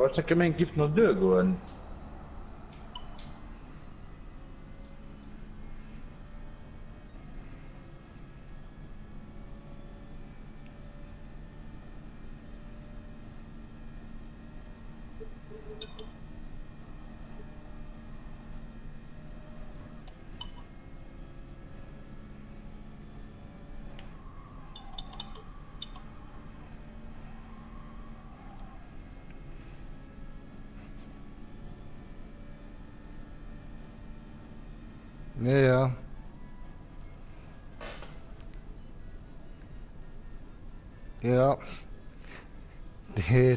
Ech hat gemengt giff nach duer goen. Ja, ja. Ja.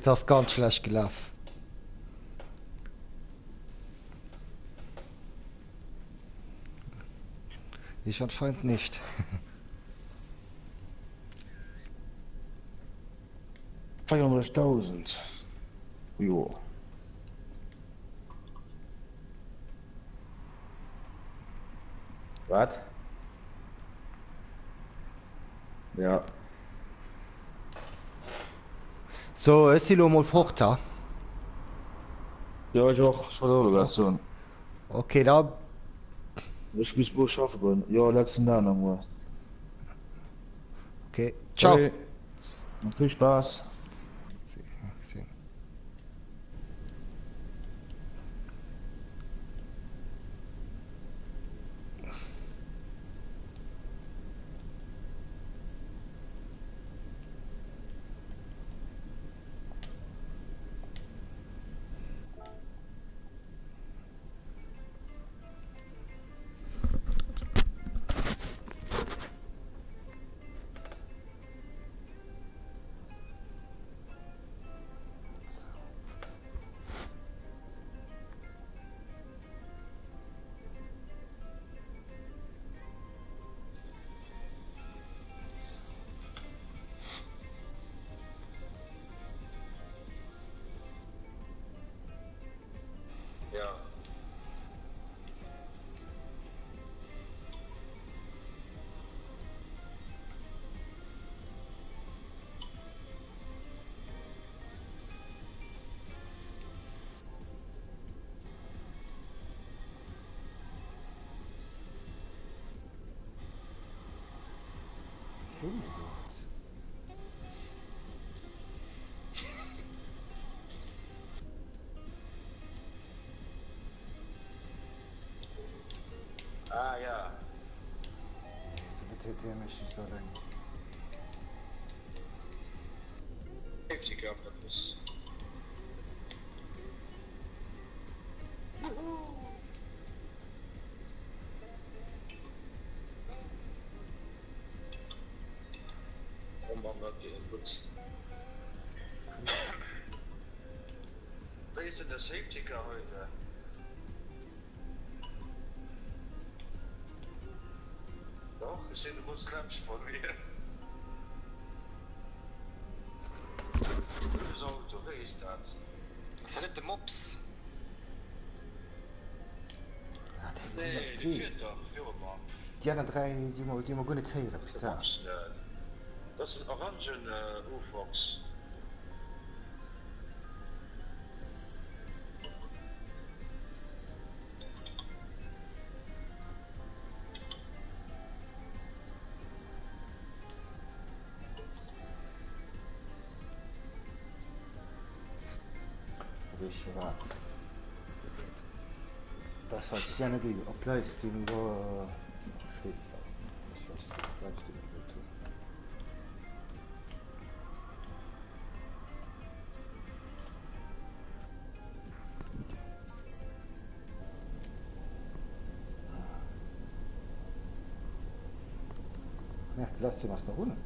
Das ist ganz schlecht gelaufen. Ich anscheinend nicht. 34.000. Jo. Wat? Ja. So, ech si lo mol fort, ha? Jo, ech och. Ech wollt och elo grad soen. Ok, da. Ech muss muer schaffe goen. Jo, letzten Dag nach muer. Ok, ciao. Salut. Vill Spaass. Ja. Hin do net. Ah ja. Nee, so betäht der mich nicht allein. Safety Car etwas. Oh Mann, dat geet gutt. Wéi ist denn der Safety Car heute? Doch, ich sehe du kurz Klatsch von mir. Gutes Auto, wéi ist dat? Ass dat net de Mops? Ah, dee Nee, si ass dee zwee. fiert dach viru mer. Déi aner 3, déi hu mer, déi hu mer guer net héieren, Dat ass de putain. Mops, dat ass den orangen Ufox. Weess je wat? Dat schallt sech ja net iwwer op Livestream do. Ech weess wat. Ech weess Livestream iwwer hunn. Merde, de Livestream ass nach un.